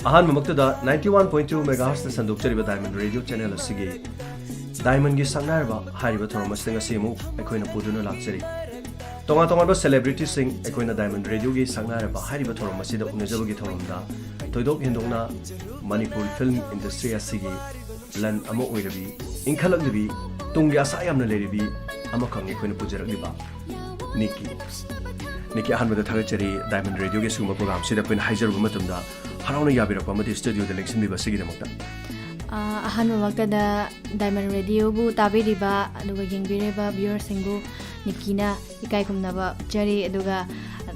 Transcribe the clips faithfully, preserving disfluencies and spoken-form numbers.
ꯑꯍꯥꯟꯕꯃꯛꯇꯗ ninety one point two megahertzꯇ ꯁꯟꯗꯣꯛꯆꯔꯤꯕ Diamond Radio channel ꯑꯁꯤꯒꯤ Diamondꯒꯤ ꯁꯛꯅꯥꯏꯔꯕ ꯍꯥꯏꯔꯤꯕ ꯊꯧꯔꯝ ꯑꯁꯤꯗ ꯉꯁꯤ ꯑꯃꯨꯛ ꯑꯩꯈꯣꯏꯅ ꯄꯨꯗꯨꯅ ꯂꯥꯛꯆꯔꯤ꯫ ꯇꯣꯉꯥꯟ ꯇꯣꯉꯥꯟꯕ celebrityꯁꯤꯡ ꯑꯩꯈꯣꯏꯅ Diamond Radioꯒꯤ ꯁꯛꯅꯥꯏꯔꯕ ꯍꯥꯏꯔꯤꯕ ꯊꯧꯔꯝ ꯑꯁꯤꯗ ꯎꯅꯖꯕꯒꯤ ꯊꯧꯔꯝꯗ ꯊꯣꯏꯗꯣꯛ ꯍꯦꯟꯗꯣꯛꯅ ꯃꯅꯤꯄꯨꯔ film industry ꯑꯁꯤꯒꯤ ꯂꯟ ꯑꯃ ꯑꯣꯏꯔꯕꯤ, ꯏꯟꯈꯠꯂꯛꯂꯤꯕꯤ, ꯇꯨꯡꯒꯤ ꯑꯁꯥ ꯌꯥꯝꯅ ꯂꯩꯔꯤꯕꯤ ꯑꯃꯈꯛꯅꯤ ꯑꯩꯈꯣꯏꯅ ꯄꯨꯖꯔꯛꯂꯤꯕ ꯅꯤꯀꯤ꯫ ꯅꯤꯀꯤ, ꯑꯍꯥꯟꯕꯗ ꯊꯥꯒꯠꯆꯔꯤ Diamond Radioꯒꯤ ꯁꯤꯒꯨꯝꯕ program ꯁꯤꯗ ꯑꯩꯈꯣꯏꯅ ꯍꯥꯏꯖꯔꯨꯕ ꯃꯇꯝꯗ ꯍꯔꯥꯎꯅ ꯌꯥꯕꯤꯔꯛꯄ ꯑꯃꯗꯤ studioꯗ ꯂꯦꯡꯁꯤꯟꯕꯤꯕ ꯑꯁꯤꯒꯤꯗꯃꯛꯇ꯫ ꯑ, ꯑꯍꯥꯟꯕꯃꯛꯇꯗ Diamond Radioꯕꯨ ꯇꯥꯕꯤꯔꯤꯕ ꯑꯗꯨꯒ ꯌꯦꯡꯕꯤꯔꯤꯕ viewerꯁꯤꯡꯕꯨ ꯅꯤꯀꯤꯅ ꯏꯀꯥꯏ ꯈꯨꯝꯅꯕ ꯎꯠꯆꯔꯤ꯫ ꯑꯗꯨꯒ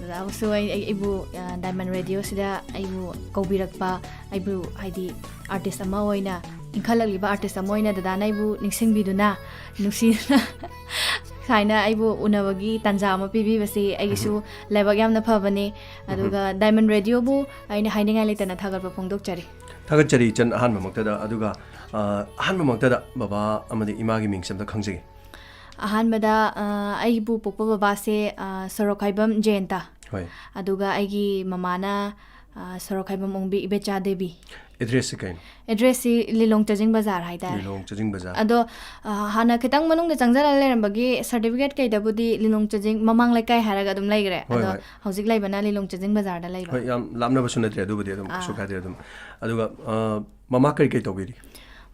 ꯗꯗꯥꯕꯨꯁꯨ ꯑꯩ, ꯑꯩ, ꯑꯩꯕꯨ, ꯑ, Diamond Radioꯁꯤꯗ ꯑꯩꯕꯨ ꯀꯧꯕꯤꯔꯛꯄ, ꯑꯩꯕꯨ ꯍꯥꯏꯗꯤ artist ꯑꯃ ꯑꯣꯏꯅ, ꯏꯟꯈꯠꯂꯛꯂꯤꯕ artist ꯑꯃ ꯑꯣꯏꯅ ꯗꯗꯥꯅ ꯑꯩꯕꯨ ꯅꯤꯡꯁꯤꯡꯕꯤꯗꯨꯅ, ꯅꯨꯡꯁꯤꯗꯨꯅ ꯁꯨꯃꯥꯏꯅ ꯑꯩꯕꯨ ꯎꯅꯕꯒꯤ ꯇꯥꯟꯖꯥ ꯑꯃ ꯄꯤꯕꯤꯕꯁꯤ ꯑꯩꯒꯤꯁꯨ ꯂꯥꯏꯕꯛ ꯌꯥꯝꯅ ꯐꯕꯅꯤ꯫ ꯑꯗꯨꯒ Diamond Radioꯕꯨ ꯑꯩꯅ ꯍꯥꯏꯅꯤꯡꯉꯥꯏ ꯂꯩꯇꯅ ꯊꯥꯒꯠꯄ ꯐꯣꯡꯗꯣꯛꯆꯔꯤ꯫ ꯊꯥꯒꯠꯆꯔꯤ ꯏꯆꯟ꯫ ꯑꯍꯥꯟꯕꯃꯛꯇꯗ, ꯑꯗꯨꯒ, ꯑ, ꯑꯍꯥꯟꯕꯃꯛꯇꯗ ꯕꯕꯥ ꯑꯃꯗꯤ ꯏꯃꯥꯒꯤ ꯃꯤꯡꯁꯦ ꯑꯝꯇ ꯈꯪꯖꯒꯦ꯫ ꯑꯍꯥꯟꯕꯗ, ꯑ, ꯑꯩꯕꯨ ꯄꯣꯛꯄ ꯕꯕꯥꯁꯦ, ꯑ, ꯁꯣꯔꯣꯛꯈꯥꯏꯕꯝ ꯖꯌꯟꯇ꯫ ꯍꯣꯏ꯫ ꯑꯗꯨꯒ ꯑꯩꯒꯤ ꯃꯃꯥꯅ, ꯑ, ꯁꯣꯔꯣꯛꯈꯥꯏꯕꯝ ꯑꯣꯡꯕꯤ ꯏꯕꯦꯆꯥ ꯗꯦꯕꯤ꯫ Addressꯁꯤ ꯀꯩꯅꯣ? Addressꯁꯤ ꯂꯤꯂꯣꯡ ꯆꯥꯖꯤꯡ ꯕꯖꯥꯔ ꯍꯥꯏꯇꯥꯔꯦ꯫ ꯂꯤꯂꯣꯡ ꯆꯥꯖꯤꯡ ꯕꯖꯥꯔ꯫ ꯑꯗꯣ, ꯑ, ꯍꯥꯟꯅ ꯈꯤꯇꯪ ꯃꯅꯨꯡꯗ ꯆꯪꯁꯤꯜꯂ ꯂꯩꯔꯝꯕꯒꯤ certificate ꯀꯩꯗꯕꯨꯗꯤ ꯂꯤꯂꯣꯡ ꯆꯥꯖꯤꯡ ꯃꯃꯥꯡ ꯂꯩꯀꯥꯏ ꯍꯥꯏꯔꯒ ꯑꯗꯨꯝ ꯂꯩꯈ꯭ꯔꯦ꯫ ꯍꯣꯏ, ꯑꯗꯣ ꯍꯣꯏ꯫ ꯍꯧꯖꯤꯛ ꯂꯩꯕꯅ ꯂꯤꯂꯣꯡ ꯆꯥꯖꯤꯡ ꯕꯖꯥꯔꯗ ꯂꯩꯕ꯫ ꯍꯣꯏ, ꯌꯥꯝ ꯂꯥꯞꯅꯕꯁꯨ ꯅꯠꯇ꯭ꯔꯦ, ꯑꯗꯨꯕꯨꯗꯤ ꯑꯗꯨꯝ ꯑꯥ꯫ ꯀꯩꯁꯨ ꯀꯥꯏꯗꯦ ꯑꯗꯨꯝ꯫ ꯑꯗꯨꯒ, ꯑ, ꯃꯃꯥ ꯀꯔꯤ ꯀꯔꯤ ꯇꯧꯕꯤꯔꯤ?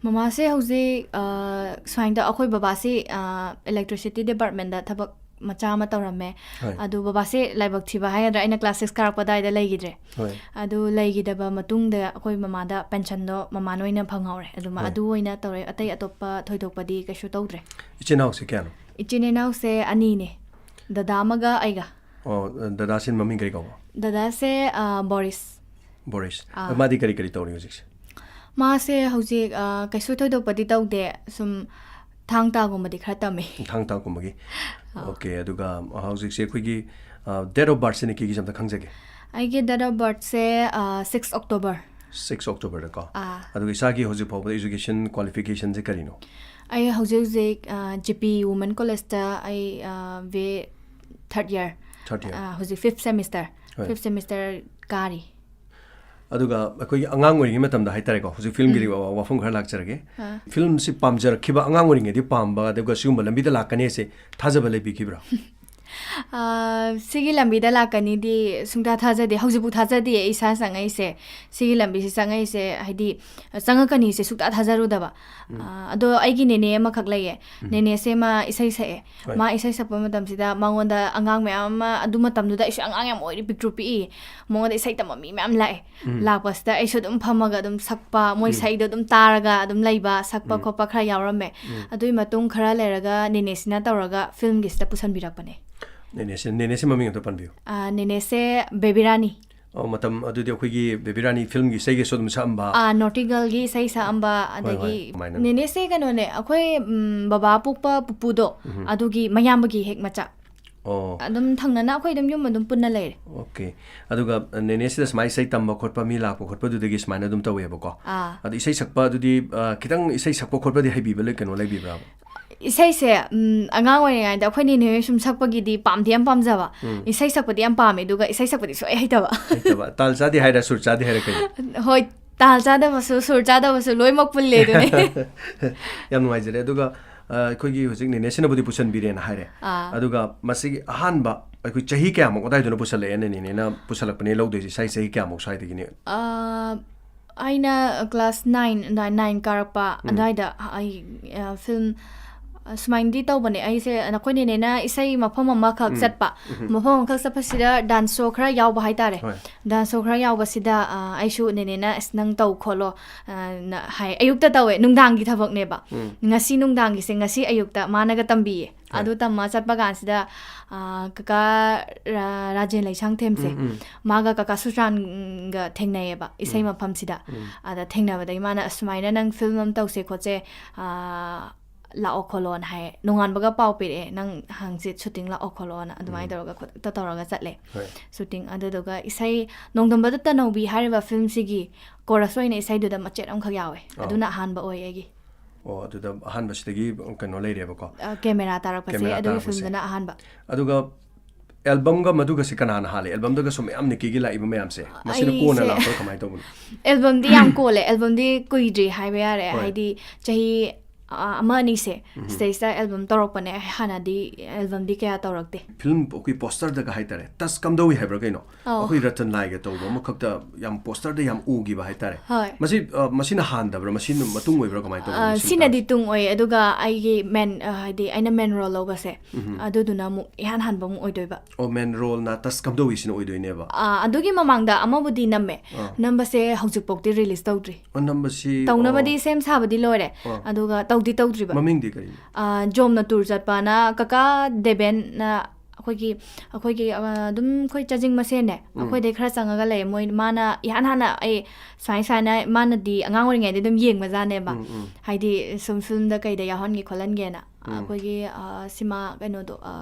ꯃꯃꯥꯁꯦ ꯍꯧꯖꯤꯛ, ꯑ, ꯁꯨꯃꯥꯏꯅ ꯇꯧ-, ꯑꯩꯈꯣꯏ ꯕꯕꯥꯁꯤ, ꯑ, electricity departmentꯗ ꯊꯕꯛ ꯃꯆꯥ ꯑꯃ ꯇꯧꯔꯝꯃꯦ꯫ ꯍꯣꯏ꯫ ꯑꯗꯨ ꯕꯕꯥꯁꯦ ꯂꯥꯏꯕꯛ ꯊꯤꯕ ꯍꯥꯏꯒꯗ꯭ꯔꯥ, ꯑꯩꯅ class six ꯀꯥꯔꯛꯄ ꯑꯗꯨꯋꯥꯏꯗ ꯂꯩꯈꯤꯗ꯭ꯔꯦ꯫ ꯍꯣꯏ꯫ ꯑꯗꯨ ꯂꯩꯈꯤꯗꯕ ꯃꯇꯨꯡꯗ ꯑꯩꯈꯣꯏ ꯃꯃꯥꯗ pensionꯗꯣ ꯃꯃꯥꯅ ꯑꯣꯏꯅ ꯐꯪꯍꯧꯔꯦ꯫ ꯑꯗꯨꯃ-, ꯍꯣꯏ꯫ ꯑꯗꯨ ꯑꯣꯏꯅ ꯇꯧꯔꯦ꯫ ꯑꯇꯩ ꯑꯇꯣꯞꯄ ꯊꯣꯏꯗꯣꯛꯄꯗꯤ ꯀꯩꯁꯨ ꯇꯧꯗ꯭ꯔꯦ꯫ ꯏꯆꯤꯟ ꯏꯅꯥꯎꯁꯦ ꯀꯌꯥꯅꯣ? ꯏꯆꯤꯟ ꯏꯅꯥꯎꯁꯦ ꯑꯅꯤꯅꯦ꯫ ꯗꯗꯥ ꯑꯃꯒ ꯑꯩꯒ꯫ ꯑꯣ, ꯗꯗꯥꯁꯤ ꯃꯃꯤꯡ ꯀꯔꯤ ꯀꯧꯕ? ꯗꯗꯥꯁꯦ, ꯑ, ꯕꯣꯔꯤꯁ꯫ ꯕꯣꯔꯤꯁ꯫ ꯑꯥ꯫ ꯃꯥꯗꯤ ꯀꯔꯤ ꯀꯔꯤ ꯇꯧꯔꯤ ꯍꯧꯖꯤꯛꯁꯦ? ꯃꯥꯁꯦ ꯍꯧꯖꯤꯛ, ꯑ, ꯀꯩꯁꯨ ꯊꯣꯏꯗꯣꯛꯄꯗꯤ ꯇꯧꯗꯦ, ꯁꯨꯝ ꯊꯥꯡ ꯇꯥꯒꯨꯝꯕꯗꯤ ꯈꯔ ꯇꯝꯃꯤ꯫ ꯊꯥꯡ ꯇꯥꯒꯨꯝꯕꯒꯤ? ꯑꯥ꯫ Okay, ꯑꯗꯨꯒ ꯍꯧꯖꯤꯛꯁꯦ ꯑꯩꯈꯣꯏꯒꯤ, ꯑ, date of birthꯁꯦ ꯅꯤꯀꯤꯒꯤꯁꯦ ꯑꯝꯇ ꯈꯪꯖꯒꯦ꯫ ꯑꯩꯒꯤ date of birthꯁꯦ, ꯑ, six October꯫ Six Octoberꯗꯀꯣ? ꯑꯥ꯫ ꯑꯗꯨꯒ ꯏꯁꯥꯒꯤ ꯍꯧꯖꯤꯛ ꯐꯥꯎꯕꯗ education qualificationꯁꯦ ꯀꯔꯤꯅꯣ? ꯑꯩ ꯍꯧꯖꯤꯛ ꯍꯧꯖꯤꯛ, ꯑ, G P Women Collegeꯇ ꯑꯩ, ꯑ, B A third year, Third year꯫ ꯑ, ꯍꯧꯖꯤꯛ fifth semester, ꯍꯣꯏ꯫ Fifth semester ꯀꯥꯔꯤ꯫ ꯑꯗꯨꯒ ꯑꯩꯈꯣꯏꯒꯤ ꯑꯉꯥꯡ ꯑꯣꯏꯔꯤꯉꯩ ꯃꯇꯝꯗ ꯍꯥꯏꯇꯥꯔꯦꯀꯣ, ꯍꯧꯖꯤꯛ ꯐꯤꯂꯝꯒꯤ ꯋꯥꯐꯝ ꯈꯔ ꯂꯥꯛꯆꯔꯒꯦ꯫ ꯐꯤꯂꯝꯁꯤ ꯄꯥꯝꯖꯔꯛꯈꯤꯕ, ꯑꯉꯥꯡ ꯑꯣꯏꯔꯤꯉꯩꯗꯤ ꯄꯥꯝꯕ, ꯑꯗꯨꯒ ꯁꯤꯒꯨꯝꯕ ꯂꯝꯕꯤꯗ ꯂꯥꯛꯀꯅꯤ ꯍꯥꯏꯁꯦ ꯊꯥꯖꯕ ꯂꯩꯕꯤꯈꯤꯕ꯭ꯔꯥ? ꯑꯥ, ꯁꯤꯒꯤ ꯂꯝꯕꯤꯗ ꯂꯥꯛꯀꯅꯤꯗꯤ ꯁꯨꯡꯊꯥ ꯊꯥꯖꯗꯦ꯫ ꯍꯧꯖꯤꯛꯐꯥꯎ ꯊꯥꯖꯗꯦ꯫ ꯑꯩ ꯏꯁꯥ ꯆꯪꯉꯛꯏꯁꯦ, ꯁꯤꯒꯤ ꯂꯝꯕꯤꯁꯤ ꯆꯪꯉꯛꯏꯁꯦ, ꯍꯥꯏꯗꯤ, ꯆꯪꯉꯛꯀꯅꯤꯁꯦ ꯁꯨꯡꯊꯥ ꯊꯥꯖꯔꯨꯗꯕ꯫ ꯑꯥ, ꯑꯗꯣ ꯑꯩꯒꯤ ꯅꯦꯅꯦ ꯑꯃꯈꯛ ꯂꯩꯌꯦ꯫ ꯅꯦꯅꯦꯁꯦ ꯃꯥ ꯏꯁꯩ ꯁꯛꯑꯦ꯫ ꯃꯥ ꯏꯁꯩ ꯁꯛꯄ ꯃꯇꯝꯁꯤꯗ ꯃꯉꯣꯟꯗ ꯑꯉꯥꯡ ꯃꯌꯥꯝ ꯑꯃ, ꯑꯗꯨ ꯃꯇꯝꯗꯨꯗ ꯑꯩꯁꯨ ꯑꯉꯥꯡ ꯌꯥꯝ ꯑꯣꯏꯔꯤ, ꯄꯤꯛꯇ꯭ꯔꯨ ꯄꯤꯛꯏ꯫ ꯃꯉꯣꯟꯗ ꯏꯁꯩ ꯇꯝꯕ ꯃꯤ ꯃꯌꯥꯝ ꯂꯥꯛꯑꯦ꯫ ꯂꯥꯛꯄꯁꯤꯗ ꯑꯩꯁꯨ ꯑꯗꯨꯝ ꯐꯝꯃꯒ ꯑꯗꯨꯝ ꯁꯛꯄ, ꯃꯣꯏ ꯁꯛꯏꯗꯣ ꯑꯗꯨꯝ ꯇꯥꯔꯒ ꯑꯗꯨꯝ ꯂꯩꯕ, ꯁꯛꯄ ꯈꯣꯠꯄ ꯈꯔ ꯌꯥꯎꯔꯝꯃꯦ꯫ ꯑꯗꯨꯒꯤ ꯃꯇꯨꯡ ꯈꯔ ꯂꯩꯔꯒ ꯅꯦꯅꯦꯁꯤꯅ ꯇꯧꯔꯒ ꯐꯤꯂꯝꯒꯤꯁꯤꯗ ꯄꯨꯁꯟꯕꯤꯔꯛꯄꯅꯦ꯫ ꯅꯦꯅꯦꯁꯦ, ꯅꯦꯅꯦꯁꯦ ꯃꯃꯤꯡ ꯑꯝꯇ ꯄꯟꯕꯤꯌꯨ꯫ ꯑꯥ, ꯅꯦꯅꯦꯁꯦ ꯕꯦꯕꯤ ꯔꯥꯅꯤ꯫ ꯑꯣ, ꯃꯇꯝ ꯑꯗꯨꯗꯤ ꯑꯩꯈꯣꯏꯒꯤ ꯕꯦꯕꯤ ꯔꯥꯅꯤ ꯐꯤꯂꯝꯒꯤ ꯏꯁꯩꯒꯁꯨ ꯑꯗꯨꯝ ꯁꯛꯑꯝꯕ꯫ ꯑꯥ, ꯅꯣꯇꯤ ꯒꯔꯜꯒꯤ ꯏꯁꯩ ꯁꯛꯑꯝꯕ, ꯍꯣꯏ, ꯍꯣꯏ, ꯑꯗꯒꯤ ꯀꯃꯥꯏꯅ? ꯅꯦꯅꯦꯁꯦ ꯀꯩꯅꯣꯅꯦ, ꯑꯩꯈꯣꯏ, ꯎꯝ, ꯕꯕꯥ ꯄꯣꯛꯄ ꯄꯨꯄꯨꯗꯣ, ꯑꯗꯨꯒꯤ ꯃꯌꯥꯝꯕꯒꯤ ꯍꯦꯛ ꯃꯆꯥ꯫ ꯑꯣ꯫ ꯑꯗꯨꯝ ꯊꯪꯅꯅ ꯑꯩꯈꯣꯏ ꯑꯗꯨꯝ ꯌꯨꯝ ꯑꯗꯨꯝ ꯄꯨꯟꯅ ꯂꯩꯔꯦ꯫ ꯑꯣꯀꯦ꯫ ꯑꯗꯨꯒ, ꯑ, ꯅꯦꯅꯦꯁꯤꯗ ꯁꯨꯃꯥꯏꯅ ꯏꯁꯩ ꯇꯝꯕ ꯈꯣꯠꯄ, ꯃꯤ ꯂꯥꯛꯄ ꯈꯣꯠꯄꯗꯨꯗꯒꯤ ꯁꯨꯃꯥꯏꯅ ꯑꯗꯨꯝ ꯇꯧꯋꯦꯕꯀꯣ꯫ ꯑꯥ꯫ ꯑꯗꯣ ꯏꯁꯩ ꯁꯛꯄ ꯑꯗꯨꯗꯤ, ꯑ, ꯈꯤꯇꯪ ꯏꯁꯩ ꯁꯛꯄ ꯈꯣꯠꯄꯗꯤ ꯍꯩꯕꯤꯕ ꯂꯩ, ꯀꯩꯅꯣ ꯂꯩꯕꯤꯕ꯭ꯔꯥꯕ? ꯏꯁꯩꯁꯦ, ꯎꯝ, ꯑꯉꯥꯡ ꯑꯣꯏꯔꯤꯉꯩꯗ ꯑꯩꯈꯣꯏ ꯅꯦꯅꯦ ꯍꯣꯏ ꯁꯨꯝ ꯁꯛꯄꯒꯤꯗꯤ ꯄꯥꯝꯗꯤ ꯌꯥꯝ ꯄꯥꯝꯖꯕ꯫ ꯎꯝ꯫ ꯏꯁꯩ ꯁꯛꯄꯗꯤ ꯌꯥꯝ ꯄꯥꯝꯃꯦ, ꯑꯗꯨꯒ ꯏꯁꯩ ꯁꯛꯄꯗꯤ ꯁꯨꯡꯍꯩ ꯍꯩꯇꯕ꯫ ꯍꯩꯇꯕ꯫ ꯇꯥꯜ ꯆꯥꯗꯦ ꯍꯥꯏꯔ, ꯁꯨꯔ ꯆꯥꯗꯦ ꯍꯥꯏꯔ ꯀꯩꯅꯣ? ꯍꯣꯏ, ꯇꯥꯜ ꯆꯥꯗꯕꯁꯨ, ꯁꯨꯔ ꯆꯥꯗꯕꯁꯨ ꯂꯣꯏꯅꯃꯛ ꯄꯨꯜꯂꯦ ꯑꯗꯨꯅꯦ꯫ ꯌꯥꯝ ꯅꯨꯡꯉꯥꯏꯖꯔꯦ꯫ ꯑꯗꯨꯒ, ꯑ, ꯑꯩꯈꯣꯏꯒꯤ ꯍꯧꯖꯤꯛ ꯅꯦꯅꯦꯁꯤꯅꯕꯨꯗꯤ ꯄꯨꯁꯟꯕꯤꯔꯦꯅ ꯍꯥꯏꯔꯦ꯫ ꯑꯥ꯫ ꯑꯗꯨꯒ ꯃꯁꯤꯒꯤ ꯑꯍꯥꯟꯕ ꯑꯩꯈꯣꯏ ꯆꯍꯤ ꯀꯌꯥꯃꯨꯛ ꯑꯗꯥꯏꯗꯨꯅ ꯄꯨꯁꯜꯂꯛꯑꯦ, ꯅꯦꯅꯦꯅ ꯄꯨꯁꯜꯂꯛꯄꯅꯦ ꯂꯧꯗꯣꯏꯁꯦ? ꯏꯁꯥꯒꯤ ꯆꯍꯤ ꯀꯌꯥꯃꯨꯛ ꯁ꯭ꯋꯥꯏꯗꯒꯤꯅꯦ? ꯑ, ꯑꯩꯅ class nine ꯑꯗꯥꯏ, nine ꯀꯥꯔꯛꯄ ꯎꯝ꯫ ꯑꯗꯥꯏꯗ ꯑꯩ, ꯑ, ꯐꯤꯂꯝ, ꯑ, ꯁꯨꯃꯥꯏꯅꯗꯤ ꯇꯧꯕꯅꯦ꯫ ꯑꯩꯁꯦ, ꯅꯈꯣꯏ ꯅꯦꯅꯦꯅ ꯏꯁꯩ ꯃꯐꯝ ꯑꯃꯈꯛ ꯎꯝ꯫ ꯆꯠꯄ꯫ ꯎꯝ꯫ ꯃꯐꯝ ꯑꯃꯈꯛ ꯆꯠꯄꯁꯤꯗ dance show ꯈꯔ ꯌꯥꯎꯕ ꯍꯥꯏꯇꯥꯔꯦ꯫ ꯍꯣꯏ꯫ Dance show ꯈꯔ ꯌꯥꯎꯕꯁꯤꯗ, ꯑ, ꯑꯩꯁꯨ ꯅꯦꯅꯦꯅ, "ꯑꯁ, ꯅꯪ ꯇꯧ ꯈꯣꯠꯂꯣ", ꯑ, ꯅ ꯍꯥꯏ꯫ ꯑꯌꯨꯛꯇ ꯇꯧꯋꯦ, ꯅꯨꯡꯗꯥꯡꯒꯤ ꯊꯕꯛꯅꯦꯕ꯫ ꯎꯝ꯫ ꯉꯁꯤ ꯅꯨꯡꯗꯥꯡꯒꯤꯁꯦ ꯉꯁꯤ ꯑꯌꯨꯛꯇ ꯃꯥꯅꯒ ꯇꯝꯕꯤꯌꯦ꯫ ꯍꯣꯏ꯫ ꯑꯗꯨ ꯇꯝꯃ ꯆꯠꯄ ꯀꯥꯟꯁꯤꯗ, ꯑ, ꯀꯀꯥ ꯔꯥ-, ꯔꯥꯖꯦꯟ ꯂꯩꯁꯥꯡꯊꯦꯝꯁꯦ, ꯎꯝ, ꯎꯝ꯫ ꯃꯥꯒ ꯀꯀꯥ ꯁꯨꯆꯥꯟꯒ ꯊꯦꯡꯅꯩꯌꯦꯕ ꯏꯁꯩ ꯎꯝ꯫ ꯃꯐꯝꯁꯤꯗ꯫ ꯎꯝ꯫ ꯑꯗ ꯊꯦꯡꯅꯕꯗꯒꯤ ꯃꯥꯅ, "ꯑꯁꯨꯃꯥꯏꯅ ꯅꯪ ꯐꯤꯂꯝ ꯑꯃ ꯇꯧꯁꯦ ꯈꯣꯠꯁꯦ, ꯑ, ꯂꯥꯛꯑꯣ ꯈꯣꯠꯂꯣꯅ" ꯍꯥꯏꯌꯦ꯫ "ꯅꯣꯡꯉꯥꯟꯕꯒ ꯄꯥꯎ ꯄꯤꯔꯛꯑꯦ, ꯅꯪ ꯍꯪꯆꯤꯠ shooting ꯂꯥꯛꯑꯣ ꯈꯣꯠꯂꯣꯅ", ꯑꯗꯨꯃꯥꯏꯅ ꯎꯝ꯫ ꯇꯧꯔꯒ ꯈꯣꯠ-, ꯇ-, ꯇꯧꯔꯒ ꯆꯠꯂꯦ꯫ ꯍꯣꯏ꯫ Shooting꯫ ꯑꯗꯨꯗꯨꯒ ꯏꯁꯩ ꯅꯣꯡꯗꯝꯕꯗ ꯇꯅꯧꯕꯤ ꯍꯥꯏꯔꯤꯕ ꯐꯤꯂꯝꯁꯤꯒꯤ chorus ꯑꯣꯏꯅ ꯏꯁꯩꯗꯨꯗ ꯃꯆꯦꯠ ꯑꯃꯈꯛ ꯌꯥꯎꯋꯦ꯫ ꯑꯣ꯫ ꯑꯗꯨꯅ ꯑꯍꯥꯟꯕ ꯑꯣꯏ ꯑꯩꯒꯤ꯫ ꯑꯣ, ꯑꯗꯨꯗ ꯑꯍꯥꯟꯕꯁꯤꯗꯒꯤ ꯀꯩꯅꯣ ꯂꯩꯔꯦꯕꯀꯣ? ꯑ, camera ꯇꯥꯔꯛꯄꯁꯦ, camera ꯑꯗꯨꯒꯤ ꯇꯥꯔꯛꯄꯁꯦ꯫ Filmꯗꯨꯅ ꯑꯍꯥꯟꯕ꯫ ꯑꯗꯨꯒ ꯑꯦꯜꯕꯝꯒ ꯃꯗꯨꯒꯁꯦ ꯀꯅꯥꯅ ꯍꯥꯜꯂꯦ? ꯑꯦꯜꯕꯝꯗꯒ ꯁꯨꯝ ꯃꯌꯥꯝ ꯅꯤꯛꯀꯤꯒꯤ ꯂꯥꯛꯏꯕ ꯃꯌꯥꯝꯁꯦ, ꯃꯁꯤꯅ ꯀꯣꯟꯅ ꯑꯩꯁꯦ ꯂꯥꯛꯄ꯭ꯔꯥ, ꯀꯃꯥꯏꯅ ꯇꯧꯕꯅꯣ? ꯑꯦꯜꯕꯝꯗꯤ ꯌꯥꯝ ꯀꯣꯜꯂꯦ, ꯑꯦꯜꯕꯝꯗꯤ ꯀꯨꯏꯗ꯭ꯔꯤ ꯍꯥꯏꯕ ꯌꯥꯔꯦ, ꯍꯣꯏ꯫ ꯍꯥꯏꯗꯤ ꯆꯍꯤ ꯑ, ꯑꯃ ꯑꯅꯤꯁꯦ ꯁꯤꯗꯩꯁꯤꯗ ꯑꯦꯜꯕꯝ ꯇꯧꯔꯛꯄꯅꯦ, ꯍꯥꯟꯅꯗꯤ ꯑꯦꯜꯕꯝꯗꯤ ꯀꯌꯥ ꯇꯧꯔꯛꯇꯦ꯫ ꯐꯤꯂꯝ ꯑꯩꯈꯣꯏ ꯄꯣꯁꯇꯔꯗꯒ ꯍꯥꯏꯇꯥꯔꯦ, ꯇꯁ ꯀꯝꯗꯧꯏ ꯍꯥꯏꯕ꯭ꯔꯥ ꯀꯩꯅꯣ, ꯑꯧ꯫ ꯑꯩꯈꯣꯏ ꯔꯇꯟ ꯂꯥꯏꯒ ꯇꯧꯕ ꯑꯃꯈꯛꯇ ꯌꯥꯝ ꯄꯣꯁꯇꯔꯗ ꯌꯥꯝ ꯎꯈꯤꯕ ꯍꯥꯏꯇꯥꯔꯦ꯫ ꯍꯣꯏ꯫ ꯃꯁꯤ ꯑ, ꯃꯁꯤꯅ ꯍꯥꯟꯗꯕ꯭ꯔꯥ, ꯃꯁꯤꯅ ꯃꯇꯨꯡ ꯑꯣꯏꯕ꯭ꯔꯥ, ꯀꯃꯥꯏꯅ ꯇꯧꯕꯅꯣ? ꯑ, ꯃꯁꯤ ꯁꯤꯅꯗꯤ ꯃꯇꯥꯡꯁꯦ? ꯇꯨꯡ ꯑꯣꯏ, ꯑꯗꯨꯒ ꯑꯩꯒꯤ ꯃꯦꯟ ꯑ, ꯍꯥꯏꯗꯤ ꯑꯩꯅ ꯃꯦꯟ ꯔꯣꯜ ꯂꯧꯕꯁꯦ, ꯑꯗꯨꯗꯨꯅ ꯑꯃꯨꯛ ꯏꯍꯥꯟ ꯍꯥꯟꯕ ꯑꯃꯨꯛ ꯑꯣꯏꯗꯣꯏꯕ꯫ ꯑꯣ, ꯃꯦꯟ ꯔꯣꯜꯅ ꯇꯁ ꯀꯝꯗꯧꯏꯁꯤꯅ ꯑꯣꯏꯗꯣꯏꯅꯦꯕ? ꯑ, ꯑꯗꯨꯒꯤ ꯃꯃꯥꯡꯗ ꯑꯃꯕꯨꯗꯤ ꯅꯝꯃꯦ꯫ ꯑꯥ꯫ ꯅꯝꯕꯁꯦ ꯍꯧꯖꯤꯛꯐꯥꯎꯗꯤ ꯔꯤꯂꯤꯁ ꯇꯧꯗ꯭ꯔꯤ꯫ ꯑꯣ, ꯅꯝꯕꯁꯤ, ꯇꯧꯅꯕꯗꯤ ꯑꯣ, ꯁꯦꯝ ꯁꯥꯕꯗꯤ ꯂꯣꯏꯔꯦ, ꯑꯥ꯫ ꯑꯗꯨꯒ ꯇꯧꯗꯤ ꯇꯧꯗ꯭ꯔꯤꯕ꯫ ꯃꯃꯤꯡꯗꯤ ꯀꯔꯤꯅꯣ? ꯑ, ꯖꯣꯝꯅ ꯇꯨꯔ ꯆꯠꯄꯅ ꯀꯀꯥ ꯗꯦꯕꯦꯟꯅ ꯑꯩꯈꯣꯏꯒꯤ, ꯑꯩꯈꯣꯏꯒꯤ ꯑ, ꯑꯗꯨꯝ ꯑꯩꯈꯣꯏ ꯆꯥꯖꯤꯡ ꯃꯁꯦꯟꯅꯦ, ꯎꯝ꯫ ꯑꯩꯈꯣꯏꯗꯩ ꯈꯔ ꯆꯪꯉꯒ ꯂꯩꯌꯦ꯫ ꯃꯣꯏ, ꯃꯥꯅ ꯏꯍꯥꯟ ꯍꯥꯟꯅ ꯑꯩ ꯁꯨꯃꯥꯏ ꯁꯨꯃꯥꯏꯅ, ꯃꯥꯅꯗꯤ ꯑꯉꯥꯡ ꯑꯣꯏꯔꯤꯉꯩꯗ ꯑꯗꯨꯝ ꯌꯦꯡꯕꯖꯥꯠꯅꯦꯕ꯫ ꯎꯝ, ꯎꯝ꯫ ꯍꯥꯏꯗꯤ ꯁꯨꯝ ꯐꯤꯂꯝꯗ ꯀꯩꯗ ꯌꯥꯎꯍꯟꯒꯦ ꯈꯣꯠꯍꯟꯒꯦꯅ꯫ ꯎꯝ꯫ ꯑꯩꯈꯣꯏꯒꯤ ꯑ, ꯁꯤꯃꯥ ꯀꯩꯅꯣꯗꯣ, ꯑ,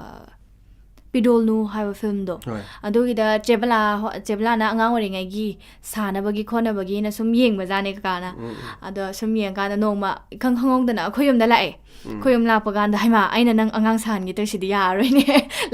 ꯄꯤꯗꯣꯜꯅꯨ ꯍꯥꯏꯕ ꯐꯤꯂꯝꯗꯣ꯫ ꯍꯣꯏ꯫ ꯑꯗꯨꯒꯤꯗ ꯆꯦꯕꯂꯥ ꯍꯣ-, ꯆꯦꯕꯂꯥꯅ ꯑꯉꯥꯡ ꯑꯣꯏꯔꯤꯉꯩꯒꯤ ꯁꯥꯟꯅꯕꯒꯤ ꯈꯣꯠꯅꯕꯒꯤꯅ ꯁꯨꯝ ꯌꯦꯡꯕꯖꯥꯠꯅꯦ ꯀꯀꯥꯅ꯫ ꯎꯝ, ꯎꯝ꯫ ꯑꯗꯣ ꯁꯨꯝ ꯌꯦꯡꯉꯀꯥꯟꯗ ꯅꯣꯡꯃ ꯏꯈꯪ ꯈꯪꯍꯧꯗꯅ ꯑꯩꯈꯣꯏ ꯌꯨꯝꯗ ꯂꯥꯛꯑꯦ꯫ ꯎꯝ꯫ ꯑꯩꯈꯣꯏ ꯌꯨꯝ ꯂꯥꯛꯄ ꯀꯥꯟꯗ, "ꯍꯩꯃꯥ, ꯑꯩꯅ ꯅꯪ ꯑꯉꯥꯡ ꯁꯥꯍꯟꯒꯦ ꯇꯧꯔꯤꯁꯤꯗꯤ ꯌꯥꯔꯔꯣꯏꯅꯦ,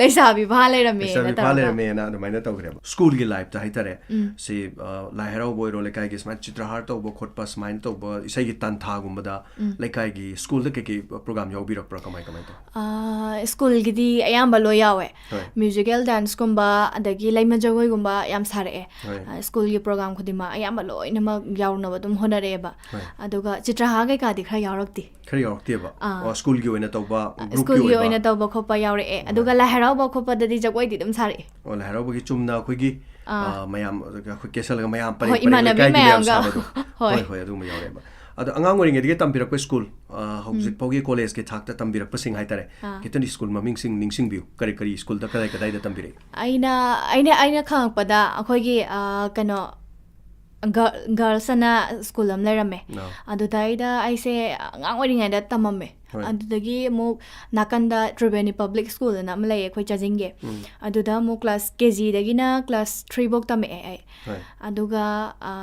ꯂꯩꯁꯥꯕꯤ ꯐꯥ ꯂꯩꯔꯝꯃꯦꯅ" ꯂꯩꯁꯥꯕꯤ ꯐꯥ ꯇꯧꯔꯒ꯫ ꯂꯩꯔꯝꯃꯦꯅ ꯑꯗꯨꯃꯥꯏꯅ ꯇꯧꯈ꯭ꯔꯦꯕ꯫ ꯁ꯭ꯀꯨꯜꯒꯤ ꯂꯥꯏꯐꯇ ꯍꯥꯏꯇꯥꯔꯦ꯫ ꯎꯝ꯫ ꯁꯤ, ꯑ, ꯂꯥꯏ ꯍꯔꯥꯎꯕ ꯑꯣꯏꯔꯣ, ꯂꯩꯀꯥꯏꯒꯤ ꯁꯨꯃꯥꯏꯅ ꯆꯤꯇ꯭ꯔꯍꯥꯔ ꯇꯧꯕ ꯈꯣꯠꯄ, ꯁꯨꯃꯥꯏꯅ ꯇꯧꯕ, ꯏꯁꯩꯒꯤ ꯇꯥꯟꯊꯥꯒꯨꯝꯕꯗ ꯎꯝ꯫ ꯂꯩꯀꯥꯏꯒꯤ ꯁ꯭ꯀꯨꯜꯗ ꯀꯩꯀꯩ ꯄ꯭ꯔꯣꯒ꯭ꯔꯥꯝ ꯌꯥꯎꯕꯤꯔꯛꯄ꯭ꯔꯥ, ꯀꯃꯥꯏ ꯀꯃꯥꯏ ꯇꯧ? ꯑ, ꯁ꯭ꯀꯨꯜꯒꯤꯗꯤ ꯑꯌꯥꯝꯕ ꯂꯣꯏ ꯌꯥꯎꯋꯦ꯫ ꯍꯣꯏ꯫ ꯃ꯭ꯌꯨꯖꯤꯀꯦꯜ ꯗꯥꯟꯁꯀꯨꯝꯕ, ꯑꯗꯒꯤ ꯂꯩꯃ ꯖꯒꯣꯏꯒꯨꯝꯕ ꯌꯥꯝ ꯁꯥꯔꯛꯑꯦ꯫ ꯍꯣꯏ꯫ ꯑ, ꯁ꯭ꯀꯨꯜꯒꯤ ꯄ꯭ꯔꯣꯒ꯭ꯔꯥꯝ ꯈꯨꯗꯤꯡꯃꯛ ꯑꯌꯥꯝꯕ ꯂꯣꯏꯅꯃꯛ ꯌꯥꯎꯅꯕ ꯑꯗꯨꯝ ꯍꯣꯠꯅꯔꯛꯑꯦꯕ꯫ ꯍꯣꯏ꯫ ꯑꯗꯨꯒ ꯆꯤꯇ꯭ꯔꯍꯥꯔ ꯀꯩꯀꯥꯗꯤ ꯈꯔ ꯌꯥꯎꯔꯛꯇꯦ꯫ ꯈꯔ ꯌꯥꯎꯔꯛꯇꯦꯕ? ꯑꯥ꯫ ꯑꯣ, ꯁ꯭ꯀꯨꯜꯒꯤ ꯑꯣꯏꯅ ꯇꯧꯕ, ꯒ꯭ꯔꯨꯞꯀꯤ ꯁ꯭ꯀꯨꯜꯒꯤ ꯑꯣꯏꯕ? ꯑꯣꯏꯅ ꯇꯧꯕ ꯈꯣꯠꯄ ꯌꯥꯎꯔꯛꯑꯦ꯫ ꯍꯣꯏ꯫ ꯑꯗꯨꯒ ꯂꯥꯏ ꯍꯔꯥꯎꯕ ꯈꯣꯠꯄꯗꯗꯤ ꯖꯒꯣꯏꯗꯤ ꯑꯗꯨꯝ ꯁꯥꯔꯛꯑꯦ꯫ ꯑꯣ, ꯂꯥꯏ ꯍꯔꯥꯎꯕꯒꯤ ꯆꯨꯝꯅ ꯑꯩꯈꯣꯏꯒꯤ, ꯑꯥ꯫ ꯑ, ꯃꯌꯥꯝ ꯑꯩꯈꯣꯏ ꯀꯦꯁꯜꯂꯒ ꯃꯌꯥꯝ ꯄꯔꯦꯡ ꯍꯣꯏ, ꯄꯔꯦꯡ ꯏꯃꯥꯟꯅꯕꯤ ꯂꯩꯀꯥꯏꯒꯤ ꯃꯌꯥꯝ ꯃꯌꯥꯝꯒ꯫ ꯁꯥꯕꯗꯣ? ꯍꯣꯏ꯫ ꯍꯣꯏ, ꯍꯣꯏ, ꯑꯗꯨꯒꯨꯝꯕ ꯌꯥꯎꯔꯛꯑꯦꯕ꯫ ꯑꯗꯣ ꯑꯉꯥꯡ ꯑꯣꯏꯔꯤꯉꯩꯗꯒꯤ ꯇꯝꯕꯤꯔꯛꯄ ꯁ꯭ꯀꯨꯜ, ꯑ, ꯍꯧꯖꯤꯛ ꯎꯝ꯫ ꯐꯥꯎꯒꯤ ꯀꯣꯂꯦꯖꯀꯤ ꯊꯥꯛꯇ ꯇꯝꯕꯤꯔꯛꯄꯁꯤꯡ ꯍꯥꯏꯇꯥꯔꯦ, ꯑꯥ꯫ ꯈꯤꯇꯪꯗꯤ ꯁ꯭ꯀꯨꯜ ꯃꯃꯤꯡꯁꯤꯡ ꯅꯤꯡꯁꯤꯡꯕꯤꯌꯨ, ꯀꯔꯤ ꯀꯔꯤ ꯁ꯭ꯀꯨꯜꯗ ꯀꯗꯥꯏ ꯀꯗꯥꯏꯗ ꯇꯝꯕꯤꯔꯛꯏ? ꯑꯩꯅ, ꯑꯩꯅ, ꯑꯩꯅ ꯈꯪꯉꯛꯄꯗ ꯑꯩꯈꯣꯏꯒꯤ, ꯑ, ꯀꯩꯅꯣ, ꯒ-, ꯒꯔꯜꯁ ꯑꯅ ꯁ꯭ꯀꯨꯜ ꯑꯃ ꯂꯩꯔꯝꯃꯦ꯫ ꯑꯥ꯫ ꯑꯗꯨꯗꯩꯗ ꯑꯩꯁꯦ ꯑꯉꯥꯡ ꯑꯣꯏꯔꯤꯉꯩꯗ ꯇꯝꯃꯝꯃꯦ꯫ ꯍꯣꯏ꯫ ꯑꯗꯨꯗꯒꯤ ꯑꯃꯨꯛ ꯅꯥꯀꯟꯗ ꯇ꯭ꯔꯤꯕꯦꯅꯤ ꯄꯕ꯭ꯂꯤꯛ ꯁ꯭ꯀꯨꯜ ꯑꯅ ꯑꯃ ꯂꯩꯌꯦ ꯑꯩꯈꯣꯏ ꯆꯥꯖꯤꯡꯒꯤ꯫ ꯎꯝ꯫ ꯑꯗꯨꯗ ꯑꯃꯨꯛ ꯀ꯭ꯂꯥꯁ ꯀꯦ ꯖꯤꯗꯒꯤꯅ ꯀ꯭ꯂꯥꯁ ꯊ꯭ꯔꯤꯐꯧ ꯇꯝꯃꯛꯑꯦ ꯑꯩ꯫ ꯍꯣꯏ꯫ ꯑꯗꯨꯒ, ꯑ,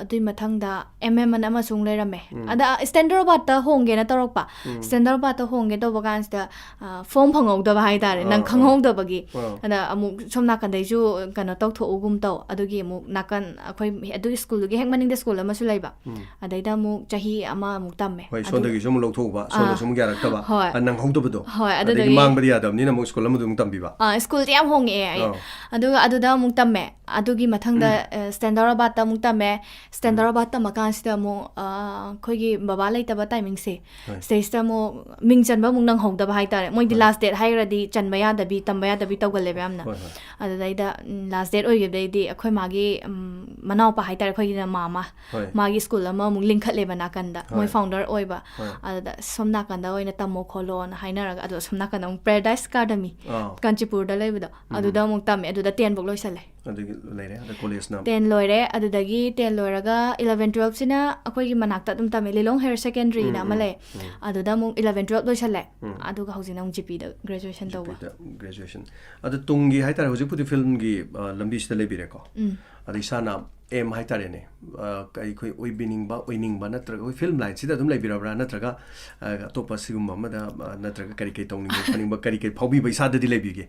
ꯑꯗꯨꯏ ꯃꯊꯪꯗ ꯑꯦꯝ ꯑꯦꯝ ꯑꯅ ꯑꯃꯁꯨ ꯑꯃꯨꯛ ꯂꯩꯔꯝꯃꯦ꯫ ꯎꯝ꯫ ꯑꯗ ꯁ꯭ꯇꯦꯟꯗꯔꯣꯕꯥꯗꯇ ꯍꯣꯡꯒꯦꯅ ꯇꯧꯔꯛꯄ꯫ ꯎꯝ꯫ ꯁ꯭ꯇꯦꯟꯗꯔꯣꯕꯥꯗꯇ ꯍꯣꯡꯒꯦ ꯇꯧꯕ ꯀꯥꯟꯁꯤꯗ, ꯑ, ꯐꯣꯝ ꯐꯪꯍꯧꯗꯕ ꯍꯥꯏꯇꯥꯔꯦ, ꯅꯪ ꯑꯥ, ꯑꯥ꯫ ꯈꯪꯍꯧꯗꯕꯒꯤ꯫ ꯑꯥ꯫ ꯑꯗ ꯑꯃꯨꯛ ꯁꯣꯝ ꯅꯥꯀꯟꯗꯩꯁꯨ ꯀꯩꯅꯣ ꯇꯧꯊꯣꯛꯎꯒꯨꯝ ꯇꯧ, ꯑꯗꯨꯒꯤ ꯑꯃꯨꯛ ꯅꯥꯀꯟ ꯑꯩꯈꯣꯏ ꯑꯗꯨꯒꯤ ꯁ꯭ꯀꯨꯜꯗꯨꯒꯤ ꯍꯦꯛ ꯃꯅꯤꯡꯗ ꯁ꯭ꯀꯨꯜ ꯑꯃꯁꯨ ꯂꯩꯕ꯫ ꯎꯝ꯫ ꯑꯗꯩꯗ ꯑꯃꯨꯛ ꯆꯍꯤ ꯑꯃꯃꯨꯛ ꯇꯝꯃꯦ꯫ ꯍꯣꯏ, ꯑꯗꯨ ꯁꯣꯝꯗꯒꯤꯁꯨ ꯑꯃꯨꯛ ꯂꯧꯊꯣꯛꯎꯕ, ꯑꯥ꯫ ꯁꯣꯝꯗꯁꯨ ꯑꯃꯨꯛ ꯌꯥꯔꯛꯇꯕ, ꯍꯣꯏ꯫ ꯑ, ꯅꯪꯍꯧꯗꯕꯗꯣ꯫ ꯍꯣꯏ, ꯑꯗꯒꯤ ꯑꯗꯨꯗꯒꯤ ꯃꯥꯡꯕꯗꯤ ꯌꯥꯗꯕꯅꯤꯅ ꯑꯃꯨꯛ ꯁ꯭ꯀꯨꯜ ꯑꯃꯗ ꯑꯃꯨꯛ ꯇꯝꯕꯤꯕ꯫ ꯑꯥ, ꯁ꯭ꯀꯨꯜꯁꯦ ꯌꯥꯝ ꯍꯣꯡꯉꯛꯑꯦ ꯑꯩ꯫ ꯑꯥ꯫ ꯑꯗꯨꯒ ꯑꯗꯨꯗ ꯑꯃꯨꯛ ꯇꯝꯃꯦ꯫ ꯑꯗꯨꯒꯤ ꯃꯊꯪꯗ, ꯎꯝ꯫ ꯑ, ꯁ꯭ꯇꯦꯟꯗꯔꯣꯕꯥꯗꯇ ꯑꯃꯨꯛ ꯇꯝꯃꯦ꯫ ꯁ꯭ꯇꯦꯟꯗꯔꯣꯕꯥꯗ ꯇꯝꯃꯀꯥꯟꯁꯤꯗ ꯑꯃꯨꯛ, ꯑ, ꯑꯩꯈꯣꯏꯒꯤ ꯕꯕꯥ ꯂꯩꯇꯕ ꯇꯥꯏꯃꯤꯡꯁꯦ, ꯍꯣꯏ꯫ ꯁꯤꯗꯩꯁꯤꯗ ꯑꯃꯨꯛ ꯃꯤꯡ ꯆꯟꯕ ꯑꯃꯨꯛ ꯅꯪꯍꯧꯗꯕ ꯍꯥꯏꯇꯥꯔꯦ꯫ ꯃꯣꯏꯗꯤ ꯍꯣꯏ꯫ ꯂꯥꯁ ꯗꯦꯠ ꯍꯥꯏꯈ꯭ꯔꯗꯤ ꯆꯟꯕ ꯌꯥꯗꯕꯤ, ꯇꯝꯕ ꯌꯥꯗꯕꯤ ꯇꯧꯒꯜꯂꯦꯕ ꯌꯥꯝꯅ꯫ ꯍꯣꯏ, ꯍꯣꯏ꯫ ꯑꯗꯨꯗꯩꯗ, ꯎꯝ, ꯂꯥꯁ ꯗꯦꯠ ꯑꯣꯏꯈꯤꯕꯗꯩꯗꯤ ꯑꯩꯈꯣꯏ ꯃꯥꯒꯤ, ꯎꯝ, ꯃꯅꯥꯎꯄꯥ ꯍꯥꯏꯇꯥꯔꯦ, ꯑꯩꯈꯣꯏꯒꯤꯅ ꯃꯥꯃ, ꯍꯣꯏ꯫ ꯃꯥꯒꯤ ꯁ꯭ꯀꯨꯜ ꯑꯃ ꯑꯃꯨꯛ ꯂꯤꯡꯈꯠꯂꯦꯕ ꯅꯥꯀꯟꯗ, ꯃꯣꯏ ꯍꯣꯏ꯫ ꯐꯥꯎꯟꯗꯔ ꯑꯣꯏꯕ꯫ ꯍꯣꯏ꯫ ꯑꯗꯨꯗ ꯁꯣꯝ ꯅꯥꯀꯟꯗ ꯑꯣꯏꯅ ꯇꯝꯃꯣ ꯈꯣꯠꯂꯣꯅ ꯍꯥꯏꯅꯔꯒ, ꯑꯗꯣ ꯁꯣꯝ ꯅꯥꯀꯟꯗ ꯑꯃꯨꯛ ꯄꯦꯔꯥꯗꯥꯏꯁ ꯑꯦꯀꯥꯗꯃꯤ, ꯑꯥ꯫ ꯀꯥꯟꯆꯤꯄꯨꯔꯗ ꯂꯩꯕꯗꯣ, ꯎꯝ꯫ ꯑꯗꯨꯗ ꯑꯃꯨꯛ ꯇꯝꯃꯦ꯫ ꯑꯗꯨꯗ ꯇꯦꯟꯐꯧ ꯂꯣꯏꯁꯜꯂꯦ꯫ ꯑꯗꯨꯒꯤ ꯂꯩꯔꯦ꯫ ꯑꯗ ꯀꯣꯂꯦꯖꯅ? ꯇꯦꯟ ꯂꯣꯏꯔꯦ꯫ ꯑꯗꯨꯗꯒꯤ ꯇꯦꯟ ꯂꯣꯏꯔꯒ ꯏꯂꯚꯦꯟ ꯇꯨꯋꯦꯜꯐꯁꯤꯅ ꯑꯩꯈꯣꯏꯒꯤ ꯃꯅꯥꯛꯇ ꯑꯗꯨꯝ ꯇꯝꯃꯦ, ꯂꯤꯂꯣꯡ ꯍꯥꯌꯔ ꯁꯦꯀꯦꯟꯗꯔꯤꯅ ꯎꯝ, ꯑꯃ ꯎꯝ, ꯂꯩ꯫ ꯎꯝ꯫ ꯑꯗꯨꯗ ꯑꯃꯨꯛ ꯏꯂꯚꯦꯟ ꯇꯨꯋꯦꯜꯐ ꯂꯣꯏꯁꯜꯂꯦ꯫ ꯎꯝ꯫ ꯑꯗꯨꯒ ꯍꯧꯖꯤꯛꯅ ꯑꯃꯨꯛ ꯖꯤ ꯄꯤꯗ ꯒ꯭ꯔꯦꯖꯨꯑꯦꯁꯟ ꯇꯧꯕ꯫ ꯖꯤ ꯄꯤꯗ ꯒ꯭ꯔꯦꯖꯨꯑꯦꯁꯟ꯫ ꯑꯗꯣ ꯇꯨꯡꯒꯤ ꯍꯥꯏꯇꯥꯔꯦ, ꯍꯧꯖꯤꯛꯄꯨꯗꯤ ꯐꯤꯜꯝꯒꯤ, ꯑ, ꯂꯝꯕꯤꯁꯤꯗ ꯂꯩꯕꯤꯔꯦꯀꯣ꯫ ꯎꯝ꯫ ꯑꯗ ꯏꯁꯥꯅ ꯑꯦꯝ ꯍꯥꯏꯇꯥꯔꯦꯅꯦ, ꯑ, ꯑꯩꯈꯣꯏ ꯑꯣꯏꯕꯤꯅꯤꯡꯕ, ꯑꯣꯏꯅꯤꯡꯕ ꯅꯠꯇ꯭ꯔꯒ ꯑꯩꯈꯣꯏ ꯐꯤꯜꯝ ꯂꯥꯏꯟꯁꯤꯗ ꯑꯗꯨꯝ ꯂꯩꯕꯤꯔꯕ꯭ꯔꯥ? ꯅꯠꯇ꯭ꯔꯒ, ꯑ, ꯑꯇꯣꯞꯄ ꯁꯤꯒꯨꯝꯕ ꯑꯃꯗ, ꯑ, ꯅꯠꯇ꯭ꯔꯒ ꯀꯔꯤ ꯀꯔꯤ ꯇꯧꯅꯤꯡꯕ ꯈꯣꯠꯅꯤꯡꯕ ꯀꯔꯤ ꯀꯔꯤ ꯐꯥꯎꯕꯤꯕ ꯏꯁꯥꯗꯗꯤ ꯂꯩꯕꯤꯒꯦ?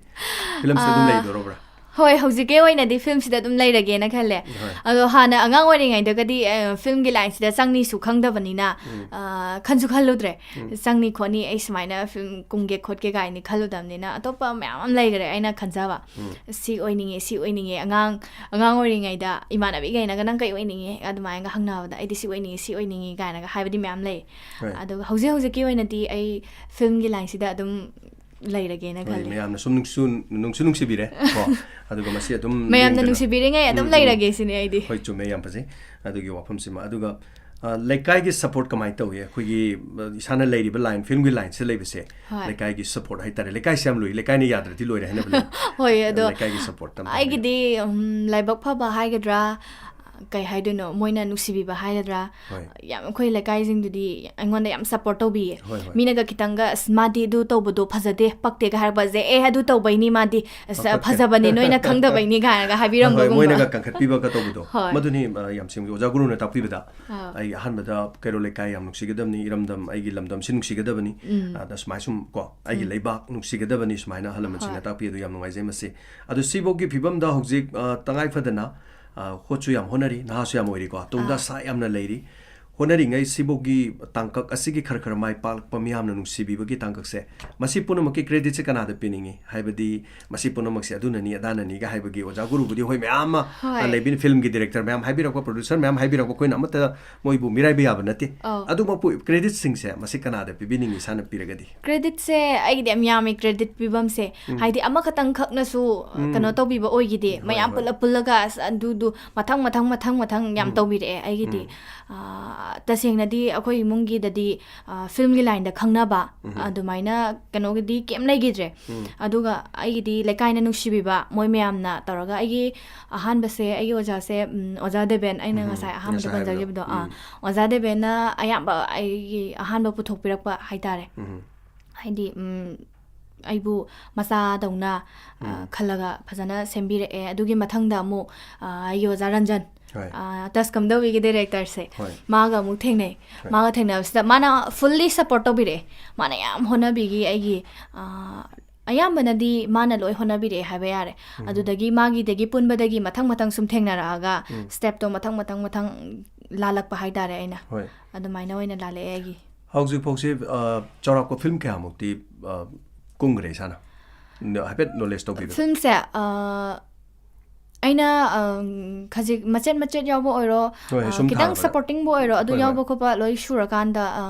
ꯐꯤꯂꯝꯁꯤꯗ ꯑꯗꯨꯝ ꯑꯥ, ꯂꯩꯗꯣꯔꯕ꯭ꯔꯥ? ꯍꯣꯏ, ꯍꯧꯖꯤꯛꯀꯤ ꯑꯣꯏꯅꯗꯤ ꯐꯤꯂꯝꯁꯤꯗ ꯑꯗꯨꯝ ꯂꯩꯔꯒꯦꯅ ꯈꯜꯂꯦ꯫ ꯍꯣꯏ꯫ ꯑꯗꯣ ꯍꯥꯟꯅ ꯑꯉꯥꯡ ꯑꯣꯏꯔꯤꯉꯩꯗꯒꯗꯤ, ꯑ, ꯐꯤꯂꯝꯒꯤ ꯂꯥꯏꯟꯁꯤꯗ ꯆꯪꯅꯤꯁꯨ ꯈꯪꯗꯕꯅꯤꯅ, ꯎꯝ꯫ ꯑ, ꯈꯟꯁꯨ ꯈꯜꯂꯨꯗ꯭ꯔꯦ꯫ ꯎꯝ꯫ ꯆꯪꯅꯤ ꯈꯣꯠꯅꯤ, ꯑꯩ ꯁꯨꯃꯥꯏꯅ ꯐꯤꯂꯝ ꯀꯨꯝꯒꯦ ꯈꯣꯠꯀꯦ ꯀꯥꯏꯅ ꯈꯜꯂꯨꯗꯕꯅꯤꯅ, ꯑꯇꯣꯞꯄ ꯃꯌꯥꯝ ꯑꯃ ꯂꯩꯈ꯭ꯔꯦ ꯑꯩꯅ ꯈꯟꯖꯕ꯫ ꯎꯝ꯫ ꯁꯤ ꯑꯣꯏꯅꯤꯡꯉꯦ, ꯁꯤ ꯑꯣꯏꯅꯤꯡꯉꯦ꯫ ꯑꯉꯥꯡ, ꯑꯉꯥꯡ ꯑꯣꯏꯔꯤꯉꯩꯗ ꯏꯃꯥꯟꯅꯕꯤꯈꯩꯅꯒ "ꯅꯪ ꯀꯩ ꯑꯣꯏꯅꯤꯡꯉꯦ?" ꯑꯗꯨꯃꯥꯏꯅꯒ ꯍꯪꯅꯕꯗ, "ꯑꯩꯗꯤ ꯁꯤ ꯑꯣꯏꯅꯤꯡꯉꯦ, ꯁꯤ ꯑꯣꯏꯅꯤꯡꯉꯦ" ꯀꯥꯏꯅꯒ ꯍꯥꯏꯕꯗꯤ ꯃꯌꯥꯝ ꯂꯩ꯫ ꯍꯣꯏ꯫ ꯑꯗꯨꯒ ꯍꯧꯖꯤꯛ ꯍꯧꯖꯤꯛꯀꯤ ꯑꯣꯏꯅꯗꯤ ꯑꯩ ꯐꯤꯂꯝꯒꯤ ꯂꯥꯏꯟꯁꯤꯗ ꯑꯗꯨꯝ ꯂꯩꯔꯒꯦꯅ ꯍꯣꯏ, ꯈꯜꯂꯤ꯫ ꯃꯌꯥꯝꯅ ꯁꯨꯝ ꯅꯨꯡꯁꯨ-, ꯅꯨꯡꯁꯨ ꯅꯨꯡꯁꯤꯕꯤꯔꯦ ꯀꯣ꯫ ꯑꯗꯨꯒ ꯃꯁꯤ ꯑꯗꯨꯝ ꯃꯌꯥꯝꯅ ꯂꯦꯡꯗꯅ ꯅꯨꯡꯁꯤꯕꯤꯔꯤꯉꯩ ꯑꯗꯨꯝ ꯎꯝ, ꯎꯝ꯫ ꯂꯩꯔꯒꯦ ꯁꯤꯅꯦ ꯑꯩꯗꯤ꯫ ꯍꯣꯏ, ꯆꯨꯝꯃꯦ, ꯌꯥꯝ ꯐꯖꯩ꯫ ꯑꯗꯨꯒꯤ ꯋꯥꯐꯝꯁꯤꯃ꯫ ꯑꯗꯨꯒ, ꯑ, ꯂꯩꯀꯥꯏꯒꯤ ꯁꯄꯣꯔꯠ ꯀꯃꯥꯏꯅ ꯇꯧꯏ? ꯑꯩꯈꯣꯏꯒꯤ, ꯑ, ꯏꯁꯥꯅ ꯂꯩꯔꯤꯕ ꯂꯥꯏꯟ, ꯐꯤꯂꯝꯒꯤ ꯂꯥꯏꯟꯁꯤꯗ ꯂꯩꯕꯁꯦ, ꯍꯣꯏ꯫ ꯂꯩꯀꯥꯏꯒꯤ ꯁꯄꯣꯔꯠ ꯍꯥꯏꯇꯥꯔꯦ꯫ ꯂꯩꯀꯥꯏꯁꯦ ꯌꯥꯝ ꯂꯨꯏ꯫ ꯂꯩꯀꯥꯏꯅ ꯌꯥꯗ꯭ꯔꯗꯤ ꯂꯣꯏꯔꯦ ꯍꯥꯏꯅꯕ ꯂꯩ꯫ ꯍꯣꯏ, ꯑꯗꯣ ꯂꯩꯀꯥꯏꯒꯤ ꯁꯄꯣꯔꯠ ꯑꯃ ꯍꯥꯏꯕꯤꯌꯨ꯫ ꯑꯩꯒꯤꯗꯤ, ꯎꯝ, ꯂꯥꯏꯕꯛ ꯐꯕ ꯍꯥꯏꯒꯗ꯭ꯔꯥ, ꯀꯩ ꯍꯥꯏꯗꯣꯏꯅꯣ, ꯃꯣꯏꯅ ꯅꯨꯡꯁꯤꯕꯤꯕ ꯍꯥꯏꯒꯗ꯭ꯔꯥ? ꯍꯣꯏ ꯌꯥꯝ, ꯑꯩꯈꯣꯏ ꯂꯩꯀꯥꯏꯁꯤꯡꯗꯨꯗꯤ ꯑꯩꯉꯣꯟꯗ ꯌꯥꯝ ꯁꯞꯄꯣꯔꯠ ꯇꯧꯕꯤꯌꯦ꯫ ꯍꯣꯏ ꯍꯣꯏ ꯃꯤꯅꯒ ꯈꯤꯇꯪꯒ "ꯑꯁ, ꯃꯥꯗꯤ ꯑꯗꯨ ꯇꯧꯕꯗꯣ ꯐꯖꯗꯦ, ꯄꯛꯇꯦꯒ" ꯍꯥꯏꯔꯛꯄꯁꯦ, "ꯑꯦ, ꯑꯗꯨ ꯇꯧꯕꯩꯅꯤ, ꯃꯥꯗꯤ ꯑꯁ, ꯄꯛꯇꯦ꯫ ꯐꯖꯕꯅꯦ, ꯅꯣꯏꯅ ꯈꯪꯗꯕꯩꯅꯤ" ꯀꯥꯏꯅꯒ ꯍꯣꯏ, ꯍꯥꯏꯕꯤꯔꯝꯕꯒꯨꯝꯕ꯫ ꯃꯣꯏꯅꯒ ꯀꯟꯈꯠꯄꯤꯕꯒ ꯇꯧꯕꯗꯣ꯫ ꯍꯣꯏ꯫ ꯃꯗꯨꯅꯤ ꯑ, ꯌꯥꯝ ꯁꯦꯝꯒꯤ ꯑꯣꯖꯥ ꯒꯨꯔꯨꯅ ꯇꯥꯛꯄꯤꯕꯗ ꯑꯥ꯫ ꯑꯩ ꯑꯍꯥꯟꯕꯗ ꯀꯩꯔꯣꯜ ꯂꯩꯀꯥꯏ ꯌꯥꯝ ꯅꯨꯡꯁꯤꯒꯗꯕꯅꯤ, ꯏꯔꯝꯗꯝ, ꯑꯩꯒꯤ ꯂꯝꯗꯝꯁꯤ ꯅꯨꯡꯁꯤꯒꯗꯕꯅꯤ꯫ ꯎꯝ꯫ ꯑꯗ ꯁꯨꯃꯥꯏꯅ ꯁꯨꯝ ꯀꯣ, ꯑꯩꯒꯤ ꯎꯝ꯫ ꯂꯩꯕꯥꯛ ꯅꯨꯡꯁꯤꯒꯗꯕꯅꯤ, ꯁꯨꯃꯥꯏꯅ ꯑꯍꯜ ꯂꯃꯟꯁꯤꯡꯅ ꯍꯣꯏ꯫ ꯇꯥꯛꯄꯤ ꯑꯗꯨ ꯌꯥꯝ ꯅꯨꯡꯉꯥꯏꯖꯩ꯫ ꯃꯁꯤ ꯑꯗꯨ ꯁꯤꯐꯧꯒꯤ ꯐꯤꯕꯝꯗ ꯍꯧꯖꯤꯛ ꯑ, ꯇꯉꯥꯏ ꯐꯗꯅ ꯑ, ꯍꯣꯠꯁꯨ ꯌꯥꯝ ꯍꯣꯠꯅꯔꯤ, ꯅꯍꯥꯁꯨ ꯌꯥꯝ ꯑꯣꯏꯔꯤꯀꯣ, ꯇꯨꯡꯗ ꯑꯥ꯫ ꯑꯁꯥ ꯌꯥꯝꯅ ꯂꯩꯔꯤ꯫ ꯍꯣꯠꯅꯔꯤꯉꯩ ꯁꯤꯐꯧꯒꯤ ꯇꯥꯡꯀꯛ ꯑꯁꯤꯒꯤ ꯈꯔ ꯈꯔ ꯃꯥꯏ ꯄꯥꯛꯂꯛꯄ, ꯃꯤꯌꯥꯝꯅ ꯅꯨꯡꯁꯤꯕꯤꯕꯒꯤ ꯇꯥꯡꯀꯛꯁꯦ, ꯃꯁꯤ ꯄꯨꯝꯅꯃꯛꯀꯤ ꯀ꯭ꯔꯦꯗꯤꯠꯁꯦ ꯀꯅꯥꯗ ꯄꯤꯅꯤꯡꯉꯤ? ꯍꯥꯏꯕꯗꯤ ꯃꯁꯤ ꯄꯨꯝꯅꯃꯛꯁꯦ ꯑꯗꯨꯅꯅꯤ ꯑꯗꯥꯅꯅꯤꯒ ꯍꯥꯏꯕꯒꯤ ꯑꯣꯖꯥ ꯒꯨꯔꯨꯕꯨꯗꯤ ꯍꯣꯏ ꯃꯌꯥꯝ ꯑꯃ ꯍꯣꯏ꯫ ꯑ, ꯂꯩꯕꯤꯅꯤ, ꯐꯤꯂꯝꯒꯤ ꯗꯤꯔꯦꯛꯇꯔ ꯃꯌꯥꯝ ꯍꯥꯏꯕꯤꯔꯛꯄ, ꯄ꯭ꯔꯣꯗ꯭ꯌꯨꯁꯔ ꯃꯌꯥꯝ ꯍꯥꯏꯕꯤꯔꯛꯄ, ꯑꯩꯈꯣꯏꯅ ꯑꯃꯠꯇ ꯃꯣꯏꯕꯨ ꯃꯤꯔꯥꯏꯕ ꯌꯥꯕ ꯅꯠꯇꯦ꯫ ꯑꯧ꯫ ꯑꯗꯨꯃꯛꯄꯨ ꯀ꯭ꯔꯦꯗꯤꯠꯁꯤꯡꯁꯦ ꯃꯁꯤ ꯀꯅꯥꯗ ꯄꯤꯕꯤꯅꯤꯡꯉꯤ, ꯏꯁꯥꯅ ꯄꯤꯔꯒꯗꯤ? ꯀ꯭ꯔꯦꯗꯤꯠꯁꯦ ꯑꯩꯒꯤꯗꯤ ꯌꯥꯝ ꯌꯥꯝꯃꯤ ꯀ꯭ꯔꯦꯗꯤꯠ ꯄꯤꯐꯝꯁꯦ꯫ ꯎꯝ꯫ ꯍꯥꯏꯗꯤ ꯑꯃꯈꯛꯇꯪ ꯈꯛꯅꯁꯨ ꯎꯝ꯫ ꯀꯩꯅꯣ ꯇꯧꯕꯤꯕ ꯑꯣꯏꯈꯤꯗꯦ꯫ ꯍꯣꯏ, ꯃꯌꯥꯝ ꯍꯣꯏ꯫ ꯄꯨꯂꯞ ꯄꯨꯜꯂꯒ ꯑꯁ ꯑꯗꯨꯗꯨ ꯃꯊꯪ ꯃꯊꯪ ꯃꯊꯪ ꯃꯊꯪ ꯌꯥꯝ ꯎꯝ꯫ ꯇꯧꯕꯤꯔꯛꯑꯦ ꯑꯩꯒꯤꯗꯤ꯫ ꯎꯝ꯫ ꯑꯥ, ꯇꯁꯦꯡꯅꯗꯤ ꯑꯩꯈꯣꯏ ꯏꯃꯨꯡꯒꯤꯗꯗꯤ, ꯑꯥ, ꯐꯤꯂꯝꯒꯤ ꯂꯥꯏꯟꯗ ꯈꯪꯅꯕ ꯎꯝ꯫ ꯑꯗꯨꯃꯥꯏꯅ ꯀꯩꯅꯣꯒꯤꯗꯤ ꯀꯩꯝ ꯂꯩꯈꯤꯗ꯭ꯔꯦ꯫ ꯎꯝ꯫ ꯑꯗꯨꯒ ꯑꯩꯒꯤꯗꯤ ꯂꯩꯀꯥꯏꯅ ꯅꯨꯡꯁꯤꯕꯤꯕ ꯃꯣꯏ ꯃꯌꯥꯝꯅ ꯇꯧꯔꯒ ꯑꯩꯒꯤ ꯑꯍꯥꯟꯕꯁꯦ ꯑꯩꯒꯤ ꯑꯣꯖꯥꯁꯦ, ꯎꯝ, ꯑꯣꯖꯥ ꯗꯦꯕꯦꯟ, ꯑꯩꯅ ꯎꯝ, ꯉꯁꯥꯏ ꯑꯍꯥꯟꯕꯗ ꯉꯁꯥꯏ ꯍꯥꯏꯕꯗꯣ꯫ ꯄꯟꯖꯈꯤꯕꯗꯣ, ꯑꯥ, ꯎꯝ꯫ ꯑꯣꯖꯥ ꯗꯦꯕꯦꯟꯅ ꯑꯌꯥꯝꯕ ꯑꯩꯒꯤ ꯑꯍꯥꯟꯕ ꯄꯨꯊꯣꯛꯄꯤꯔꯛꯄ ꯍꯥꯏꯇꯥꯔꯦ꯫ ꯎꯝ꯫ ꯍꯥꯏꯗꯤ, ꯎꯝ, ꯑꯩꯕꯨ ꯃꯆꯥꯗꯧꯅ, ꯑ, ꯎꯝ꯫ ꯈꯜꯂꯒ ꯐꯖꯅ ꯁꯦꯝꯕꯤꯔꯛꯑꯦ꯫ ꯑꯗꯨꯒꯤ ꯃꯊꯪꯗ ꯑꯃꯨꯛ, ꯑ, ꯑꯩꯒꯤ ꯑꯣꯖꯥ ꯔꯟꯖꯟ, ꯍꯣꯏ꯫ ꯑ, ꯇꯁ ꯀꯝꯗꯧꯕꯤꯒꯤ ꯗꯤꯔꯦꯛꯇꯔꯁꯦ, ꯍꯣꯏ꯫ ꯃꯥꯒ ꯑꯃꯨꯛ ꯊꯦꯡꯅꯩ꯫ ꯍꯣꯏ꯫ ꯃꯥꯒ ꯊꯦꯡꯅꯕꯁꯤꯗ ꯃꯥꯅ ꯐꯨꯜꯂꯤ ꯁꯞꯄꯣꯔꯠ ꯇꯧꯕꯤꯔꯛꯑꯦ꯫ ꯃꯥꯅ ꯌꯥꯝ ꯍꯣꯠꯅꯕꯤꯈꯤ ꯑꯩꯒꯤ, ꯑ, ꯑꯌꯥꯝꯕꯅꯗꯤ ꯃꯥꯅ ꯂꯣꯏ ꯍꯣꯠꯅꯕꯤꯔꯛꯑꯦ ꯍꯥꯏꯕ ꯌꯥꯔꯦ꯫ ꯎꯝ꯫ ꯑꯗꯨꯗꯒꯤ ꯃꯥꯒꯤꯗꯒꯤ ꯄꯨꯟꯕꯗꯒꯤ ꯃꯊꯪ ꯃꯊꯪ ꯁꯨꯝ ꯊꯦꯡꯅꯔꯛꯑꯒ ꯎꯝ꯫ ꯁ꯭ꯇꯦꯞꯇꯣ ꯃꯊꯪ ꯃꯊꯪ ꯃꯊꯪ ꯂꯥꯜꯂꯛꯄ ꯍꯥꯏꯇꯥꯔꯦ ꯑꯩꯅ꯫ ꯍꯣꯏ꯫ ꯑꯗꯨꯃꯥꯏꯅ ꯑꯣꯏꯅ ꯂꯥꯜꯂꯛꯑꯦ ꯑꯩꯒꯤ꯫ ꯍꯧꯖꯤꯛ ꯐꯥꯎꯁꯤ, ꯑ, ꯆꯥꯎꯔꯥꯛꯄ ꯐꯤꯂꯝ ꯀꯌꯥꯃꯨꯛꯇꯤ, ꯑ, ꯀꯨꯝꯈ꯭ꯔꯦ ꯏꯁꯥꯅ? ꯅ-, ꯍꯥꯏꯐꯦꯠ ꯅꯣꯂꯦꯖ ꯇꯧꯕꯤꯕ꯫ ꯐꯤꯂꯝꯁꯦ, ꯑ, ꯑꯩꯅ, ꯑ, ꯈꯖꯤꯛ ꯃꯆꯦꯠ ꯃꯆꯦꯠ ꯌꯥꯎꯕ ꯑꯣꯏꯔꯣ, ꯍꯣꯏ, ꯑ, ꯁꯨꯝ ꯈꯤꯇꯪ ꯊꯥꯔꯕꯗ꯫ ꯁꯞꯄꯣꯔꯇꯤꯡꯕꯨ ꯑꯣꯏꯔꯣ, ꯑꯗꯨ ꯍꯣꯏ, ꯍꯣꯏ꯫ ꯌꯥꯎꯕ ꯈꯣꯠꯄ ꯂꯣꯏ ꯁꯨꯔꯀꯥꯟꯗ, ꯑ,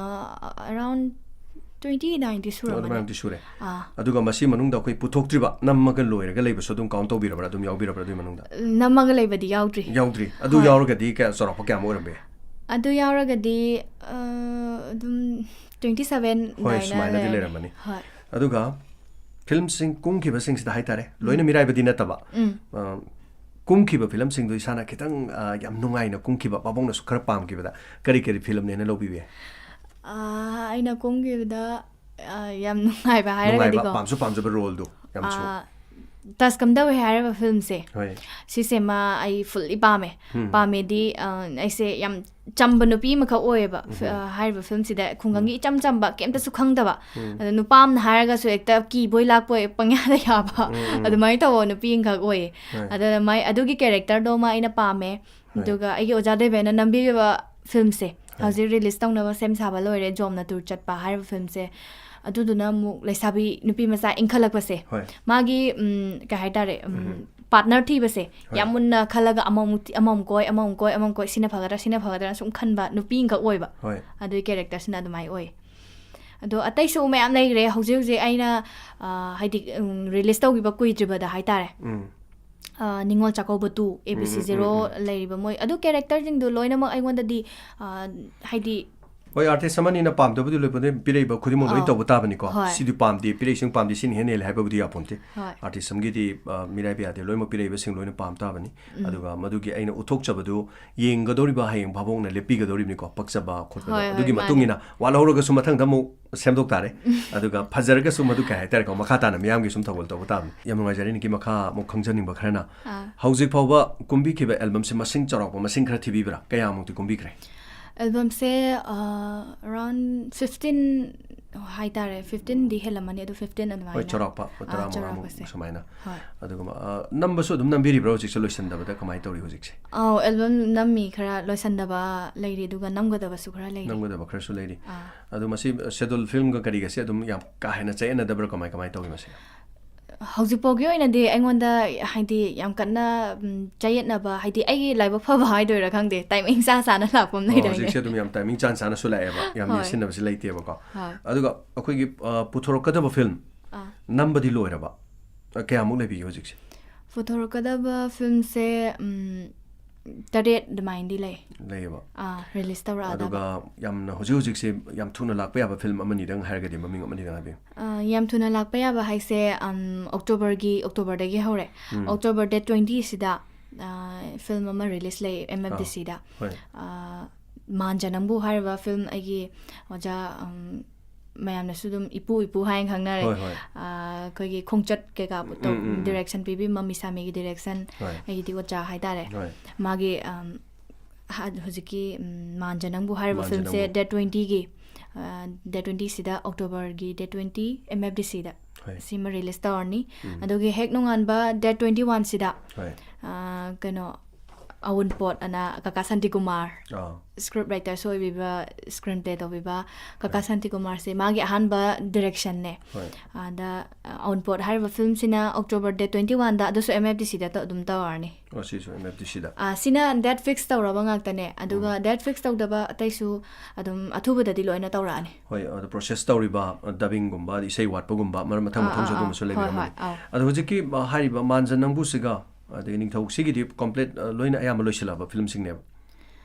ꯑꯔꯥꯎꯟ ꯇ꯭ꯋꯦꯟꯇꯤ ꯅꯥꯏꯟꯇꯤ ꯁꯨꯔꯝꯃꯅꯤ꯫ ꯑꯗꯨꯃꯥꯏꯅꯗꯤ ꯁꯨꯔꯦ꯫ ꯑꯥ꯫ ꯑꯗꯨꯒ ꯃꯁꯤ ꯃꯅꯨꯡꯗ ꯑꯩꯈꯣꯏ ꯄꯨꯊꯣꯛꯇ꯭ꯔꯤꯕ, ꯅꯝꯃꯒ ꯂꯣꯏꯔꯒ ꯂꯩꯕꯁꯨ ꯑꯗꯨꯝ ꯀꯥꯎꯟ ꯇꯧꯕꯤꯔꯕ꯭ꯔꯥ? ꯑꯗꯨꯝ ꯌꯥꯎꯕꯤꯔꯕ꯭ꯔꯥ ꯑꯗꯨꯒꯤ ꯃꯅꯨꯡꯗ? ꯅꯝꯃꯒ ꯂꯩꯕꯗꯤ ꯌꯥꯎꯗ꯭ꯔꯤ꯫ ꯌꯥꯎꯗ꯭ꯔꯤ꯫ ꯑꯗꯨ ꯍꯣꯏ꯫ ꯌꯥꯎꯔꯒꯗꯤ ꯀꯌꯥ, ꯆꯥꯎꯔꯥꯛꯄ ꯀꯌꯥꯃꯨꯛ ꯑꯣꯏꯔꯝꯕ ꯌꯥꯏ? ꯑꯗꯨ ꯌꯥꯎꯔꯒꯗꯤ, ꯑ, ꯑꯗꯨꯝ ꯇ꯭ꯋꯦꯟꯇꯤ ꯁꯚꯦꯟ ꯍꯣꯏ, ꯑꯗꯨꯃꯥꯏꯅ ꯁꯨꯃꯥꯏꯅꯗꯤ ꯂꯩꯔꯅꯤ꯫ ꯂꯩꯔꯝꯃꯅꯤ꯫ ꯍꯣꯏ꯫ ꯑꯗꯨꯒ ꯐꯤꯂꯝꯁꯤꯡ ꯀꯨꯝꯈꯤꯕꯁꯤꯡꯁꯤꯗ ꯍꯥꯏꯇꯥꯔꯦ, ꯎꯝ꯫ ꯂꯣꯏꯅ ꯃꯤꯔꯥꯏꯕꯗꯤ ꯅꯠꯇꯕ, ꯎꯝ꯫ ꯑ, ꯀꯨꯝꯈꯤꯕ ꯐꯤꯂꯝꯁꯤꯡꯗꯣ ꯏꯁꯥꯅ ꯈꯤꯇꯪ, ꯑ, ꯌꯥꯝ ꯅꯨꯡꯉꯥꯏꯅ ꯀꯨꯝꯈꯤꯕ, ꯄꯥꯕꯨꯡꯅꯁꯨ ꯈꯔ ꯄꯥꯝꯈꯤꯕꯗ ꯀꯔꯤ ꯀꯔꯤ ꯐꯤꯂꯝꯅꯦꯅ ꯂꯧꯕꯤꯕ ꯌꯥꯏ? ꯑꯥ, ꯑꯩꯅ ꯀꯨꯝꯈꯤꯕꯗ, ꯑꯥ, ꯌꯥꯝ ꯅꯨꯡꯉꯥꯏꯕ ꯅꯨꯡꯉꯥꯏꯕ, ꯍꯥꯏꯔꯒꯗꯤꯀꯣ, ꯄꯥꯝꯁꯨ ꯄꯥꯝꯖꯕ ꯔꯣꯜꯗꯣ ꯌꯥꯝꯁꯨ꯫ ꯑꯥ, ꯇꯁ ꯀꯝ ꯇꯧꯋꯦ ꯍꯥꯏꯔꯤꯕ ꯐꯤꯂꯝꯁꯦ, ꯍꯣꯏ꯫ ꯁꯤꯁꯦ ꯃꯥ ꯑꯩ ꯐꯨꯜꯂꯤ ꯄꯥꯝꯃꯦ꯫ ꯎꯝ꯫ ꯄꯥꯝꯃꯦꯗꯤ, ꯑꯥ, ꯑꯩꯁꯦ ꯌꯥꯝ ꯆꯝꯕ ꯅꯨꯄꯤ ꯑꯃꯈꯛ ꯑꯣꯏꯌꯦꯕ꯫ ꯐꯤ-, ꯎꯝ꯫ ꯑꯥ, ꯍꯥꯏꯔꯤꯕ ꯐꯤꯂꯝꯁꯤꯗ ꯈꯨꯡꯒꯪꯒꯤ ꯎꯝ꯫ ꯏꯆꯝ ꯆꯝꯕ, ꯀꯩꯝꯇꯁꯨ ꯈꯪꯗꯕ꯫ ꯎꯝ꯫ ꯑꯗꯣ ꯅꯨꯄꯥ ꯑꯃꯅ ꯍꯥꯏꯔꯒꯁꯨ ꯍꯦꯛꯇ ꯀꯤꯕꯣꯏ ꯂꯥꯛꯄꯣꯏ ꯄꯪꯌꯥꯗ ꯌꯥꯕ꯫ ꯎꯝ, ꯎꯝ꯫ ꯑꯗꯨꯃꯥꯏꯅ ꯇꯧꯕ ꯅꯨꯄꯤ ꯑꯃꯈꯛ ꯑꯣꯏꯌꯦ꯫ ꯍꯣꯏ꯫ ꯑꯗꯨꯅ ꯃꯥꯏ-, ꯑꯗꯨꯒꯤ ꯀꯦꯔꯦꯛꯇꯔꯗꯣ ꯃꯥ ꯑꯩꯅ ꯄꯥꯝꯃꯦ꯫ ꯍꯣꯏ꯫ ꯑꯗꯨꯒ ꯑꯩꯒꯤ ꯑꯣꯖꯥ ꯗꯦꯕꯦꯟꯅ ꯅꯝꯕꯤꯔꯤꯕ ꯐꯤꯂꯝꯁꯦ, ꯍꯣꯏ꯫ ꯍꯧꯖꯤꯛ ꯔꯤꯂꯤꯁ ꯇꯧꯅꯕ ꯁꯦꯝ ꯁꯥꯕ ꯂꯣꯏꯔꯦ, ꯖꯣꯝꯅ ꯇꯨꯔ ꯆꯠꯄ ꯍꯥꯏꯔꯤꯕ ꯐꯤꯂꯝꯁꯦ꯫ ꯑꯗꯨꯗꯨꯅ ꯑꯃꯨꯛ ꯂꯩꯁꯥꯕꯤ ꯅꯨꯄꯤ ꯃꯆꯥ ꯏꯟꯈꯠꯂꯛꯄꯁꯦ, ꯍꯣꯏ꯫ ꯃꯥꯒꯤ, ꯎꯝ, ꯀꯩ ꯍꯥꯏꯇꯥꯔꯦ, ꯎꯝ, ꯎꯝ꯫ ꯄꯥꯔꯠꯅꯔ ꯊꯤꯕꯁꯦ ꯍꯣꯏ꯫ ꯌꯥꯝ ꯃꯨꯟꯅ ꯈꯜꯂꯒ ꯑꯃꯃꯨꯛ ꯊꯤ-, ꯑꯃꯃꯨꯛ ꯀꯣꯏ, ꯑꯃꯃꯨꯛ ꯀꯣꯏ, ꯑꯃꯃꯨꯛ ꯀꯣꯏ, ꯁꯤꯅ ꯐꯒꯗ꯭ꯔꯥ, ꯁꯤꯅ ꯐꯒꯗ꯭ꯔꯥ ꯁꯨꯝ ꯈꯟꯕ ꯅꯨꯄꯤ ꯑꯃꯈꯛ ꯑꯣꯏꯕ꯫ ꯍꯣꯏ꯫ ꯑꯗꯨꯒꯤ ꯀꯦꯔꯦꯛꯇꯔꯁꯤꯅ ꯑꯗꯨꯃꯥꯏꯅ ꯑꯣꯏ꯫ ꯑꯗꯣ ꯑꯇꯩꯁꯨ ꯃꯌꯥꯝ ꯂꯩꯈ꯭ꯔꯦ꯫ ꯍꯧꯖꯤꯛ ꯍꯧꯖꯤꯛ ꯑꯩꯅ, ꯑ, ꯍꯥꯏꯗꯤ, ꯎꯝ, ꯔꯤꯂꯤꯁ ꯇꯧꯈꯤꯕ ꯀꯨꯏꯗ꯭ꯔꯤꯕꯗ ꯍꯥꯏꯇꯥꯔꯦ, ꯎꯝ꯫ ꯑ, Ningol Chakkouba two, um, um, um, um. A B C zero ꯂꯩꯔꯤꯕ ꯃꯣꯏ, ꯑꯗꯨ ꯀꯦꯔꯦꯛꯇꯔꯁꯤꯡꯗꯣ ꯂꯣꯏꯅꯃꯛ ꯑꯩꯉꯣꯟꯗꯗꯤ, ꯑ, ꯍꯥꯏꯗꯤ, ꯍꯣꯏ, ꯑꯥꯔꯇꯤꯁ ꯑꯃꯅꯤꯅ ꯄꯥꯝꯗꯕꯗꯤ ꯂꯣꯏ ꯄꯣꯟꯇꯦ, ꯄꯤꯔꯛꯏꯕ ꯈꯨꯗꯤꯡꯃꯛ ꯂꯣꯏ ꯑꯥ, ꯇꯧꯕ ꯇꯥꯕꯅꯤꯀꯣ꯫ ꯍꯣꯏ꯫ ꯁꯤꯗꯤ ꯄꯥꯝꯗꯦ, ꯄꯤꯔꯛꯏꯁꯤꯡ ꯄꯥꯝꯗꯦ, ꯁꯤꯅ ꯍꯦꯟꯅ ꯍꯦꯜꯂꯦ ꯍꯥꯏꯕꯕꯨꯗꯤ ꯌꯥꯄꯣꯟꯇꯦ꯫ ꯍꯣꯏ꯫ ꯑꯥꯔꯇꯤꯁ ꯑꯃꯒꯤꯗꯤ, ꯑ, ꯃꯤꯔꯥꯏꯕ ꯌꯥꯗꯦ, ꯂꯣꯏꯅꯃꯛ ꯄꯤꯔꯛꯏꯕꯁꯤꯡ ꯂꯣꯏꯅ ꯄꯥꯝ ꯇꯥꯕꯅꯤ꯫ ꯎꯝ꯫ ꯑꯗꯨꯒ ꯃꯗꯨꯒꯤ ꯑꯩꯅ ꯎꯠꯊꯣꯛꯆꯕꯗꯨ ꯌꯦꯡꯒꯗꯧꯔꯤꯕ ꯍꯌꯦꯡ ꯚꯥꯕꯣꯛꯅ ꯂꯦꯞꯄꯤꯒꯗꯧꯔꯤꯕꯅꯤꯀꯣ, ꯄꯛꯆꯕ ꯈꯣꯠꯄꯗꯣ꯫ ꯍꯣꯏ, ꯍꯣꯏ, ꯑꯗꯨꯒꯤ ꯃꯥꯅꯦ꯫ ꯃꯇꯨꯡ ꯏꯟꯅ ꯋꯥꯠꯍꯧꯔꯒꯁꯨ ꯃꯊꯪꯗ ꯑꯃꯨꯛ ꯁꯦꯝꯗꯣꯛ ꯇꯥꯔꯦ꯫ ꯑꯗꯨꯒ ꯐꯖꯔꯒꯁꯨ ꯃꯗꯨ ꯀꯩ ꯍꯥꯏꯇꯥꯔꯦꯀꯣ, ꯃꯈꯥ ꯇꯥꯅ ꯃꯤꯌꯥꯝꯒꯤ ꯁꯨꯝ ꯊꯧꯒꯜ ꯇꯧꯕ ꯇꯥꯕꯅꯤ꯫ ꯌꯥꯝ ꯅꯨꯡꯉꯥꯏꯖꯔꯦ, ꯅꯤꯀꯤ, ꯃꯈꯥ ꯑꯃꯨꯛ ꯈꯪꯖꯅꯤꯡꯕ ꯈꯔꯅ꯫ ꯑꯥ꯫ ꯍꯧꯖꯤꯛ ꯐꯥꯎꯕ ꯀꯨꯝꯕꯤꯈꯤꯕ ꯑꯦꯜꯕꯝꯁꯦ ꯃꯁꯤꯡ ꯆꯥꯎꯔꯥꯛꯄ ꯃꯁꯤꯡ ꯈꯔ ꯊꯤꯕꯤꯕ꯭ꯔꯥ? ꯀꯌꯥꯃꯨꯛꯇꯤ ꯀꯨꯝꯕꯤꯈ꯭ꯔꯦ? ꯑꯦꯜꯕꯝꯁꯦ, ꯑ, around fifteen ꯍꯥꯏꯇꯥꯔꯦ, fifteen ꯗꯤ ꯍꯦꯜꯂꯝꯃꯅꯤ, ꯑꯗꯣ fifteen ꯑꯗꯨꯃꯥꯏꯅ꯫ ꯍꯣꯏ, ꯆꯥꯎꯔꯥꯛꯄ ꯑꯥ, ꯇꯔꯥꯃꯉꯥꯃꯨꯛ ꯆꯥꯎꯔꯥꯛꯄꯁꯦ꯫ ꯁꯨꯃꯥꯏꯅ꯫ ꯍꯣꯏ꯫ ꯑꯗꯨꯒ, ꯑ, ꯅꯝꯕꯁꯨ ꯑꯗꯨꯝ ꯅꯝꯕꯤꯔꯤꯕ꯭ꯔꯣ ꯍꯧꯖꯤꯛꯁꯦ, ꯂꯣꯏꯁꯤꯟꯗꯕꯗ ꯀꯃꯥꯏꯅ ꯇꯧꯔꯤ ꯍꯧꯖꯤꯛꯁꯦ? ꯑꯧ, ꯑꯦꯜꯕꯝ ꯅꯝꯃꯤ, ꯈꯔ ꯂꯣꯏꯁꯟꯗꯕ ꯂꯩꯔꯤ, ꯑꯗꯨꯒ ꯅꯝꯒꯗꯕꯁꯨ ꯈꯔ ꯂꯩꯔꯤ꯫ ꯅꯝꯒꯗꯕ ꯈꯔꯁꯨ ꯂꯩꯔꯤ꯫ ꯑꯥ꯫ ꯑꯗꯣ ꯃꯁꯤ ꯁꯦꯗꯨꯜ ꯐꯤꯜꯝꯒ ꯀꯔꯤꯒꯁꯦ ꯑꯗꯨꯝ ꯌꯥꯝ ꯀꯥ ꯍꯦꯟꯅ ꯆꯌꯦꯠꯅꯗꯕ꯭ꯔꯥ? ꯀꯃꯥꯏ, ꯀꯃꯥꯏ ꯇꯧꯏ ꯃꯁꯤ? ꯍꯧꯖꯤꯛꯐꯥꯎꯒꯤ ꯑꯣꯏꯅꯗꯤ ꯑꯩꯉꯣꯟꯗ, ꯍꯥꯏꯗꯤ, ꯌꯥꯝ ꯀꯟꯅ, ꯎꯝ, ꯆꯌꯦꯠꯅꯕ, ꯍꯥꯏꯗꯤ, ꯑꯩꯒꯤ ꯂꯥꯏꯕꯛ ꯐꯕ ꯍꯥꯏꯗꯣꯏꯔꯥ ꯈꯪꯗꯦ, ꯇꯥꯏꯃꯤꯡ ꯆꯥ ꯆꯥꯅ ꯂꯥꯛꯄ ꯑꯃ ꯑꯣ, ꯂꯩꯗꯥꯏꯅꯦ? ꯍꯧꯖꯤꯛꯁꯦ ꯑꯗꯨꯝ ꯌꯥꯝ ꯇꯥꯏꯃꯤꯡ ꯆꯥꯟ ꯆꯥꯅꯁꯨ ꯂꯥꯛꯑꯦꯕ, ꯌꯥꯝ ꯍꯣꯏ꯫ ꯌꯦꯠꯁꯤꯟꯅꯕꯁꯤ ꯂꯩꯇꯦꯕꯀꯣ꯫ ꯍꯣꯏ꯫ ꯑꯗꯨꯒ ꯑꯩꯈꯣꯏꯒꯤ, ꯑ, ꯄꯨꯊꯣꯔꯛꯀꯗꯕ ꯐꯤꯜꯝ ꯑꯥ꯫ ꯅꯝꯕꯗꯤ ꯂꯣꯏꯔꯕ? ꯑ, ꯀꯌꯥꯃꯨꯛ ꯂꯩꯕꯤꯒꯦ ꯍꯧꯖꯤꯛꯁꯦ? ꯄꯨꯊꯣꯔꯛꯀꯗꯕ ꯐꯤꯜꯝꯁꯦ, ꯎꯝ, ꯇꯔꯦꯠ ꯑꯗꯨꯃꯥꯏꯅꯗꯤ ꯂꯩ꯫ ꯂꯩꯌꯦꯕ꯫ ꯑꯥ, ꯔꯤꯂꯤꯁ ꯇꯧꯔꯛꯑꯗꯕ꯫ ꯑꯗꯨꯒ ꯌꯥꯝꯅ ꯍꯧꯖꯤꯛ ꯍꯧꯖꯤꯛꯁꯦ ꯌꯥꯝ ꯊꯨꯅ ꯂꯥꯛꯄ ꯌꯥꯕ ꯐꯤꯜꯝ ꯑꯃꯅꯤꯗꯪ ꯍꯥꯏꯔꯒꯗꯤ, ꯃꯃꯤꯡ ꯑꯃꯅꯤꯗꯪ ꯍꯥꯏꯕꯤꯌꯨ꯫ ꯑꯥ, ꯌꯥꯝ ꯊꯨꯅ ꯂꯥꯛꯄ ꯌꯥꯕ ꯍꯥꯏꯁꯦ, ꯎꯝ, ꯑꯣꯛꯇꯣꯕꯔꯒꯤ, ꯑꯣꯛꯇꯣꯕꯔꯗꯒꯤ ꯍꯧꯔꯦ꯫ ꯎꯝ꯫ ꯑꯣꯛꯇꯣꯕꯔ date twenty ꯁꯤꯗ, ꯐꯤꯂꯝ ꯑꯃ ꯔꯤꯂꯤꯁ ꯂꯩ ꯑꯦꯝ ꯑꯦꯐ ꯗꯤ ꯁꯤꯗ꯫ ꯍꯣꯏ꯫ ꯃꯥꯟꯖ ꯅꯪꯕꯨ ꯍꯥꯏꯔꯤꯕ ꯐꯤꯂꯝ ꯑꯩꯒꯤ ꯑꯣꯖꯥ, ꯎꯝ, ꯃꯌꯥꯝꯅꯁꯨ ꯑꯗꯨꯝ ꯏꯄꯨ ꯏꯄꯨ ꯍꯥꯏꯅ ꯈꯪꯅꯔꯦ꯫ ꯍꯣꯏ, ꯍꯣꯏ꯫ ꯑꯩꯈꯣꯏꯒꯤ ꯈꯣꯡꯆꯠ ꯀꯩꯀꯥ ꯎꯝ, ꯎꯝ, ꯎꯝ꯫ ꯗꯤꯔꯦꯛꯁꯟ ꯄꯤꯕꯤꯕ ꯃꯃꯤ ꯁꯥꯃꯤꯒꯤ ꯗꯤꯔꯦꯛꯁꯟ ꯍꯣꯏ꯫ ꯑꯩꯒꯤꯗꯤ ꯑꯣꯖꯥ ꯍꯥꯏꯇꯥꯔꯦ꯫ ꯍꯣꯏ꯫ ꯃꯥꯒꯤ, ꯎꯝ, ꯍ-, ꯍꯧꯖꯤꯛꯀꯤ, ꯎꯝ, ꯃꯥꯟꯖ ꯅꯪꯕꯨ ꯍꯥꯏꯔꯤꯕ ꯃꯥꯟꯖ ꯐꯤꯂꯝꯁꯦ ꯅꯪꯕꯨ꯫ ꯗꯦꯠ ꯇ꯭ꯋꯦꯟꯇꯤꯒꯤ, ꯗꯦꯠ ꯇ꯭ꯋꯦꯟꯇꯤꯁꯤꯗ, ꯑꯣꯛꯇꯣꯕꯔꯒꯤ date twenty, M F D ꯁꯤꯗ ꯍꯣꯏ꯫ ꯁꯤꯃ ꯔꯤꯂꯤꯁ ꯇꯧꯔꯅꯤ꯫ ꯎꯝ꯫ ꯑꯗꯨꯒꯤ ꯍꯦꯛ ꯅꯣꯡꯉꯥꯟꯕ ꯗꯦꯠ ꯇ꯭ꯋꯦꯟꯇꯤ ꯋꯥꯟꯁꯤꯗ, ꯍꯣꯏ꯫ ꯀꯩꯅꯣ, ꯑꯋꯨꯟꯄꯣꯠ ꯑꯅ ꯀꯀꯥ ꯁꯥꯟꯇꯤꯀꯨꯃꯥꯔ, ꯑꯥ꯫ ꯁ꯭ꯀ꯭ꯔꯤꯞ ꯔꯥꯏꯇꯔꯁꯨ ꯑꯣꯏꯕꯤꯕ, ꯁ꯭ꯀ꯭ꯔꯤꯟ ꯄ꯭ꯂꯦ ꯇꯧꯕꯤꯕ ꯀꯀꯥ ꯍꯣꯏ꯫ ꯁꯥꯟꯇꯤꯀꯨꯃꯥꯔꯁꯦ ꯃꯥꯒꯤ ꯑꯍꯥꯟꯕ ꯗꯤꯔꯦꯛꯁꯟꯅꯦ꯫ ꯍꯣꯏ꯫ ꯑꯗ, ꯑ, ꯑꯋꯨꯟꯄꯣꯠ ꯍꯥꯏꯔꯤꯕ ꯐꯤꯂꯝꯁꯤꯅ ꯑꯣꯛꯇꯣꯕꯔ ꯗꯦꯠ ꯇ꯭ꯋꯦꯟꯇꯤ ꯋꯥꯟꯗ, ꯑꯗꯨꯁꯨ ꯑꯦꯝ ꯑꯦꯐ ꯗꯤ ꯁꯤꯗ ꯑꯗꯨꯝ ꯇꯧꯔꯅꯤ꯫ ꯑꯣ, ꯁꯤꯁꯨ ꯑꯦꯝ ꯑꯦꯐ ꯗꯤ ꯁꯤꯗ꯫ ꯑ, ꯁꯤꯅ ꯗꯦꯠ ꯐꯤꯛꯁ ꯇꯧꯔꯕ ꯉꯥꯛꯇꯅꯦ꯫ ꯑꯗꯨꯒ ꯎꯝ꯫ ꯗꯦꯠ ꯐꯤꯛꯁ ꯇꯧꯗꯕ ꯑꯇꯩꯁꯨ ꯑꯗꯨꯝ ꯑꯊꯨꯕꯗꯗꯤ ꯂꯣꯏꯅ ꯇꯧꯔꯛꯑꯅꯤ꯫ ꯍꯣꯏ, ꯑꯗꯣ ꯄ꯭ꯔꯣꯁꯦꯁ ꯇꯧꯔꯤꯕ, ꯑ, ꯗꯕꯤꯡꯒꯨꯝꯕ, ꯑꯗꯩ ꯏꯁꯩ ꯋꯥꯠꯄꯒꯨꯝꯕ, ꯃꯔꯝ ꯃꯊꯪ ꯑꯥ, ꯃꯊꯪꯁꯨ ꯑꯥ, ꯑꯗꯨꯒꯨꯝꯕꯁꯨ ꯑꯥ, ꯍꯣꯏ, ꯂꯩꯕꯤꯔꯝꯃꯅꯤ꯫ ꯍꯣꯏ, ꯑꯧ꯫ ꯑꯗꯣ ꯍꯧꯖꯤꯛꯀꯤ, ꯑ, ꯍꯥꯏꯔꯤꯕ ꯃꯥꯟꯖ ꯅꯪꯕꯨꯁꯤꯒ, ꯑꯗꯒꯤ ꯅꯤꯡꯊꯧꯁꯤꯒꯤꯗꯤ ꯀꯣꯝꯄ꯭ꯂꯤꯠ, ꯑ, ꯂꯣꯏꯅ ꯑꯌꯥꯝꯕ ꯂꯣꯏꯁꯤꯜꯂꯛꯑꯕ ꯐꯤꯂꯝꯁꯤꯡꯅꯦꯕ?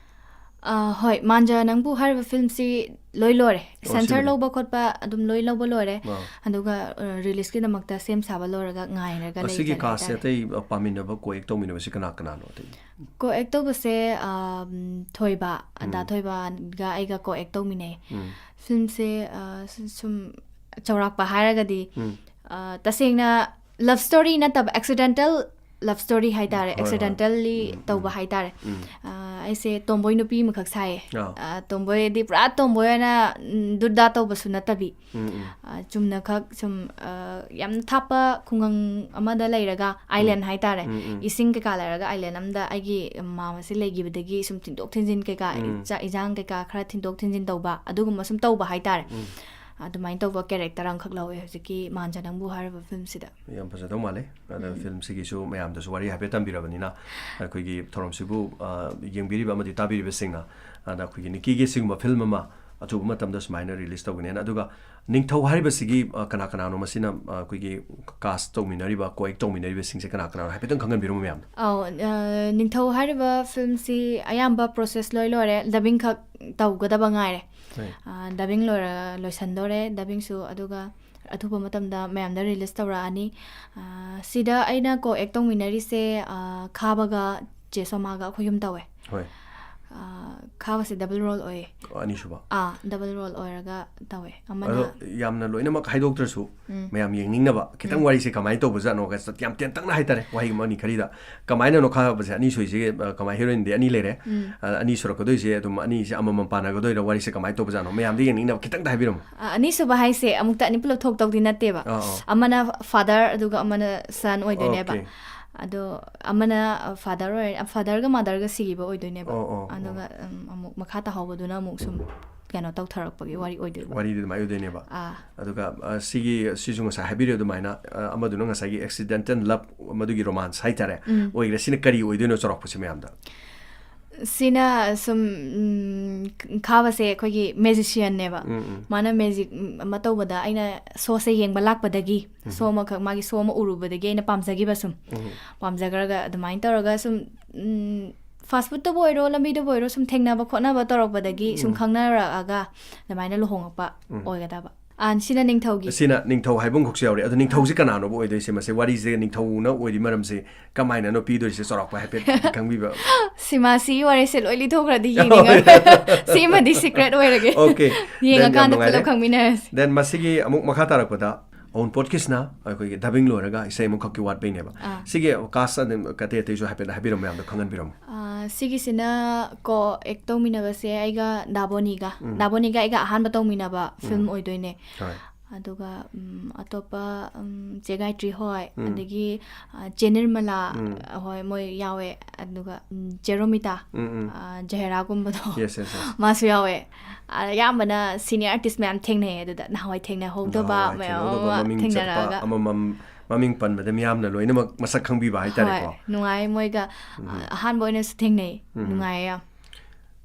ꯑ, ꯍꯣꯏ, ꯃꯥꯟꯖ ꯅꯪꯕꯨ ꯍꯥꯏꯔꯤꯕ ꯐꯤꯂꯝꯁꯤ ꯂꯣꯏ ꯂꯣꯏꯔꯦ꯫ ꯑꯣ, ꯁꯦꯟꯁꯔ ꯁꯤꯃꯗꯤ꯫ ꯂꯧꯕ ꯈꯣꯠꯄ ꯑꯗꯨꯝ ꯂꯣꯏ ꯂꯧꯕ ꯂꯣꯏꯔꯦ꯫ ꯑꯥ꯫ ꯑꯗꯨꯒ, ꯑ, ꯔꯤꯂꯤꯁꯀꯤꯗꯃꯛꯇ ꯁꯦꯝ ꯁꯥꯕ ꯂꯣꯏꯔꯒ ꯉꯥꯏꯔꯒ ꯑꯁꯤꯒꯤ ꯂꯩꯖꯔꯦ ꯀꯥꯁꯁꯦ ꯍꯥꯏꯇꯥꯔꯦ꯫ ꯑꯇꯩ, ꯑ, ꯄꯥꯃꯤꯟꯅꯕ ꯀꯣ ꯑꯦꯛ ꯇꯧꯃꯤꯟꯅꯕꯁꯤ ꯀꯅꯥ ꯀꯅꯥꯅꯣ ꯑꯇꯩ? ꯀꯣ ꯑꯦꯛ ꯇꯧꯕꯁꯦ, ꯑꯝ, ꯊꯣꯏꯕ, ꯑꯗꯥ ꯎꯝ꯫ ꯊꯣꯏꯕꯒ ꯑꯩꯒ ꯀꯣ ꯑꯦꯛ ꯇꯧꯃꯤꯟꯅꯩ꯫ ꯎꯝ꯫ ꯐꯤꯂꯝꯁꯦ, ꯑ, ꯁꯨ-, ꯁꯨꯝ ꯆꯥꯎꯔꯥꯛꯄ ꯍꯥꯏꯔꯒꯗꯤ, ꯎꯝ꯫ ꯑ, ꯇꯁꯦꯡꯅ ꯂꯞ ꯁ꯭ꯇꯣꯔꯤ ꯅꯠꯇꯕ, ꯑꯦꯛꯁꯤꯗꯦꯟꯇꯦꯜ ꯂꯞ ꯁ꯭ꯇꯣꯔꯤ ꯍꯥꯏꯇꯥꯔꯦ, ꯍꯣꯏ, ꯍꯣꯏ꯫ ꯑꯦꯛꯁꯤꯗꯦꯟꯇꯦꯜꯂꯤ ꯎꯝ, ꯇꯧꯕ ꯎꯝ꯫ ꯍꯥꯏꯇꯥꯔꯦ꯫ ꯎꯝ꯫ ꯑ, ꯑꯩꯁꯦ ꯇꯣꯝꯕꯣꯏ ꯅꯨꯄꯤ ꯑꯃꯈꯛ ꯁꯥꯏꯌꯦ꯫ ꯑꯥ꯫ ꯑ, ꯇꯣꯝꯕꯣꯏꯗꯤ ꯄꯨꯔꯥ ꯇꯣꯝꯕꯣꯏ ꯑꯣꯏꯅ, ꯎꯝ, ꯗꯨꯔꯗꯥ ꯇꯧꯕꯁꯨ ꯅꯠꯇꯕꯤ꯫ ꯎꯝ, ꯎꯝ꯫ ꯑ, ꯆꯨꯝꯅꯈꯛ ꯁꯨꯝ, ꯑ, ꯌꯥꯝ ꯊꯥꯞꯄ ꯈꯨꯡꯒꯪ ꯑꯃꯗ ꯂꯩꯔꯒ, ꯑꯥꯏꯂꯦꯟ ꯍꯥꯏꯇꯥꯔꯦ, ꯎꯝ, ꯎꯝ꯫ ꯏꯁꯤꯡ ꯀꯩꯀꯥ ꯂꯩꯔꯒ ꯑꯥꯏꯂꯦꯟ ꯑꯃꯗ ꯑꯩꯒꯤ ꯃꯃꯥꯁꯦ ꯂꯩꯈꯤꯕꯗꯒꯤ ꯁꯨꯝ ꯊꯤꯟꯗꯣꯛ ꯊꯤꯟꯖꯤꯟ ꯀꯩꯀꯥ, ꯎꯝ꯫ ꯆꯥꯛ ꯏꯟꯖꯥꯡ ꯀꯩꯀꯥ ꯈꯔ ꯊꯤꯟꯗꯣꯛ ꯊꯤꯟꯖꯤꯟ ꯇꯧꯕ, ꯑꯗꯨꯒꯨꯝꯕ ꯁꯨꯝ ꯇꯧꯕ ꯍꯥꯏꯇꯥꯔꯦ꯫ ꯎꯝ꯫ ꯑꯗꯨꯃꯥꯏꯅ ꯇꯧꯕ ꯀꯦꯔꯦꯛꯇꯔ ꯑꯃꯈꯛ ꯂꯧꯋꯦ ꯍꯧꯖꯤꯛꯀꯤ ꯃꯥꯟꯖ ꯅꯪꯕꯨ ꯍꯥꯏꯔꯤꯕ ꯐꯤꯂꯝꯁꯤꯗ꯫ ꯌꯥꯝ ꯐꯖꯗꯧ ꯃꯥꯜꯂꯦ꯫ ꯑꯗ ꯎꯝ꯫ ꯐꯤꯂꯝꯁꯤꯒꯤꯁꯨ ꯃꯌꯥꯝꯗꯁꯨ ꯋꯥꯔꯤ ꯍꯥꯏꯐꯦꯠ ꯇꯝꯕꯤꯔꯕꯅꯤꯅ, ꯑꯩꯈꯣꯏꯒꯤ ꯊꯧꯔꯝꯁꯤꯕꯨ, ꯑ, ꯌꯦꯡꯕꯤꯔꯤꯕ ꯑꯃꯗꯤ ꯇꯥꯕꯤꯔꯤꯕꯁꯤꯡꯅ, ꯑꯗ ꯑꯩꯈꯣꯏꯒꯤ ꯅꯤꯛꯀꯤꯒꯤ ꯁꯤꯒꯨꯝꯕ ꯐꯤꯂꯝ ꯑꯃ ꯑꯊꯨꯕ ꯃꯇꯝꯗ ꯁꯨꯃꯥꯏꯅ ꯔꯤꯂꯤꯁ ꯇꯧꯒꯅꯦꯅ꯫ ꯑꯗꯨꯒ ꯅꯤꯡꯊꯧ ꯍꯥꯏꯔꯤꯕꯁꯤꯒꯤ, ꯑ, ꯀꯅꯥ ꯀꯅꯥꯅꯣ ꯃꯁꯤꯅ, ꯑ, ꯑꯩꯈꯣꯏꯒꯤ ꯀꯥꯁ ꯇꯧꯃꯤꯟꯅꯔꯤꯕ, ꯀꯣ ꯑꯦꯛ ꯇꯧꯃꯤꯟꯅꯔꯤꯕꯁꯤꯡꯁꯦ ꯀꯅꯥ ꯀꯅꯥꯅꯣ ꯍꯥꯏꯐꯦꯠꯇꯪ ꯈꯪꯍꯟꯕꯤꯔꯝꯃꯨ ꯃꯌꯥꯝꯗ꯫ ꯑꯧ, ꯑ, ꯅꯤꯡꯊꯧ ꯍꯥꯏꯔꯤꯕ ꯐꯤꯂꯝꯁꯤ ꯑꯌꯥꯝꯕ ꯄ꯭ꯔꯣꯁꯦꯁ ꯂꯣꯏ ꯂꯣꯏꯔꯦ, ꯗꯕꯤꯡ ꯈꯛ ꯇꯧꯒꯗꯕ ꯉꯥꯏꯔꯦ꯫ ꯍꯣꯏ꯫ ꯑ, ꯗꯕꯤꯡ ꯂꯣꯏꯔ-, ꯂꯣꯏꯁꯟꯗꯣꯔꯦ, ꯗꯕꯤꯡꯁꯨ, ꯑꯗꯨꯒ ꯑꯊꯨꯕ ꯃꯇꯝꯗ ꯃꯌꯥꯝꯗ ꯔꯤꯂꯤꯁ ꯇꯧꯔꯛꯑꯅꯤ꯫ ꯑ, ꯁꯤꯗ ꯑꯩꯅ ꯀꯣ ꯑꯦꯛ ꯇꯧꯃꯤꯟꯅꯔꯤꯁꯦ, ꯑ, ꯈꯥꯕꯒ ꯆꯦ ꯁꯣꯃꯥꯒ ꯑꯩꯈꯣꯏ ꯑꯍꯨꯝ ꯇꯧꯋꯦ꯫ ꯍꯣꯏ꯫ ꯑ, ꯈꯥꯕꯁꯦ ꯗꯕꯜ ꯔꯣꯜ ꯑꯣꯏꯌꯦ꯫ ꯑꯅꯤꯁꯨꯕ꯫ ꯑꯥ, ꯗꯕꯜ ꯔꯣꯜ ꯑꯣꯏꯔꯒ ꯇꯧꯋꯦ꯫ ꯑꯃꯅ ꯑꯗꯣ ꯌꯥꯝꯅ ꯂꯣꯏꯅꯃꯛ ꯍꯥꯏꯗꯣꯛꯇ꯭ꯔꯁꯨ ꯎꯝ꯫ ꯃꯌꯥꯝ ꯌꯦꯡꯅꯤꯡꯅꯕ ꯈꯤꯇꯪ ꯎꯝ꯫ ꯋꯥꯔꯤꯁꯦ ꯀꯃꯥꯏꯅ ꯇꯧꯕꯖꯥꯠꯅꯣ ꯌꯥꯝ ꯇꯦꯟꯇꯛꯅ ꯍꯥꯏꯇꯥꯔꯦ, ꯋꯥꯍꯩ ꯑꯃ ꯑꯅꯤ ꯈꯔꯤꯗ꯫ ꯀꯃꯥꯏꯅꯅꯣ ꯈꯥꯕꯁꯦ ꯑꯅꯤ ꯁꯨꯏꯁꯦ, ꯑ, ꯀꯃꯥꯏ ꯍꯤꯔꯣꯏꯟꯗꯤ ꯑꯅꯤ ꯂꯩꯔꯦ꯫ ꯎꯝ꯫ ꯑ, ꯑꯅꯤ ꯁꯨꯔꯛꯀꯗꯣꯏꯁꯦ ꯑꯗꯨꯝ ꯑꯅꯤꯁꯦ ꯑꯃꯃꯝ ꯄꯥꯟꯅꯒꯗꯣꯏꯔꯥ, ꯋꯥꯔꯤꯁꯦ ꯀꯃꯥꯏꯅ ꯇꯧꯕꯖꯥꯠꯅꯣ ꯃꯌꯥꯝꯗ ꯌꯦꯡꯅꯤꯡꯅꯕ ꯈꯤꯇꯪꯗ ꯍꯥꯏꯕꯤꯔꯝꯃꯣ꯫ ꯑ, ꯑꯅꯤꯁꯨꯕ ꯍꯥꯏꯁꯦ ꯑꯃꯨꯛꯇ ꯑꯅꯤ ꯄꯨꯂꯞ ꯊꯣꯛꯇꯧꯗꯤ ꯅꯠꯇꯦꯕ꯫ ꯑꯥ, ꯑꯥ꯫ ꯑꯃꯅ ꯐꯥꯗꯔ ꯑꯗꯨꯒ ꯑꯃꯅ ꯁꯟ ꯑꯣꯏꯗꯣꯏꯅꯦꯕ꯫ ꯑꯣꯀꯦ꯫ ꯑꯗꯣ ꯑꯃꯅ ꯐꯥꯗꯔ ꯑꯣꯏꯔ ꯐꯥꯗꯔꯒ ꯃꯥꯗꯔꯒ ꯁꯤꯈꯤꯕ ꯑꯣꯏꯗꯣꯏꯅꯦꯕ꯫ ꯑꯣ, ꯑꯣ, ꯑꯣ꯫ ꯑꯗꯨꯒ, ꯎꯝ, ꯑꯃꯨꯛ ꯃꯈꯥ ꯇꯥꯍꯧꯕꯗꯨꯅ ꯑꯃꯨꯛ ꯁꯨꯝ ꯀꯩꯅꯣ ꯇꯧꯊꯔꯛꯄꯒꯤ ꯋꯥꯔꯤ ꯑꯣꯏꯗꯣꯏꯕ꯫ ꯋꯥꯔꯤꯗꯤ ꯑꯗꯨꯃꯥꯏꯅ ꯑꯣꯏꯗꯣꯏꯅꯦꯕ꯫ ꯑꯥ꯫ ꯑꯗꯨꯒ, ꯑ, ꯁꯤꯒꯤ, ꯁꯤꯁꯨ ꯉꯁꯥꯏ ꯍꯥꯏꯕꯤꯔꯤꯕ ꯑꯗꯨꯃꯥꯏꯅ, ꯑ, ꯑꯃꯗꯨꯅ ꯉꯁꯥꯏꯒꯤ accidental love, ꯃꯗꯨꯒꯤ romance ꯍꯥꯏꯇꯥꯔꯦ, ꯎꯝ꯫ ꯑꯣꯏꯈ꯭ꯔꯦ꯫ ꯁꯤꯅ ꯀꯔꯤ ꯑꯣꯏꯗꯣꯏꯅꯣ ꯆꯥꯎꯔꯥꯛꯄꯁꯦ ꯃꯌꯥꯝꯗ? ꯁꯤꯅ ꯁꯨꯝ, ꯎꯝ, ꯈꯥꯕꯁꯦ ꯑꯩꯈꯣꯏꯒꯤ magicianꯅꯦꯕ꯫ ꯎꯝ, ꯎꯝ꯫ ꯃꯥꯅ magic, ꯎꯝ, ꯑꯃ ꯇꯧꯕꯗ ꯑꯩꯅ showꯁꯦ ꯌꯦꯡꯕ ꯂꯥꯛꯄꯗꯒꯤ, ꯎꯝ꯫ show ꯑꯃꯈꯛ, ꯃꯥꯒꯤ show ꯑꯃ ꯎꯔꯨꯕꯗꯒꯤ ꯑꯩꯅ ꯄꯥꯝꯖꯈꯤꯕ ꯁꯨꯝ꯫ ꯎꯝ꯫ ꯄꯥꯝꯖꯈ꯭ꯔꯒ ꯑꯗꯨꯃꯥꯏꯅ ꯇꯧꯔꯒ ꯁꯨꯝ, ꯎꯝ, fast foodꯇꯕꯨ ꯑꯣꯏꯔꯣ, ꯂꯝꯕꯤꯗꯕꯨ ꯑꯣꯏꯔꯣ, ꯁꯨꯝ ꯊꯦꯡꯅꯕ ꯈꯣꯠꯅꯕ ꯇꯧꯔꯛꯄꯗꯒꯤ ꯁꯨꯝ ꯎꯝ꯫ ꯈꯪꯅꯔꯛꯑꯒ ꯑꯗꯨꯃꯥꯏꯅ ꯂꯨꯍꯣꯡꯉꯛꯄ ꯎꯝ꯫ ꯑꯣꯏꯒꯗꯕ꯫ ꯑꯥ, ꯁꯤꯅ ꯅꯤꯡꯊꯧꯒꯤ꯫ ꯁꯤꯅ ꯅꯤꯡꯊꯧ ꯍꯥꯏꯕ ꯑꯃꯈꯛꯁꯨ ꯌꯥꯎꯔꯤ꯫ ꯑꯗꯣ ꯅꯤꯡꯊꯧꯁꯤ ꯀꯅꯥꯅꯣꯕ ꯑꯣꯏꯗꯣꯏꯁꯦ? ꯃꯁꯤ ꯋꯥꯔꯤꯁꯦ ꯅꯤꯡꯊꯧꯅ ꯑꯣꯏꯔꯤ ꯃꯔꯝꯁꯦ ꯀꯃꯥꯏꯅꯅꯣ ꯄꯤꯗꯣꯏꯁꯦ? ꯆꯥꯎꯔꯥꯛꯄ ꯍꯥꯏꯐꯦꯠ ꯈꯪꯕꯤꯕ꯫ ꯁꯤꯃꯥ, ꯁꯤꯒꯤ ꯋꯥꯔꯤꯁꯦ ꯂꯣꯏ ꯂꯤꯊꯣꯛꯈ꯭ꯔꯗꯤ ꯌꯦꯡꯅꯤꯡꯉꯔꯣꯏ꯫ ꯁꯤꯃꯗꯤ secret ꯑꯣꯏꯔꯒꯦ꯫ Okay. Then ꯌꯥꯝ ꯌꯦꯡꯉꯀꯥꯟꯗ ꯅꯨꯡꯉꯥꯏꯔꯦ꯫ ꯄꯨꯂꯞ ꯈꯪꯃꯤꯟꯅꯔꯁꯤ꯫ Then ꯃꯁꯤꯒꯤ ꯑꯃꯨꯛ ꯃꯈꯥ ꯇꯥꯔꯛꯄꯗ ꯑꯋꯨꯟꯄꯣꯠꯀꯤꯁꯤꯅ ꯑꯩꯈꯣꯏꯒꯤ dubbing ꯂꯣꯏꯔꯒ ꯏꯁꯩ ꯑꯃꯈꯛꯀꯤ ꯋꯥꯠꯄꯩꯅꯦꯕ꯫ ꯑꯥ꯫ ꯁꯤꯒꯤ cast ꯑꯗꯨꯝ ꯑꯇꯩ ꯑꯇꯩꯁꯨ ꯍꯥꯏꯐꯦꯠ ꯍꯥꯏꯕꯤꯔꯝꯃꯣ, ꯃꯌꯥꯝꯗ ꯈꯪꯍꯟꯕꯤꯔꯝꯃꯣ꯫ ꯑꯥ, ꯁꯤꯒꯤꯁꯤꯅ co-act ꯇꯧꯃꯤꯟꯅꯕꯁꯦ ꯑꯩꯒ ꯗꯥꯕꯣꯅꯤꯒ꯫ ꯎꯝ꯫ ꯗꯥꯕꯣꯅꯤꯒ ꯑꯩꯒ ꯑꯍꯥꯟꯕ ꯇꯧꯃꯤꯟꯅꯕ film ꯎꯝ꯫ ꯑꯣꯏꯗꯣꯏꯅꯦ꯫ ꯍꯣꯏ꯫ ꯑꯗꯨꯒ, ꯎꯝ, ꯑꯇꯣꯞꯄ, ꯎꯝ, ꯆꯦ ꯒꯥꯌꯇ꯭ꯔꯤ ꯍꯣꯏ, ꯎꯝ꯫ ꯑꯗꯒꯤ, ꯑ, ꯆꯦ ꯅꯤꯔꯃꯂꯥ ꯎꯝ꯫ ꯍꯣꯏ, ꯃꯣꯏ ꯌꯥꯎꯋꯦ꯫ ꯑꯗꯨꯒ, ꯎꯝ, ꯆꯦ ꯔꯣꯃꯤꯇꯥ, ꯎꯝ, ꯎꯝ꯫ ꯑ, ꯖꯍꯦꯔꯥꯒꯨꯝꯕꯗꯣ, yes, yes, yes꯫ ꯃꯥꯁꯨ ꯌꯥꯎꯋꯦ꯫ ꯑ, ꯑꯌꯥꯝꯕꯅ senior artist ꯃꯌꯥꯝ ꯊꯦꯡꯅꯩꯌꯦ ꯑꯗꯨꯗ, ꯅꯍꯥꯟꯋꯥꯏ ꯊꯦꯡꯅꯍꯧꯗꯕ ꯅꯍꯥꯟꯋꯥꯏ ꯃꯌꯥꯝ ꯊꯦꯡꯅꯍꯧꯗꯕ, ꯑꯃ ꯃꯃꯤꯡ ꯆꯠꯄ ꯊꯦꯡꯅꯔꯒ꯫ ꯑꯃꯃꯝ, ꯃꯃꯤꯡ ꯄꯟꯕꯗ ꯃꯤꯌꯥꯝꯅ ꯂꯣꯏꯅꯃꯛ ꯃꯁꯛ ꯈꯪꯕꯤꯕ ꯍꯥꯏꯇꯥꯔꯦꯀꯣ꯫ ꯍꯣꯏ, ꯅꯨꯡꯉꯥꯏ ꯃꯣꯏꯒ, ꯎꯝ꯫ ꯑ, ꯑꯍꯥꯟꯕ ꯑꯣꯏꯅꯁꯨ ꯊꯦꯡꯅꯩ꯫ ꯎꯝ꯫ ꯅꯨꯡꯉꯥꯏꯌꯦ ꯌꯥꯝ꯫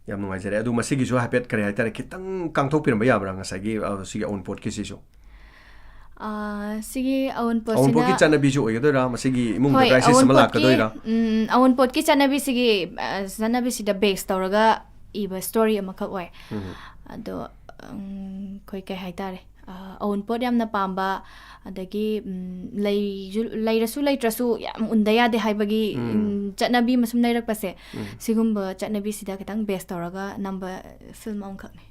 ꯌꯥꯝ ꯅꯨꯡꯉꯥꯏꯖꯔꯦ꯫ ꯑꯗꯨ ꯃꯁꯤꯒꯤꯁꯨ ꯍꯥꯏꯐꯦꯠ ꯀꯔꯤ ꯍꯥꯏꯇꯥꯔꯦ, ꯈꯤꯇꯪ ꯀꯥꯡꯊꯣꯛꯄꯤꯔꯝꯕ ꯌꯥꯕ꯭ꯔꯥ, ꯉꯁꯥꯏꯒꯤ, ꯑ, ꯁꯤꯒꯤ ꯑꯋꯨꯟꯄꯣꯠꯀꯤꯁꯤꯁꯨ? ꯑ, ꯁꯤꯒꯤ ꯑꯋꯨꯟꯄꯣꯠꯁꯤꯅ ꯑꯋꯨꯟꯄꯣꯠꯀꯤ ꯆꯠꯅꯕꯤꯁꯨ ꯑꯣꯏꯒꯗꯣꯏꯔꯥ? ꯃꯁꯤꯒꯤ ꯏꯃꯨꯡꯗ ꯍꯣꯏ, crisis ꯑꯃ ꯑꯋꯨꯟꯄꯣꯠꯀꯤ, ꯂꯥꯛꯀꯗꯣꯏꯔꯥ? ꯎꯝ, ꯑꯋꯨꯟꯄꯣꯠꯀꯤ ꯆꯠꯅꯕꯤꯁꯤꯒꯤ, ꯑ, ꯆꯠꯅꯕꯤꯁꯤꯗ base ꯇꯧꯔꯒ ꯏꯕ story ꯑꯃꯈꯛ ꯑꯣꯏ꯫ ꯎꯝ꯫ ꯑꯗꯣ, ꯎꯝ, ꯑꯩꯈꯣꯏ ꯀꯩ ꯍꯥꯏꯇꯥꯔꯦ? ꯑ, ꯑꯋꯨꯟꯄꯣꯠ ꯌꯥꯝꯅ ꯄꯥꯝꯕ, ꯑꯗꯒꯤ, ꯎꯝ, ꯂꯩꯁꯨ, ꯂꯩꯔꯁꯨ ꯂꯩꯇ꯭ꯔꯁꯨ ꯌꯥꯝ ꯎꯟꯗ ꯌꯥꯗꯦ ꯍꯥꯏꯕꯒꯤ, ꯎꯝ꯫ ꯎꯝ, ꯆꯠꯅꯕꯤ ꯑꯃ ꯁꯨꯝ ꯂꯩꯔꯛꯄꯁꯦ, ꯎꯝ꯫ ꯁꯤꯒꯨꯝꯕ ꯆꯠꯅꯕꯤꯁꯤꯗ ꯈꯤꯇꯪ base ꯇꯧꯔꯒ ꯅꯝꯕ film ꯑꯃꯈꯛꯅꯤ꯫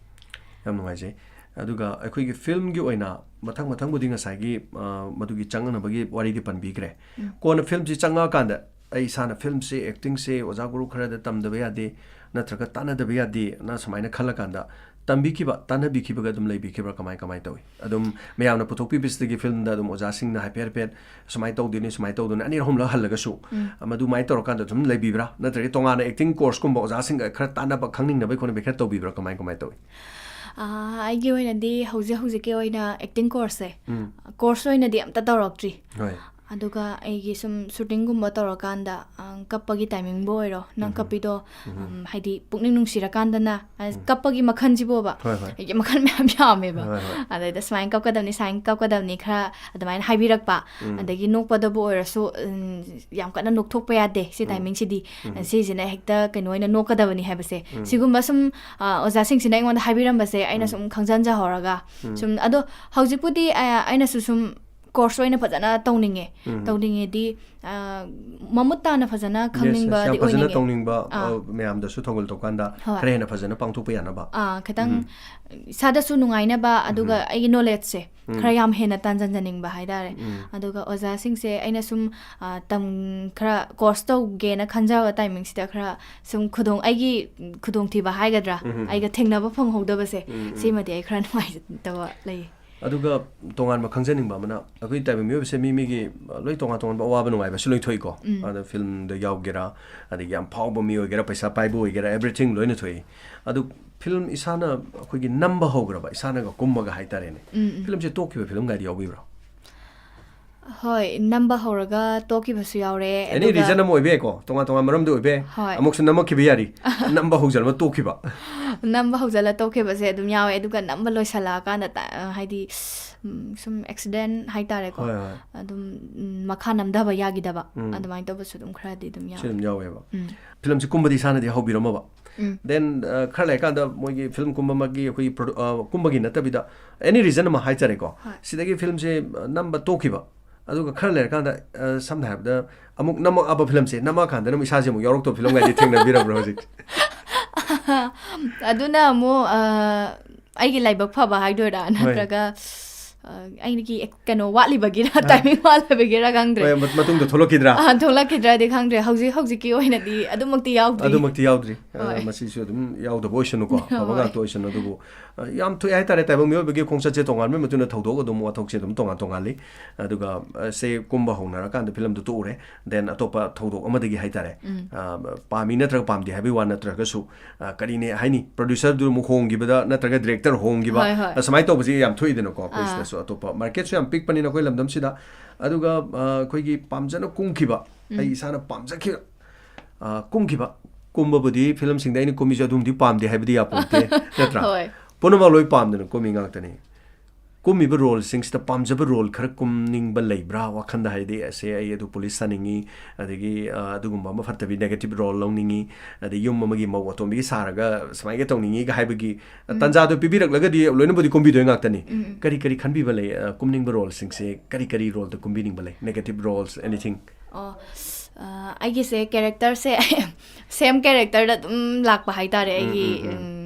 ꯌꯥꯝ ꯅꯨꯡꯉꯥꯏꯖꯩ꯫ ꯑꯗꯨꯒ ꯑꯩꯈꯣꯏꯒꯤ filmꯒꯤ ꯑꯣꯏꯅ ꯃꯊꯪ ꯃꯊꯪꯕꯨꯗꯤ ꯉꯁꯥꯏꯒꯤ, ꯑ, ꯃꯗꯨꯒꯤ ꯆꯪꯅꯅꯕꯒꯤ ꯋꯥꯔꯤꯗꯤ ꯄꯟꯕꯤꯈ꯭ꯔꯦ꯫ ꯎꯝ꯫ ꯀꯣꯟꯅ filmꯁꯤ ꯆꯪꯉꯛꯑꯀꯥꯟꯗ ꯑꯩ ꯏꯁꯥꯅ filmꯁꯦ, actingꯁꯦ ꯑꯣꯖꯥ ꯒꯨꯔꯨ ꯈꯔꯗ ꯇꯝꯗꯕ ꯌꯥꯗꯦ, ꯅꯠꯇ꯭ꯔꯒ ꯇꯥꯟꯅꯗꯕ ꯌꯥꯗꯦꯅ ꯁꯨꯃꯥꯏꯅ ꯈꯜꯂꯀꯥꯟꯗ ꯇꯝꯕꯤꯈꯤꯕ, ꯇꯥꯟꯅꯕꯤꯈꯤꯕꯒ ꯑꯗꯨꯝ ꯂꯩꯕꯤꯈꯤꯕ꯭ꯔꯥ? ꯀꯃꯥꯏ, ꯀꯃꯥꯏ ꯇꯧꯏ? ꯑꯗꯨꯝ ꯃꯌꯥꯝꯅ ꯄꯨꯊꯣꯛꯄꯤꯕꯁꯤꯗꯒꯤ filmꯗ ꯑꯗꯨꯝ ꯑꯣꯖꯥꯁꯤꯡꯅ ꯍꯥꯏꯐꯦꯠ ꯍꯥꯏꯐꯦꯠ ꯁꯨꯃꯥꯏꯅ ꯇꯧꯗꯣꯏꯅꯤ, ꯁꯨꯃꯥꯏꯅ ꯇꯧꯗꯣꯏꯅꯤ, ꯑꯅꯤꯔꯛ ꯑꯍꯨꯝꯂꯛ ꯍꯜꯂꯒꯁꯨ, ꯎꯝ꯫ ꯃꯗꯨꯃꯥꯏꯅ ꯇꯧꯔꯀꯥꯟꯗ ꯑꯗꯨꯝ ꯂꯩꯕꯤꯕ꯭ꯔꯥ? ꯅꯠꯇ꯭ꯔꯒ ꯇꯣꯉꯥꯟꯅ acting courseꯀꯨꯝꯕ ꯑꯣꯖꯥꯁꯤꯡꯒ ꯈꯔ ꯇꯥꯟꯅꯕ, ꯈꯪꯅꯤꯡꯅꯕꯒꯤ ꯈꯣꯠꯅꯕꯒꯤ ꯈꯔ ꯇꯧꯕꯤꯕ꯭ꯔꯥ? ꯀꯃꯥꯏ, ꯀꯃꯥꯏꯅ ꯇꯧꯏ? ꯑꯥ, ꯑꯩꯒꯤ ꯑꯣꯏꯅꯗꯤ ꯍꯧꯖꯤꯛ ꯍꯧꯖꯤꯛꯀꯤ ꯑꯣꯏꯅ acting courseꯁꯦ, ꯎꯝ꯫ Course ꯑꯣꯏꯅꯗꯤ ꯑꯝꯇ ꯇꯧꯔꯛꯇ꯭ꯔꯤ꯫ ꯍꯣꯏ꯫ ꯑꯗꯨꯒ ꯑꯩꯒꯤ ꯁꯨꯝ shootingꯒꯨꯝꯕ ꯇꯧꯔꯀꯥꯟꯗ, ꯑ, ꯀꯞꯄꯒꯤ timingꯕꯨ ꯑꯣꯏꯔꯣ, ꯅꯪ ꯎꯝ꯫ ꯀꯞꯄꯤꯗꯣ, ꯎꯝ꯫ ꯎꯝ, ꯍꯥꯏꯗꯤ ꯄꯨꯛꯅꯤꯡ ꯅꯨꯡꯁꯤꯔꯀꯥꯟꯗꯅ, ꯑ, ꯎꯝ꯫ ꯀꯞꯄꯒꯤ ꯃꯈꯜꯁꯤꯕꯣꯕ, ꯍꯣꯏ, ꯍꯣꯏ꯫ ꯑꯩꯒꯤ ꯃꯈꯜ ꯃꯌꯥꯝ ꯌꯥꯝꯃꯦꯕ꯫ ꯍꯣꯏ, ꯍꯣꯏ꯫ ꯑꯗꯩꯗ ꯁꯨꯃꯥꯏꯅ ꯀꯞꯀꯗꯕꯅꯤ, ꯁꯨꯃꯥꯏꯅ ꯀꯞꯀꯗꯕꯅꯤ ꯈꯔ ꯑꯗꯨꯃꯥꯏꯅ ꯍꯥꯏꯕꯤꯔꯛꯄ꯫ ꯎꯝ꯫ ꯑꯗꯒꯤ ꯅꯣꯛꯄꯗꯕꯨ ꯑꯣꯏꯔꯁꯨ, ꯎꯝ, ꯌꯥꯝ ꯀꯟꯅ ꯅꯣꯛꯊꯣꯛꯄ ꯌꯥꯗꯦ ꯁꯤ ꯎꯝ꯫ Timingꯁꯤꯗꯤ꯫ ꯎꯝ꯫ ꯁꯤꯁꯤꯅ ꯍꯦꯛꯇ ꯀꯩꯅꯣ ꯑꯣꯏꯅ ꯅꯣꯛꯀꯗꯕꯅꯤ ꯍꯥꯏꯕꯁꯦ꯫ ꯎꯝ꯫ ꯁꯤꯒꯨꯝꯕ ꯁꯨꯝ, ꯑ, ꯑꯣꯖꯥꯁꯤꯡꯁꯤꯅ ꯑꯩꯉꯣꯟꯗ ꯍꯥꯏꯕꯤꯔꯝꯕꯁꯦ ꯑꯩꯅ ꯎꯝ꯫ ꯁꯨꯝ ꯈꯪꯖꯟꯖꯍꯧꯔꯒ, ꯎꯝ꯫ ꯁꯨꯝ, ꯑꯗꯣ ꯍꯧꯖꯤꯛꯄꯨꯗꯤ, ꯑ, ꯑꯩꯅꯁꯨ ꯁꯨꯝ course ꯑꯣꯏꯅ ꯐꯖꯅ ꯇꯧꯅꯤꯡꯉꯦ꯫ ꯎꯝ꯫ ꯇꯧꯅꯤꯡꯉꯦꯗꯤ, ꯑ, ꯃꯃꯨꯠ ꯇꯥꯅ ꯐꯖꯅ Yes, yes, ꯈꯪꯅꯤꯡꯕꯗꯤ ꯌꯥꯝ ꯐꯖꯅ ꯑꯣꯏꯅꯤꯡꯉꯦ꯫ ꯇꯧꯅꯤꯡꯕ, ꯑꯥ꯫ ꯑ, ꯃꯌꯥꯝꯗꯁꯨ ꯊꯧꯒꯜ ꯇꯧꯀꯥꯟꯗ ꯍꯣꯏ꯫ ꯈꯔ ꯍꯦꯟꯅ ꯐꯖꯅ ꯄꯥꯡꯊꯣꯛꯄ ꯌꯥꯅꯕ꯫ ꯑꯥ, ꯈꯤꯇꯪ ꯎꯝ꯫ ꯏꯁꯥꯗꯁꯨ ꯅꯨꯡꯉꯥꯏꯅꯕ, ꯑꯗꯨꯒ ꯎꯝ꯫ ꯑꯩꯒꯤ knowledgeꯁꯦ ꯎꯝ꯫ ꯈꯔ ꯌꯥꯝ ꯍꯦꯟꯅ ꯇꯥꯟꯖꯟꯖꯅꯤꯡꯕ ꯍꯥꯏꯇꯥꯔꯦ꯫ ꯎꯝ꯫ ꯑꯗꯨꯒ ꯑꯣꯖꯥꯁꯤꯡꯁꯦ ꯑꯩꯅ ꯁꯨꯝ, ꯑ, ꯇꯝ-, ꯈꯔ course ꯇꯧꯒꯦꯅ ꯈꯟꯖꯕ timingꯁꯤꯗ ꯈꯔ ꯁꯨꯝ ꯈꯨꯗꯣꯡ-, ꯑꯩꯒꯤ ꯈꯨꯗꯣꯡꯊꯤꯕ ꯍꯥꯏꯒꯗ꯭ꯔꯥ, ꯎꯝ, ꯎꯝ, ꯎꯝ꯫ ꯑꯩꯒ ꯊꯦꯡꯅꯕ ꯐꯪꯍꯧꯗꯕꯁꯦ, ꯎꯝ, ꯎꯝ꯫ ꯁꯤꯃꯗꯤ ꯑꯩ ꯈꯔ ꯅꯨꯡꯉꯥꯏꯇꯕ ꯂꯩꯌꯦ꯫ ꯑꯗꯨꯒ ꯇꯣꯉꯥꯟꯕ ꯈꯪꯖꯅꯤꯡꯕ ꯑꯃꯅ, ꯑꯩꯈꯣꯏ ꯇꯥꯏꯕꯪ ꯃꯤꯑꯣꯏꯕꯁꯦ ꯃꯤ ꯃꯤꯒꯤ, ꯑ, ꯂꯣꯏ ꯇꯣꯉꯥꯟ ꯇꯣꯉꯥꯟꯕ ꯑꯋꯥꯕ ꯅꯨꯡꯉꯥꯏꯕꯁꯨ ꯂꯣꯏ ꯊꯣꯛꯏꯀꯣ꯫ ꯎꯝ꯫ ꯑꯗ filmꯗ ꯌꯥꯎꯒꯦꯔꯥ, ꯑꯗꯒꯤ ꯌꯥꯝ ꯐꯥꯎꯕ ꯃꯤ ꯑꯣꯏꯒꯦꯔꯥ, ꯄꯩꯁꯥ ꯄꯥꯏꯕ ꯑꯣꯏꯒꯦꯔꯥ, everything ꯂꯣꯏꯅ ꯊꯣꯛꯏ꯫ ꯑꯗꯨ film ꯏꯁꯥꯅ ꯑꯩꯈꯣꯏꯒꯤ ꯅꯝꯕ ꯍꯧꯈ꯭ꯔꯕ, ꯏꯁꯥꯅꯒ ꯀꯨꯝꯃꯒ ꯍꯥꯏꯇꯥꯔꯦꯅꯦ, ꯎꯝ, ꯎꯝ꯫ Filmꯁꯦ ꯇꯣꯛꯈꯤꯕ film ꯒꯥꯏꯗꯤ ꯌꯥꯎꯕꯤꯕ꯭ꯔꯣ? ꯍꯣꯏ, ꯅꯝꯕ ꯍꯧꯔꯒ ꯇꯣꯛꯈꯤꯕꯁꯨ ꯌꯥꯎꯔꯦ, Any ꯑꯗꯨꯒ reason ꯑꯃ ꯑꯣꯏꯕ ꯌꯥꯏꯀꯣ, ꯇꯣꯉꯥꯟ ꯇꯣꯉꯥꯟ ꯃꯔꯝꯗ ꯑꯣꯏꯕ ꯌꯥꯏ꯫ ꯍꯣꯏ꯫ ꯑꯃꯨꯛꯁꯨ ꯅꯝꯃꯛꯈꯤꯕ ꯌꯥꯔꯤ, ꯅꯝꯕ ꯍꯧꯖꯤꯜꯂꯒ ꯇꯣꯛꯈꯤꯕ꯫ ꯅꯝꯕ ꯍꯧꯖꯤꯜꯂ ꯇꯣꯛꯈꯤꯕꯁꯦ ꯑꯗꯨꯝ ꯌꯥꯎꯋꯦ, ꯑꯗꯨꯒ ꯅꯝꯕ ꯂꯣꯏꯁꯜꯂꯛꯑꯀꯥꯟꯗ ꯇ-, ꯍꯥꯏꯗꯤ, ꯎꯝ, ꯁꯨꯝ accident ꯍꯥꯏꯇꯥꯔꯦꯀꯣ, ꯍꯣꯏ, ꯍꯣꯏ꯫ ꯑꯗꯨꯝ, ꯎꯝ, ꯃꯈꯥ ꯅꯝꯊꯕ ꯌꯥꯈꯤꯗꯕ, ꯎꯝ꯫ ꯑꯗꯨꯃꯥꯏꯅ ꯇꯧꯕꯁꯨ ꯑꯗꯨꯝ ꯈꯔꯗꯤ ꯑꯗꯨꯝ ꯁꯤ ꯌꯥꯎꯋꯦ꯫ ꯑꯗꯨꯝ ꯌꯥꯎꯋꯦꯕ꯫ ꯎꯝ꯫ Filmꯁꯤ ꯀꯨꯝꯕꯗꯤ ꯏꯁꯥꯅꯗꯤ ꯍꯧꯕꯤꯔꯝꯃꯕ? ꯎꯝ. Then ꯈꯔ ꯂꯩꯔꯀꯥꯟꯗ ꯃꯣꯏꯒꯤ ꯐꯤꯂꯝ ꯀꯨꯝꯕ ꯑꯃꯒꯤ ꯑꯩꯈꯣꯏꯒꯤ produ- ꯑ, ꯀꯨꯝꯕꯒꯤ ꯅꯠꯇꯕꯤꯗ, any reason ꯑꯃ ꯍꯥꯏꯇꯥꯔꯦꯀꯣ, ꯍꯣꯏ. ꯁꯤꯗꯒꯤ ꯐꯤꯂꯝꯁꯦ ꯅꯝꯕ ꯇꯣꯛꯈꯤꯕ꯫ ꯑꯗꯨꯒ ꯈꯔ ꯂꯩꯔꯀꯥꯟꯗ, ꯑ, ꯁꯝꯅ ꯍꯥꯏꯔꯕꯗ, ꯑꯃꯨꯛ ꯅꯝꯃꯛꯑꯕ ꯐꯤꯂꯝꯁꯦ ꯅꯝꯃꯛꯑꯀꯥꯟꯗ ꯑꯗꯨꯝ ꯏꯁꯥꯁꯦ ꯑꯃꯨꯛ ꯌꯥꯎꯔꯛꯇꯕ ꯐꯤꯂꯝꯒꯗꯤ ꯊꯦꯡꯅꯕꯤꯔꯕ꯭ꯔꯣ ꯍꯧꯖꯤꯛ? ꯑꯗꯨꯅ ꯑꯃꯨꯛ ꯑ, ꯑꯩꯒꯤ ꯂꯥꯏꯕꯛ ꯐꯕ ꯍꯥꯏꯗꯣꯏꯔꯥ, ꯍꯣꯏ. ꯅꯠꯇ꯭ꯔꯒ ꯑ, ꯑꯩꯒꯤ ꯀꯩꯅꯣ ꯋꯥꯠꯂꯤꯕꯒꯤꯔ, ꯇꯥꯏꯃꯤꯡ ꯋꯥꯠꯂꯤꯕꯒꯤꯔ ꯈꯪꯗ꯭ꯔꯦ꯫ ꯍꯣꯏ, ꯃ- ꯃꯇꯨꯡꯗ ꯊꯣꯛꯂꯛꯈꯤꯗ꯭ꯔꯥ? ꯑ, ꯊꯣꯛꯂꯛꯈꯤꯗ꯭ꯔꯗꯤ ꯈꯪꯗ꯭ꯔꯦ꯫ ꯍꯧꯖꯤꯛ ꯍꯧꯖꯤꯛꯀꯤ ꯑꯣꯏꯅꯗꯤ ꯑꯗꯨꯃꯛꯇꯤ ꯌꯥꯎꯗ꯭ꯔꯤ꯫ ꯑꯗꯨꯃꯛꯇꯤ ꯌꯥꯎꯗ꯭ꯔꯤ꯫ ꯑ, ꯍꯣꯏ. ꯃꯁꯤꯁꯨ ꯑꯗꯨꯝ ꯌꯥꯎꯗꯕ ꯑꯣꯏꯁꯅꯨꯀꯣ, ꯑꯐꯕ ꯍꯣꯏ. ꯉꯥꯛꯇ ꯑꯣꯏꯁꯅꯨ꯫ ꯑꯗꯨꯕꯨ, ꯑ, ꯌꯥꯝ ꯊꯣꯛꯑꯦ ꯍꯥꯏꯇꯥꯔꯦ, ꯇꯥꯏꯕꯪ ꯃꯤꯑꯣꯏꯕꯒꯤ ꯈꯣꯡꯆꯠꯁꯦ ꯇꯣꯉꯥꯟꯕ ꯃꯇꯨꯡ ꯏꯟꯅ ꯊꯧꯗꯣꯛ ꯑꯗꯨꯝ, ꯋꯥꯊꯣꯛꯁꯦ ꯑꯗꯨꯝ ꯇꯣꯉꯥꯟ ꯇꯣꯉꯥꯟꯂꯤ꯫ ꯑꯗꯨꯒ, ꯑ, ꯁꯦ ꯀꯨꯝꯕ ꯍꯧꯅꯔꯀꯥꯟꯗ ꯐꯤꯂꯝꯗꯨ ꯇꯣꯛꯎꯔꯦ, then ꯑꯇꯣꯞꯄ ꯊꯧꯗꯣꯛ ꯑꯃꯗꯒꯤ ꯍꯥꯏꯇꯥꯔꯦ꯫ ꯎꯝ. ꯑ, ꯄꯥꯝꯃꯤ ꯅꯠꯇ꯭ꯔꯒ ꯄꯥꯝꯗꯦ ꯍꯥꯏꯕꯒꯤ ꯋꯥ ꯅꯠꯇ꯭ꯔꯒꯁꯨ, ꯑ, ꯀꯔꯤꯅꯦ ꯍꯥꯏꯅꯤ, producer ꯗꯨ ꯑꯃꯨꯛ ꯍꯣꯡꯈꯤꯕꯗ ꯅꯠꯇ꯭ꯔꯒ director ꯍꯣꯡꯈꯤꯕ, ꯍꯣꯏ, ꯍꯣꯏ. ꯑ, ꯁꯨꯃꯥꯏꯅ ꯇꯧꯕꯁꯦ ꯌꯥꯝ ꯊꯣꯛꯏꯗꯅꯀꯣ ꯑꯩꯈꯣꯏ ꯑꯥ. ꯁꯤꯗꯁꯨ꯫ ꯑꯇꯣꯞꯄ market ꯁꯨ ꯌꯥꯝ ꯄꯤꯛꯄꯅꯤꯅ ꯑꯩꯈꯣꯏ ꯂꯝꯗꯝꯁꯤꯗ꯫ ꯑꯗꯨꯒ, ꯑ, ꯑꯩꯈꯣꯏꯒꯤ ꯄꯥꯝꯖꯅ ꯀꯨꯝꯈꯤꯕ, ꯎꯝ. ꯑꯩ ꯏꯁꯥꯅ ꯄꯥꯝꯖꯈꯤꯕ, ꯑ, ꯀꯨꯝꯈꯤꯕ, ꯀꯨꯝꯕꯕꯨꯗꯤ ꯐꯤꯂꯝꯁꯤꯡꯗ ꯑꯩꯅ ꯀꯨꯝꯃꯤꯁꯦ ꯑꯗꯨꯝꯗꯤ ꯄꯥꯝꯗꯦ ꯍꯥꯏꯕꯗꯤ ꯌꯥꯄꯣꯟꯇꯦ, ꯅꯠꯇ꯭ꯔꯥ? ꯍꯣꯏ. ꯄꯨꯝꯅꯃꯛ ꯂꯣꯏ ꯄꯥꯝꯗꯅ ꯀꯨꯝꯃꯤ ꯉꯥꯛꯇꯅꯤ꯫ ꯀꯨꯝꯃꯤꯕ role ꯁꯤꯡꯁꯤꯗ ꯄꯥꯝꯖꯕ role ꯈꯔ ꯀꯨꯝꯅꯤꯡꯕ ꯂꯩꯕ꯭ꯔꯥ? ꯋꯥꯈꯟꯗ, ꯍꯥꯏꯗꯤ, ꯑꯁꯦ ꯑꯩ ꯑꯗꯨ police ꯁꯥꯅꯤꯡꯉꯤ, ꯑꯗꯒꯤ, ꯑ, ꯑꯗꯨꯒꯨꯝꯕ ꯑꯃ ꯐꯠꯇꯕꯤ negative role ꯂꯧꯅꯤꯡꯉꯤ, ꯑꯗꯩ ꯌꯨꯝ ꯑꯃꯒꯤ ꯃꯧ ꯑꯇꯣꯝꯕꯤꯒꯤ ꯁꯥꯔꯒ ꯁꯨꯃꯥꯏꯅ ꯇꯧꯅꯤꯡꯉꯤꯒ ꯍꯥꯏꯕꯒꯤ, ꯑ, ꯎꯝ. ꯇꯥꯟꯖꯥꯗꯣ ꯄꯤꯕꯤꯔꯛꯂꯒꯗꯤ ꯂꯣꯏꯅꯕꯨꯗꯤ ꯀꯨꯝꯕꯤꯗꯣꯏ ꯉꯥꯛꯇꯅꯤ꯫ ꯎꯝ. ꯀꯔꯤ ꯀꯔꯤ ꯈꯟꯕꯤꯕ ꯂꯩ? ꯑ, ꯀꯨꯝꯅꯤꯡꯕ role ꯁꯤꯡꯁꯦ ꯀꯔꯤ ꯀꯔꯤ role ꯗ ꯀꯨꯝꯕꯤꯅꯤꯡꯕ ꯂꯩ? Negative roles, anything? ꯑꯣ, ꯑ, ꯑꯩꯒꯤꯁꯦ character ꯁꯦ same character ꯗ ꯑꯗꯨꯝ ꯂꯥꯛꯄ ꯍꯥꯏꯇꯥꯔꯦ, ꯎꯝ, ꯑꯩꯒꯤ, ꯎꯝ, ꯎꯝ.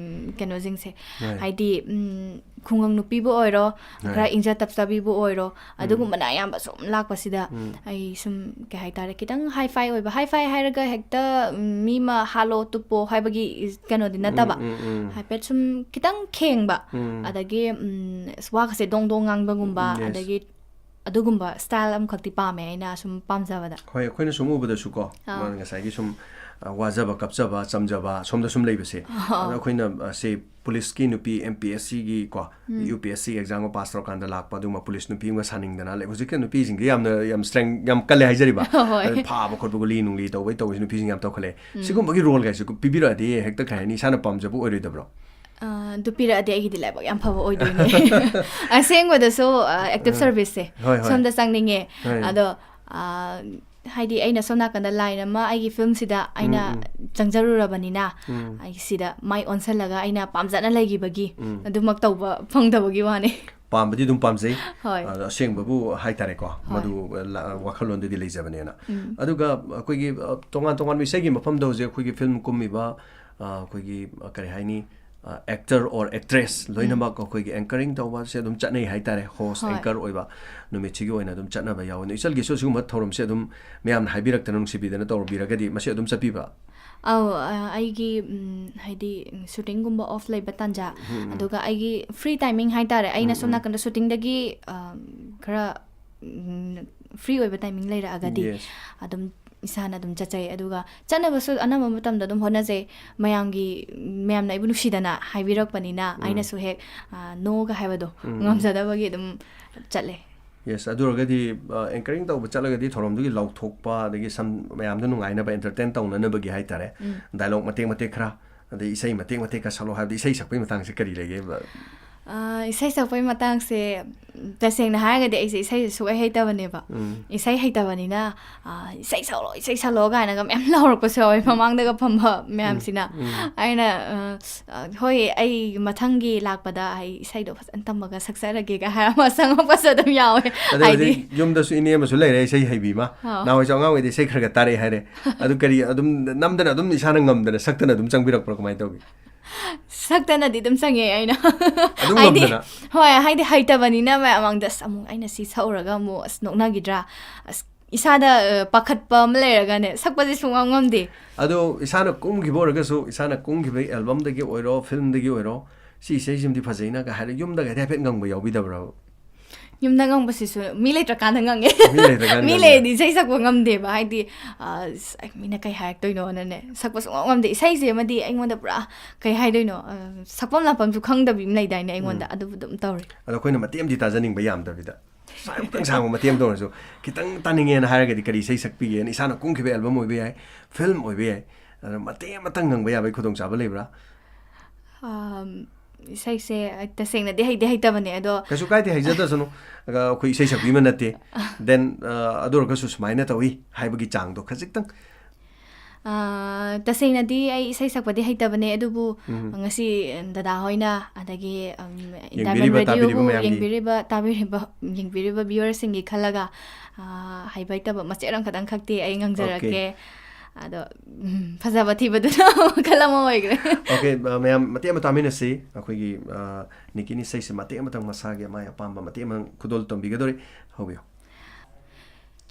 ꯎꯝ, ꯀꯩꯅꯣꯁꯤꯡꯁꯦ꯫ ꯍꯣꯏ. ꯍꯥꯏꯗꯤ, ꯎꯝ, ꯈꯨꯡꯒꯪ ꯅꯨꯄꯤꯕꯨ ꯑꯣꯏꯔꯣ, ꯍꯣꯏ. ꯈꯔ ꯏꯪꯖ ꯇꯞꯆꯕꯤꯕꯨ ꯑꯣꯏꯔꯣ, ꯑꯗꯨꯒꯨꯝꯕꯅ ꯑꯌꯥꯝꯕ ꯁꯨꯝ ꯂꯥꯛꯄꯁꯤꯗ, ꯎꯝ. ꯑꯩ ꯁꯨꯝ, ꯀꯩ ꯍꯥꯏꯇꯥꯔꯦ, ꯈꯤꯇꯪ hi-fi ꯑꯣꯏꯕ, hi-fi ꯍꯥꯏꯔꯒ ꯍꯦꯛꯇ, ꯎꯝ, ꯃꯤ ꯑꯃ ꯍꯥꯠꯂꯣ ꯇꯨꯞꯄꯣ ꯍꯥꯏꯕꯒꯤ ꯏꯁ-, ꯀꯩꯅꯣꯗꯤ ꯅꯠꯇꯕ, ꯎꯝ, ꯎꯝ, ꯎꯝ. ꯍꯥꯏꯐꯦꯠ ꯁꯨꯝ ꯈꯤꯇꯪ ꯈꯦꯡꯕ, ꯎꯝ. ꯑꯗꯒꯤ, ꯎꯝ, ꯑꯁ, ꯋꯥꯒꯁꯦ ꯗꯣꯡ ꯗꯣꯡ ꯉꯥꯡꯕꯒꯨꯝꯕ, ꯎꯝ, yes. ꯑꯗꯒꯤ ꯑꯗꯨꯒꯨꯝꯕ style ꯑꯃꯈꯛꯇꯤ ꯄꯥꯝꯃꯦ ꯑꯩꯅ ꯁꯨꯝ ꯄꯥꯝꯖꯕꯗ꯫ ꯍꯣꯏ, ꯑꯩꯈꯣꯏꯅ ꯁꯨꯝ ꯎꯕꯗꯁꯨꯀꯣ, ꯑꯥ. ꯃꯥꯅ ꯉꯁꯥꯏꯒꯤ ꯁꯨꯝ, ꯑ, ꯋꯥꯖꯕ, ꯀꯞꯆꯕ, ꯆꯝꯖꯕ, ꯁꯣꯝꯗ ꯁꯨꯝ ꯂꯩꯕꯁꯦ꯫ ꯑꯥ. ꯑꯗꯣ ꯑꯩꯈꯣꯏꯅ, ꯑ, ꯁꯦ police ꯀꯤ ꯅꯨꯄꯤ, M P S C ꯒꯤ ꯀꯣ, ꯎꯝ. U P S C exam ꯒ pass ꯇꯧꯔꯀꯥꯟꯗ ꯂꯥꯛꯄ ꯑꯗꯨꯒꯨꯝꯕ police ꯅꯨꯄꯤ ꯑꯃꯒ ꯁꯥꯅꯤꯡꯗꯅ ꯂꯩ꯫ ꯍꯧꯖꯤꯛꯀꯤ ꯅꯨꯄꯤꯁꯤꯡꯗꯤ ꯌꯥꯝꯅ, ꯌꯥꯝ strength, ꯌꯥꯝ ꯀꯜꯂꯦ ꯍꯥꯏꯖꯔꯤꯕ꯫ ꯍꯣꯏ. ꯑꯗ ꯐꯥꯕ ꯈꯣꯠꯄ, ꯒꯨꯂꯤ ꯅꯨꯡꯂꯤ ꯇꯧꯕꯩ ꯇꯧꯕꯁꯤ ꯅꯨꯄꯤꯁꯤꯡ ꯌꯥꯝ ꯇꯧꯈꯠꯂꯛꯑꯦ꯫ ꯎꯝ. ꯁꯤꯒꯨꯝꯕꯒꯤ role ꯒꯥꯏꯁꯦ ꯄꯤꯕꯤꯔꯛꯑꯗꯤ ꯍꯦꯛꯇ, ꯀꯩ ꯍꯥꯏꯅꯤ, ꯏꯁꯥꯅ ꯄꯥꯝꯖꯕ ꯑꯣꯏꯔꯣꯏꯗꯕ꯭ꯔꯣ? ꯑ, ꯑꯗꯨ ꯄꯤꯔꯛꯑꯗꯤ ꯑꯩꯒꯤꯗꯤ ꯂꯥꯏꯕꯛ ꯌꯥꯝ ꯐꯕ ꯑꯣꯏꯗꯣꯏꯅꯦ꯫ ꯑꯁꯦꯡꯕꯗꯁꯨ, ꯑ, active ꯑ, service ꯁꯦ ꯍꯣꯏ, ꯍꯣꯏ. ꯁꯣꯝꯗ ꯆꯪꯅꯤꯡꯉꯦ꯫ ꯍꯣꯏ. ꯑꯗꯣ, ꯑ, ꯍꯥꯏꯗꯤ ꯑꯩꯅ ꯁꯣꯝ ꯅꯥꯀꯟꯗ line ꯑꯃ ꯑꯩꯒꯤ filmꯁꯤꯗ ꯑꯩꯅ ꯎꯝ, ꯎꯝ꯫ ꯆꯪꯖꯔꯨꯔꯕꯅꯤꯅ, ꯎꯝ꯫ ꯑꯩ ꯁꯤꯗ ꯃꯥꯏ ꯑꯣꯟꯁꯤꯜꯂꯒ ꯑꯩꯅ ꯄꯥꯝꯖꯅ ꯂꯩꯈꯤꯕꯒꯤ ꯎꯝ꯫ ꯑꯗꯨꯃꯛ ꯇꯧꯕ ꯐꯪꯗꯕꯒꯤ ꯋꯥꯅꯤ꯫ ꯄꯥꯝꯕꯗꯤ ꯑꯗꯨꯝ ꯄꯥꯝꯖꯩ꯫ ꯍꯣꯏ꯫ ꯑꯗꯣ ꯑꯁꯦꯡꯕꯕꯨ ꯍꯥꯏꯇꯥꯔꯦꯀꯣ, ꯍꯣꯏ꯫ ꯃꯗꯨ ꯂ-, ꯋꯥꯈꯜꯂꯣꯟꯗꯨꯗꯤ ꯂꯩꯖꯕꯅꯦꯅ꯫ ꯎꯝ꯫ ꯑꯗꯨꯒ ꯑꯩꯈꯣꯏꯒꯤ, ꯑ, ꯇꯣꯉꯥꯟ ꯇꯣꯉꯥꯟꯕ ꯏꯁꯩꯒꯤ ꯃꯐꯝꯗ ꯍꯧꯖꯤꯛ ꯑꯩꯈꯣꯏꯒꯤ film ꯀꯨꯝꯃꯤꯕ, ꯑ, ꯑꯩꯈꯣꯏꯒꯤ, ꯑ, ꯀꯔꯤ ꯍꯥꯏꯅꯤ, ꯑ, actor or actress ꯎꯝ꯫ ꯂꯣꯏꯅꯃꯛ ꯑꯩꯈꯣꯏꯒꯤ anchoring ꯇꯧꯕꯁꯦ ꯑꯗꯨꯝ ꯆꯠꯅꯩ ꯍꯥꯏꯇꯥꯔꯦ, host, ꯍꯣꯏ꯫ Anchor ꯑꯣꯏꯕ ꯅꯨꯃꯤꯠꯁꯤꯒꯤ ꯑꯣꯏꯅ ꯑꯗꯨꯝ ꯆꯠꯅꯕ ꯌꯥꯎꯋꯦ꯫ ꯑꯗꯣ ꯏꯆꯜꯒꯤꯁꯨ ꯑꯁꯤꯒꯨꯝꯕ ꯊꯧꯔꯝꯁꯦ ꯑꯗꯨꯝ ꯃꯌꯥꯝꯅ ꯍꯥꯏꯕꯤꯔꯛꯇꯅ ꯅꯨꯡꯁꯤꯕꯤꯗꯅ ꯇꯧꯕꯤꯔꯒꯗꯤ ꯃꯁꯤ ꯑꯗꯨꯝ ꯆꯠꯄꯤꯕ꯭ꯔꯥ? ꯑꯧ, ꯑ, ꯑꯩꯒꯤ, ꯎꯝ, ꯍꯥꯏꯗꯤ, ꯎꯝ, shootingꯒꯨꯝꯕ off ꯂꯩꯕ ꯇꯥꯟꯖꯥ, ꯎꯝ, ꯎꯝ꯫ ꯑꯗꯨꯒ ꯑꯩꯒꯤ free timing ꯍꯥꯏꯇꯥꯔꯦ, ꯑꯩꯅ ꯎꯝ, ꯁꯣꯝ ꯎꯝ, ꯎꯝ꯫ ꯅꯥꯀꯟꯗ shootingꯗꯒꯤ, ꯑ, ꯈꯔ, ꯎꯝ, free ꯑꯣꯏꯕ timing ꯂꯩꯔꯛꯑꯒꯗꯤ Yes꯫ ꯑꯗꯨꯝ ꯏꯁꯥꯅ ꯑꯗꯨꯝ ꯆꯠꯆꯩ꯫ ꯑꯗꯨꯒ ꯆꯠꯅꯕꯁꯨ ꯑꯅꯝꯕ ꯃꯇꯝꯗ ꯑꯗꯨꯝ ꯍꯣꯠꯅꯖꯩ꯫ ꯃꯌꯥꯝꯒꯤ, ꯃꯌꯥꯝꯅ ꯑꯩꯕꯨ ꯅꯨꯡꯁꯤꯗꯅ ꯍꯥꯏꯕꯤꯔꯛꯄꯅꯤꯅ ꯎꯝ꯫ ꯑꯩꯅꯁꯨ ꯍꯦꯛ, ꯑ, noꯒ ꯍꯥꯏꯕꯗꯣ ꯎꯝ, ꯎꯝ꯫ ꯉꯝꯖꯗꯕꯒꯤ ꯑꯗꯨꯝ ꯆꯠꯂꯦ꯫ Yes, ꯑꯗꯨ ꯑꯣꯏꯔꯒꯗꯤ, ꯑ, anchoring ꯇꯧꯕ ꯆꯠꯂꯒꯗꯤ ꯊꯧꯔꯝꯗꯨꯒꯤ ꯂꯥꯎꯊꯣꯛꯄ, ꯑꯗꯒꯤ ꯁꯝ-, ꯃꯌꯥꯝꯗ ꯅꯨꯡꯉꯥꯏꯅꯕ, entertain ꯇꯧꯅꯅꯕꯒꯤ ꯍꯥꯏꯇꯥꯔꯦ, ꯎꯝ꯫ Dialogue ꯃꯇꯦꯛ ꯃꯇꯦꯛ ꯈꯔ, ꯑꯗꯩ ꯏꯁꯩ ꯃꯇꯦꯛ ꯃꯇꯦꯛ ꯈꯔ ꯁꯛꯂꯛꯑꯣ ꯍꯥꯏꯕꯗꯤ ꯏꯁꯩ ꯁꯛꯄꯒꯤ ꯃꯇꯥꯡꯁꯦ ꯀꯔꯤ ꯂꯩꯒꯦꯕ? ꯑ, ꯏꯁꯩ ꯁꯛꯄꯒꯤ ꯃꯇꯥꯡꯁꯦ, ꯎꯝ, ꯇꯁꯦꯡꯅ ꯍꯥꯏꯔꯒꯗꯤ ꯑꯩꯁꯦ ꯏꯁꯩꯁꯦ ꯁꯨꯛꯍꯩ ꯍꯩꯇꯕꯅꯦꯕ꯫ ꯎꯝ꯫ ꯏꯁꯩ ꯍꯩꯇꯕꯅꯤꯅ, ꯑ, "ꯏꯁꯩ ꯁꯛꯂꯣ, ꯏꯁꯩ ꯁꯛꯂꯣ" ꯀꯥꯏꯅꯒ ꯃꯌꯥꯝ ꯂꯥꯎꯔꯛꯄꯁꯨ ꯌꯥꯎꯋꯦ ꯃꯃꯥꯡꯗꯒ ꯐꯝꯕ ꯎꯝ, ꯃꯌꯥꯝꯁꯤꯅ꯫ ꯎꯝ꯫ ꯑꯩꯅ, ꯑ, ꯑ, "ꯍꯣꯏ, ꯑꯩ ꯃꯊꯪꯒꯤ ꯂꯥꯛꯄꯗ ꯑꯩ ꯏꯁꯩꯗꯣ ꯐꯖꯅ ꯇꯝꯃꯒ ꯁꯛꯆꯔꯒꯦꯒ" ꯍꯥꯏꯔ ꯑꯃ ꯆꯪꯉꯛꯄꯁꯨ ꯑꯗꯨꯝ ꯌꯥꯎꯋꯦ꯫ ꯑꯗꯨ ꯍꯥꯏꯗꯤ ꯍꯧꯖꯤꯛ ꯌꯨꯝꯗꯁꯨ ꯏꯅꯦ ꯑꯃꯁꯨ ꯂꯩꯔꯦ ꯏꯁꯩ ꯍꯩꯕꯤ ꯑꯃ꯫ ꯑꯥ꯫ ꯅꯍꯥꯟꯋꯥꯏꯁꯨ ꯑꯉꯥꯡ ꯑꯣꯏꯗꯤ ꯏꯁꯩ ꯈꯔ ꯈꯔ ꯇꯥꯔꯛꯑꯦ ꯍꯥꯏꯔꯦ꯫ ꯑꯗꯨ ꯀꯔꯤ ꯑꯗꯨꯝ ꯅꯝꯗꯅ ꯑꯗꯨꯝ ꯏꯁꯥꯅ ꯉꯝꯗꯅ ꯁꯛꯇꯅ ꯑꯗꯨꯝ ꯆꯪꯕꯤꯔꯛꯄ꯭ꯔꯥ, ꯀꯃꯥꯏꯅ ꯇꯧꯒꯦ? ꯁꯛꯇꯅꯗꯤ ꯑꯗꯨꯝ ꯆꯪꯉꯦ ꯑꯩꯅ꯫ ꯑꯗꯨꯝ ꯍꯥꯏꯗꯤ, ꯉꯝꯗꯅ? ꯍꯣꯏ, ꯍꯥꯏꯗꯤ ꯍꯩꯇꯕꯅꯤꯅ ꯃꯌꯥꯝ ꯃꯥꯡꯗ, "ꯑꯁ, ꯑꯃꯨꯛ ꯑꯩꯅ ꯁꯤ ꯁꯛꯎꯔꯒ ꯑꯃꯨꯛ, ꯑꯁ, ꯅꯣꯛꯅꯈꯤꯗ꯭ꯔꯥ?" ꯑꯁ, ꯏꯁꯥꯗ, ꯑ, ꯄꯥꯈꯠꯄ ꯑꯃ ꯂꯩꯔꯒꯅꯦ, ꯁꯛꯄꯁꯦ ꯁꯨꯡꯉꯝ ꯉꯝꯗꯦ꯫ ꯑꯗꯣ ꯏꯁꯥꯅ ꯀꯨꯝꯈꯤꯕ ꯑꯣꯏꯔꯒꯁꯨ, ꯏꯁꯥꯅ ꯀꯨꯝꯈꯤꯕ albumꯗꯒꯤ ꯑꯣꯏꯔꯣ, filmꯗꯒꯤ ꯑꯣꯏꯔꯣ, "ꯁꯤ ꯏꯁꯩꯁꯤꯃꯗꯤ ꯐꯖꯩꯅ"ꯒ ꯍꯥꯏꯔ ꯌꯨꯝꯗꯒꯗꯤ ꯍꯥꯏꯐꯦꯠ ꯉꯪꯕ ꯌꯥꯎꯕꯤꯗꯕ꯭ꯔꯕ? ꯌꯨꯝꯗ ꯉꯪꯕꯁꯤꯁꯨ ꯃꯤ ꯂꯩꯇ꯭ꯔꯀꯥꯟꯗ ꯉꯪꯉꯦ꯫ ꯃꯤ ꯂꯩꯇ꯭ꯔꯀꯥꯟꯗ ꯃꯤ ꯉꯪꯉꯦ꯫ ꯂꯩꯔꯗꯤ ꯏꯁꯩ ꯁꯛꯄ ꯉꯝꯗꯦꯕ꯫ ꯍꯥꯏꯗꯤ, ꯑ, ꯑꯁ, ꯑꯩ ꯃꯤꯅ ꯀꯩ ꯍꯥꯏꯔꯛꯇꯣꯏꯅꯣꯅꯅꯦ, ꯁꯛꯄ ꯁꯨꯡꯉꯝ ꯉꯝꯗꯦ꯫ ꯏꯁꯩꯁꯦ ꯑꯃꯗꯤ ꯑꯩꯉꯣꯟꯗ ꯄꯨꯔꯥ, ꯀꯩ ꯍꯥꯏꯗꯣꯏꯅꯣ, ꯑ, ꯁꯛꯐꯝ ꯂꯥꯛꯐꯝꯁꯨ ꯈꯪꯗꯕꯤ ꯑꯃ ꯂꯩꯗꯥꯏꯅꯦ ꯑꯩꯉꯣꯟꯗ, ꯎꯝ꯫ ꯑꯗꯨ ꯑꯗꯨꯝ ꯇꯧꯔꯦ꯫ ꯑꯗꯣ ꯑꯩꯈꯣꯏꯅ ꯃꯇꯦꯛ ꯑꯃꯗꯤ ꯇꯥꯖꯅꯤꯡꯕ ꯌꯥꯝꯗꯕꯤꯗ꯫ ꯁꯥꯡ-, ꯈꯤꯇꯪ ꯁꯥꯡꯕ ꯃꯇꯦꯛ ꯑꯃꯇ ꯑꯣꯏꯔꯁꯨ, ꯈꯤꯇꯪ ꯇꯥꯅꯤꯡꯉꯦꯅ ꯍꯥꯏꯔꯒꯗꯤ ꯀꯔꯤ ꯏꯁꯩ ꯁꯛꯄꯤꯒꯦꯅ, ꯏꯁꯥꯅ ꯀꯨꯝꯈꯤꯕ album ꯑꯣꯏꯕ ꯌꯥꯏ, film ꯑꯣꯏꯕ ꯌꯥꯏ, ꯑꯗꯨꯅ ꯃꯇꯦꯛ ꯑꯃꯇꯪ ꯉꯪꯕ ꯌꯥꯕꯒꯤ ꯈꯨꯗꯣꯡꯆꯥꯕ ꯂꯩꯕ꯭ꯔꯥ? ꯑꯝ, ꯏꯁꯩꯁꯦ ꯑꯩ ꯇꯁꯦꯡꯅꯗꯤ ꯍꯩꯗꯤ ꯍꯩꯇꯕꯅꯦ, ꯑꯗꯣ ꯀꯩꯁꯨ ꯀꯥꯏꯗꯦ, ꯍꯩꯖꯗꯁꯅꯨ꯫ ꯑꯗꯨꯒ ꯑꯩꯈꯣꯏ ꯏꯁꯩ ꯁꯛꯄꯤ ꯑꯃ ꯅꯠꯇꯦ꯫ Then, ꯑ, ꯑꯗꯨ ꯑꯣꯏꯔꯒꯁꯨ ꯁꯨꯃꯥꯏꯅ ꯇꯧꯏ ꯍꯥꯏꯕꯒꯤ ꯆꯥꯡꯗꯣ ꯈꯖꯤꯛꯇꯪ꯫ ꯑ, ꯇꯁꯦꯡꯅꯗꯤ ꯑꯩ ꯏꯁꯩ ꯁꯛꯄꯗꯤ ꯍꯩꯇꯕꯅꯦ, ꯑꯗꯨꯕꯨ ꯎꯝ꯫ ꯉꯁꯤ ꯗꯗꯥ ꯍꯣꯏꯅ, ꯑꯗꯒꯤ, ꯎꯝ, ꯗꯥꯏꯃꯟ ꯌꯦꯡꯕꯤꯔꯤꯕ, ꯔꯦꯗꯤꯑꯣꯕꯨ ꯇꯥꯕꯤꯔꯤꯕ ꯃꯌꯥꯝꯒꯤ꯫ ꯌꯦꯡꯕꯤꯔꯤꯕ, ꯇꯥꯕꯤꯔꯤꯕ, ꯌꯦꯡꯕꯤꯔꯤꯕ viewerꯁꯤꯡꯒꯤ ꯈꯜꯂꯒ, ꯑ, ꯍꯩꯕ ꯍꯩꯇꯕ ꯃꯆꯦꯠ ꯑꯃꯈꯛꯇꯪ ꯈꯛꯇꯤ ꯑꯩ ꯉꯥꯡꯖꯔꯛꯀꯦ꯫ Okay꯫ ꯑꯗꯣ, ꯎꯝ, ꯐꯖꯕ ꯊꯤꯕꯗꯨꯅ ꯃꯈꯜ ꯑꯃ ꯑꯣꯏꯈ꯭ꯔꯦ꯫ Okay, ꯑ, ꯃꯌꯥꯝ ꯃꯇꯦꯛ ꯑꯃ ꯇꯥꯃꯤꯟꯅꯁꯤ꯫ ꯑꯩꯈꯣꯏꯒꯤ, ꯑ, ꯅꯤꯀꯤꯅ ꯏꯁꯩꯁꯦ ꯃꯇꯦꯛ ꯑꯃꯇꯪ ꯃꯁꯥꯒꯤ ꯃꯥꯏ ꯑꯄꯥꯝꯕ ꯃꯇꯦꯛ ꯑꯃ ꯈꯨꯗꯣꯜ ꯇꯝꯕꯤꯒꯗꯧꯔꯤ꯫ ꯍꯧꯕꯤꯌꯨ꯫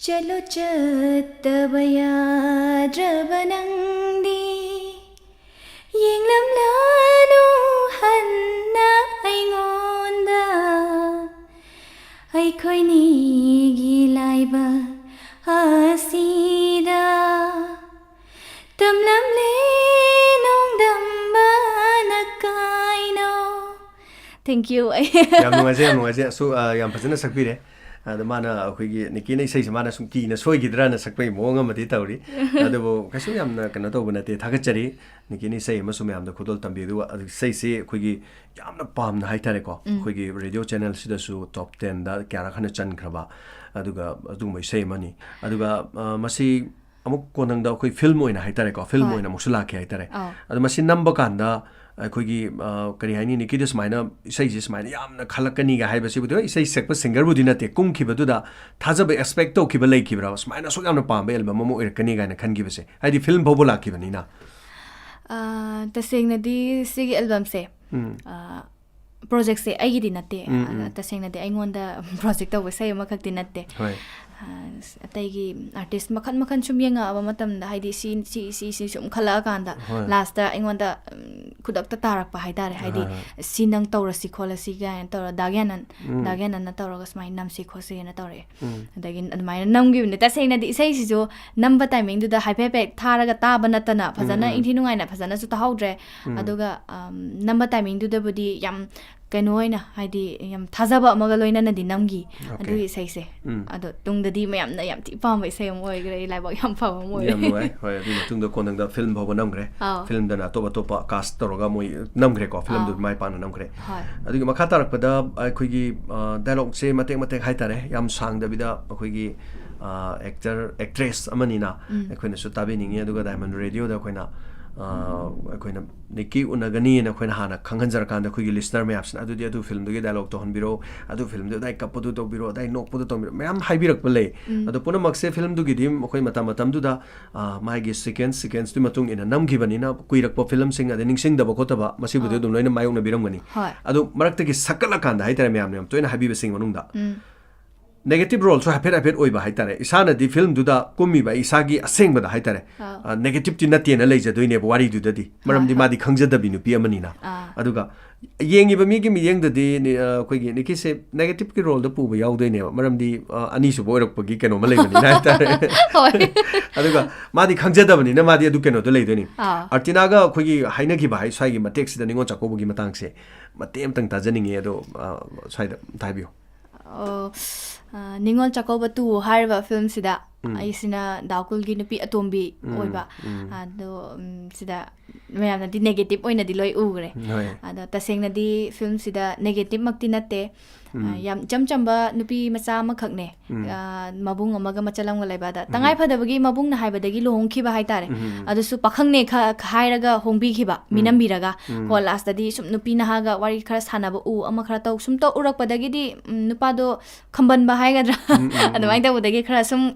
ꯆꯠꯂꯣ ꯆꯠꯇꯕ ꯌꯥꯗ꯭ꯔꯕ ꯅꯪꯗꯤ, ꯌꯦꯡꯂꯝꯂꯅꯨ ꯍꯟꯅ ꯑꯩꯉꯣꯟꯗ꯫ ꯑꯩꯈꯣꯏꯅꯤꯒꯤ ꯂꯥꯏꯕꯛ ꯑꯁꯤꯗ ꯇꯝꯂꯝꯂꯦ ꯅꯣꯡꯗꯝꯕꯅ ꯀꯥꯏꯅꯣ꯫ Thank you꯫ ꯌꯥꯝ ꯅꯨꯡꯉꯥꯏꯖꯩ, ꯌꯥꯝ ꯅꯨꯡꯉꯥꯏꯖꯩ꯫ ꯑꯁꯨꯛ, ꯑ, ꯌꯥꯝ ꯐꯖꯅ ꯁꯛꯄꯤꯔꯦ꯫ ꯑꯗ ꯃꯥꯅ, ꯑꯩꯈꯣꯏꯒꯤ ꯅꯤꯀꯤꯅ ꯏꯁꯩꯁꯦ ꯃꯥꯅ ꯁꯨꯝ ꯀꯤꯅ ꯁꯣꯏꯈꯤꯗ꯭ꯔꯥꯅ ꯁꯛꯄꯒꯤ ꯃꯑꯣꯡ ꯑꯃꯗꯤ ꯇꯧꯔꯤ꯫ ꯑꯗꯨꯕꯨ ꯀꯩꯁꯨ ꯌꯥꯝꯅ ꯀꯩꯅꯣ ꯇꯧꯕ ꯅꯠꯇꯦ, ꯊꯥꯒꯠꯆꯔꯤ꯫ ꯅꯤꯀꯤꯅ ꯏꯁꯩ ꯑꯃꯁꯨ ꯃꯌꯥꯝꯗ ꯈꯨꯗꯣꯜ ꯇꯝꯕꯤ꯫ ꯑꯗꯨꯒ, ꯑꯗꯨ ꯏꯁꯩꯁꯤ ꯑꯩꯈꯣꯏꯒꯤ ꯌꯥꯝꯅ ꯄꯥꯝꯅ ꯍꯥꯏꯇꯥꯔꯦꯀꯣ, ꯎꯝ꯫ ꯑꯩꯈꯣꯏꯒꯤ ꯔꯦꯗꯤꯑꯣ ꯆꯦꯅꯦꯜꯁꯤꯗꯁꯨ top tenꯗ ꯀꯌꯥꯔꯛ ꯍꯥꯟꯅ ꯆꯟꯈ꯭ꯔꯕ, ꯑꯗꯨꯒ ꯑꯗꯨꯒꯨꯝꯕ ꯏꯁꯩ ꯑꯃꯅꯤ꯫ ꯑꯗꯨꯒ, ꯑ, ꯃꯁꯤ ꯑꯃꯨꯛ ꯀꯣꯟꯅꯪꯗ ꯑꯩꯈꯣꯏ ꯐꯤꯜꯝ ꯑꯣꯏꯅ ꯍꯥꯏꯇꯥꯔꯦꯀꯣ, ꯐꯤꯜꯝ ꯍꯣꯏ꯫ ꯑꯣꯏꯅ ꯑꯃꯨꯛꯁꯨ ꯂꯥꯛꯈꯤ ꯍꯥꯏꯇꯥꯔꯦ꯫ ꯑꯧ꯫ ꯑꯗꯣ ꯃꯁꯤ ꯅꯝꯕ ꯀꯥꯟꯗ ꯑꯩꯈꯣꯏꯒꯤ, ꯑ, ꯀꯔꯤ ꯍꯥꯏꯅꯤ, ꯅꯤꯀꯤꯗ ꯁꯨꯃꯥꯏꯅ ꯏꯁꯩꯁꯦ ꯁꯨꯃꯥꯏꯅ ꯌꯥꯝꯅ ꯈꯜꯂꯛꯀꯅꯤꯒ ꯍꯥꯏꯕꯁꯤꯕꯨꯗꯤ, ꯍꯣꯏ, ꯏꯁꯩ ꯁꯛꯄ ꯁꯤꯡꯒꯔꯕꯨꯗꯤ ꯅꯠꯇꯦ, ꯀꯨꯝꯈꯤꯕꯗꯨꯗ ꯊꯥꯖꯕ expect ꯇꯧꯈꯤꯕ ꯂꯩꯈꯤꯕ꯭ꯔꯥ, ꯁꯨꯃꯥꯏꯅ ꯑꯁꯨꯛ ꯌꯥꯝꯅ ꯄꯥꯝꯕ ꯑꯦꯜꯕꯝ ꯑꯃ ꯑꯣꯏꯔꯛꯀꯅꯤ ꯀꯥꯏꯅ ꯈꯟꯈꯤꯕꯁꯦ, ꯍꯥꯏꯗꯤ ꯐꯤꯜꯝ ꯐꯥꯎꯕ ꯂꯥꯛꯈꯤꯕꯅꯤꯅ? ꯑ, ꯇꯁꯦꯡꯅꯗꯤ ꯁꯤꯒꯤ ꯑꯦꯜꯕꯝꯁꯦ, ꯎꯝ꯫ ꯑ, ꯄ꯭ꯔꯣꯖꯦꯛꯁꯦ ꯑꯩꯒꯤꯗꯤ ꯅꯠꯇꯦ꯫ ꯎꯝ, ꯑꯗ ꯎꯝ꯫ ꯇꯁꯦꯡꯅꯗꯤ ꯑꯩꯉꯣꯟꯗ ꯄ꯭ꯔꯣꯖꯦꯛ ꯇꯧꯕ ꯏꯁꯩ ꯑꯃꯈꯛꯇꯤ ꯅꯠꯇꯦ꯫ ꯍꯣꯏ꯫ ꯑ, ꯑꯇꯩꯒꯤ ꯑꯥꯔꯇꯤꯁ ꯃꯈꯜ ꯃꯈꯜ ꯁꯨꯝ ꯌꯦꯡꯉꯛꯑꯕ ꯃꯇꯝꯗ, ꯍꯥꯏꯗꯤ ꯁꯤ, ꯁꯤ, ꯁꯤ, ꯁꯤ ꯁꯨꯝ ꯈꯜꯂꯛꯑꯀꯥꯟꯗ, ꯍꯣꯏ꯫ ꯂꯥꯁꯇ ꯑꯩꯉꯣꯟꯗ, ꯎꯝ, ꯈꯨꯗꯛꯇ ꯇꯥꯔꯛꯄ ꯍꯥꯏꯇꯥꯔꯦ꯫ ꯍꯥꯏꯗꯤ, ꯍꯣꯏ, ꯍꯣꯏ꯫ "ꯁꯤ ꯅꯪ ꯇꯧꯔꯁꯤ ꯈꯣꯠꯂꯁꯤ" ꯀꯥꯏꯅ ꯇꯧꯔ, ꯗꯥ ꯒ꯭ꯌꯥꯅꯟ, ꯎꯝ꯫ ꯗꯥ ꯒ꯭ꯌꯥꯅꯟꯅ ꯇꯧꯔꯒ ꯁꯨꯃꯥꯏꯅ ꯅꯝꯁꯤ ꯈꯣꯠꯁꯤꯅ ꯇꯧꯔꯛꯑꯦ꯫ ꯎꯝ꯫ ꯑꯗꯒꯤ ꯑꯗꯨꯃꯥꯏꯅ ꯅꯝꯈꯤꯕꯅꯦ꯫ ꯇꯁꯦꯡꯅꯗꯤ ꯏꯁꯩꯁꯤꯁꯨ ꯅꯝꯕ ꯇꯥꯏꯃꯤꯡꯗꯨꯗ ꯍꯥꯏꯐꯦꯠ ꯍꯥꯏꯐꯦꯠ ꯊꯥꯔꯒ ꯇꯥꯕ ꯅꯠꯇꯅ ꯐꯖꯅ ꯎꯝ, ꯎꯝ꯫ ꯏꯪꯊꯤ ꯅꯨꯡꯉꯥꯏꯅ ꯐꯖꯅꯁꯨ ꯇꯥꯍꯧꯗ꯭ꯔꯦ꯫ ꯎꯝ꯫ ꯑꯗꯨꯒ, ꯑꯝ, ꯅꯝꯕ ꯇꯥꯏꯃꯤꯡꯗꯨꯗꯕꯨꯗꯤ ꯌꯥꯝ ꯀꯩꯅꯣ ꯑꯣꯏꯅ, ꯍꯥꯏꯗꯤ, ꯌꯥꯝ ꯊꯥꯖꯕ ꯑꯃꯒ ꯂꯣꯏꯅꯅꯗꯤ ꯅꯝꯈꯤ꯫ Okay. ꯑꯗꯨꯒꯤ ꯏꯁꯩꯁꯦ꯫ ꯎꯝ꯫ ꯑꯗꯣ ꯇꯨꯡꯗꯗꯤ ꯃꯌꯥꯝꯅ ꯌꯥꯝ ꯊꯤ ꯄꯥꯝꯕ ꯏꯁꯩ ꯑꯃ ꯑꯣꯏꯈ꯭ꯔꯦ꯫ ꯑꯩ ꯂꯥꯏꯕꯛ ꯌꯥꯝ ꯐꯕ ꯑꯃ ꯑꯣꯏꯔꯦ꯫ ꯌꯥꯝ ꯅꯨꯡꯉꯥꯏ꯫ ꯍꯣꯏ, ꯑꯗꯨꯒꯤ ꯃꯇꯨꯡꯗ ꯀꯣꯟꯅꯪꯗ film ꯐꯥꯎꯕ ꯅꯝꯈ꯭ꯔꯦ꯫ ꯑꯥꯎ꯫ Filmꯗꯅ ꯑꯇꯣꯞ ꯑꯇꯣꯞꯄ cast ꯇꯧꯔꯒ ꯃꯣꯏ ꯅꯝꯈ꯭ꯔꯦꯀꯣ꯫ Filmꯗꯨ ꯑꯥꯎ꯫ ꯃꯥꯏ ꯄꯥꯛꯅ ꯅꯝꯈ꯭ꯔꯦ꯫ ꯍꯣꯏ꯫ ꯑꯗꯨꯒꯤ ꯃꯈꯥ ꯇꯥꯔꯛꯄꯗ ꯑꯩꯈꯣꯏꯒꯤ, ꯑ, dialogueꯁꯦ ꯃꯇꯦꯛ ꯃꯇꯦꯛ ꯍꯥꯏꯇꯥꯔꯦ, ꯌꯥꯝ ꯁꯥꯡꯗꯕꯤꯗ ꯑꯩꯈꯣꯏꯒꯤ, ꯑ, actor, actress ꯑꯃꯅꯤꯅ ꯎꯝ꯫ ꯑꯩꯈꯣꯏꯅꯁꯨ ꯇꯥꯕꯤꯅꯤꯡꯉꯤ, ꯑꯗꯨꯒ Diamond Radioꯗ ꯑꯩꯈꯣꯏꯅ, ꯑ, ꯑꯩꯈꯣꯏꯅ ꯅꯤꯛꯀꯤ ꯎꯅꯒꯅꯤꯅ ꯑꯩꯈꯣꯏꯅ ꯍꯥꯟꯅ ꯈꯪꯍꯟꯖꯔꯀꯥꯟꯗ ꯑꯩꯈꯣꯏꯒꯤ listener ꯃꯌꯥꯝꯁꯤꯅ "ꯑꯗꯨꯗꯤ ꯑꯗꯨ filmꯗꯨꯒꯤ dialogue ꯇꯧꯍꯟꯕꯤꯔꯣ, ꯑꯗꯨ filmꯗꯨ ꯑꯗꯥꯏ ꯀꯞꯄꯗꯨ ꯇꯧꯕꯤꯔꯣ, ꯑꯗꯥꯏ ꯅꯣꯛꯄꯗꯨ ꯇꯧꯕꯤꯔꯣ", ꯃꯌꯥꯝ ꯍꯥꯏꯕꯤꯔꯛꯄ ꯂꯩ꯫ ꯎꯝ꯫ ꯑꯗꯣ ꯄꯨꯝꯅꯃꯛꯁꯦ filmꯗꯨꯒꯤꯗꯤ ꯑꯩꯈꯣꯏ ꯃꯇꯝ ꯃꯇꯝꯗꯨꯗ, ꯑ, ꯃꯥꯒꯤ sequence, sequenceꯇꯨꯒꯤ ꯃꯇꯨꯡ ꯏꯟꯅ ꯅꯝꯈꯤꯕꯅꯤꯅ ꯀꯨꯏꯔꯛꯄ filmꯁꯤꯡ, ꯑꯗꯩ ꯅꯤꯡꯁꯤꯡꯗꯕ ꯈꯣꯠꯇꯕ, ꯃꯁꯤꯕꯨꯗꯤ ꯑꯥ꯫ ꯑꯗꯨꯝ ꯂꯣꯏꯅ ꯃꯥꯌꯣꯛꯅꯕꯤꯔꯝꯒꯅꯤ꯫ ꯍꯣꯏ꯫ ꯑꯗꯨ ꯃꯔꯛꯇꯒꯤ ꯁꯛꯀꯠꯂꯀꯥꯟꯗ ꯍꯥꯏꯇꯥꯔꯦ, ꯃꯌꯥꯝꯅ ꯌꯥꯝ ꯇꯣꯏꯅ ꯍꯥꯏꯕꯤꯕꯁꯤꯡ ꯃꯅꯨꯡꯗ ꯎꯝ꯫ Negative roleꯁꯨ ꯍꯥꯏꯐꯦꯠ ꯍꯥꯏꯐꯦꯠ ꯑꯣꯏꯕ ꯍꯥꯏꯇꯥꯔꯦ꯫ ꯏꯁꯥꯅꯗꯤ filmꯗꯨꯗ ꯀꯨꯝꯃꯤꯕ ꯑꯩ ꯏꯁꯥꯒꯤ ꯑꯁꯦꯡꯕꯗ ꯍꯥꯏꯇꯥꯔꯦ, ꯑꯥ꯫ ꯑ, negativeꯇꯤ ꯅꯠꯇꯦꯅ ꯂꯩꯖꯗꯣꯏꯅꯦꯕ ꯋꯥꯔꯤꯗꯨꯗꯗꯤ꯫ ꯃꯔꯝꯗꯤ ꯍꯣꯏ, ꯍꯣꯏ꯫ ꯃꯥꯗꯤ ꯈꯪꯖꯗꯕꯤ ꯅꯨꯄꯤ ꯑꯃꯅꯤꯅ꯫ ꯑꯥ꯫ ꯑꯗꯨꯒ ꯌꯦꯡꯉꯤꯕ ꯃꯤꯒꯤ ꯃꯤꯠꯌꯦꯡꯗꯗꯤ ꯅꯤ-, ꯑ, ꯑꯩꯈꯣꯏꯒꯤ ꯅꯤꯛꯀꯤꯁꯦ negativeꯀꯤ roleꯗ ꯄꯨꯕ ꯌꯥꯎꯗꯣꯏꯅꯦꯕ, ꯃꯔꯝꯗꯤ, ꯑ, ꯑꯅꯤꯁꯨꯕ ꯑꯣꯏꯔꯛꯄꯒꯤ ꯀꯩꯅꯣꯝꯃ ꯂꯩꯕꯅꯤꯅ ꯍꯥꯏꯇꯥꯔꯦ꯫ ꯍꯣꯏ꯫ ꯑꯗꯨꯒ ꯃꯥꯗꯤ ꯈꯪꯖꯗꯕꯅꯤꯅ ꯃꯥꯗꯤ ꯑꯗꯨ ꯀꯩꯅꯣꯗ ꯂꯩꯗꯣꯏꯅꯤ꯫ ꯑꯥ꯫ ꯑꯥꯔꯇꯤꯅꯥꯒ ꯑꯩꯈꯣꯏꯒꯤ ꯍꯥꯏꯅꯈꯤꯕ ꯍꯥꯏ, ꯁ꯭ꯋꯥꯏꯒꯤ ꯃꯇꯦꯛꯁꯤꯗ ꯅꯤꯉꯣꯜ ꯆꯥꯛꯀꯧꯕꯒꯤ ꯃꯇꯥꯡꯁꯦ ꯃꯇꯦꯛ ꯑꯃꯇꯪ ꯇꯥꯖꯅꯤꯡꯉꯤ, ꯑꯗꯣ, ꯑ, ꯁ꯭ꯋꯥꯏꯗ ꯑꯝꯇ ꯍꯥꯏꯕꯤꯌꯨ꯫ ꯑꯣ, ꯑ, ꯅꯤꯉꯣꯜ ꯆꯥꯛꯀꯧꯕ two ꯍꯥꯏꯔꯤꯕ filmꯁꯤꯗ ꯎꯝ꯫ ꯑꯩꯁꯤꯅ ꯗꯥꯎꯀꯨꯜꯒꯤ ꯅꯨꯄꯤ ꯑꯇꯣꯝꯕꯤ ꯎꯝ, ꯑꯣꯏꯕ꯫ ꯎꯝ꯫ ꯑꯗꯣ, ꯎꯝ, ꯁꯤꯗ ꯃꯌꯥꯝꯅꯗꯤ negative ꯑꯣꯏꯅꯗꯤ ꯂꯣꯏ ꯎꯈ꯭ꯔꯦ꯫ ꯍꯣꯏ꯫ ꯑꯗꯣ ꯇꯁꯦꯡꯅꯗꯤ filmꯁꯤꯗ negativeꯃꯛꯇꯤ ꯅꯠꯇꯦ꯫ ꯎꯝ꯫ ꯑ, ꯌꯥꯝ ꯏꯆꯝ ꯆꯝꯕ ꯅꯨꯄꯤ ꯃꯆꯥ ꯑꯃꯈꯛꯅꯦ꯫ ꯎꯝ꯫ ꯑ, ꯃꯕꯨꯡ ꯑꯃꯒ ꯃꯆꯜ ꯑꯃꯒ ꯂꯩꯕ꯫ ꯑꯗ ꯎꯝ꯫ ꯇꯉꯥꯏ ꯐꯗꯕꯒꯤ ꯃꯕꯨꯡꯅ ꯍꯥꯏꯕꯗꯒꯤ ꯂꯨꯍꯣꯡꯈꯤꯕ ꯍꯥꯏꯇꯥꯔꯦ꯫ ꯎꯝ꯫ ꯑꯗꯨꯁꯨ ꯄꯥꯈꯪꯅꯦ ꯈ-, ꯍꯥꯏꯔꯒ ꯍꯣꯡꯕꯤꯈꯤꯕ, ꯎꯝ꯫ ꯃꯤꯅꯝꯕꯤꯔꯒ꯫ ꯎꯝ꯫ ꯀꯣ lastꯇꯗꯤ ꯁꯨꯝ ꯅꯨꯄꯤ ꯅꯍꯥꯒ ꯋꯥꯔꯤ ꯈꯔ ꯁꯥꯟꯅꯕ ꯎ, ꯑꯃ ꯈꯔ ꯇꯧ, ꯁꯨꯝ ꯇꯧ ꯎꯔꯛꯄꯗꯒꯤꯗꯤ, ꯎꯝ, ꯅꯨꯄꯥꯗꯣ ꯈꯝꯕꯟꯕ ꯍꯥꯏꯒꯗ꯭ꯔꯥ? ꯎꯝ, ꯎꯝ, ꯎꯝ꯫ ꯑꯗꯨꯃꯥꯏꯅ ꯇꯧꯕꯗꯒꯤ ꯈꯔ ꯁꯨꯝ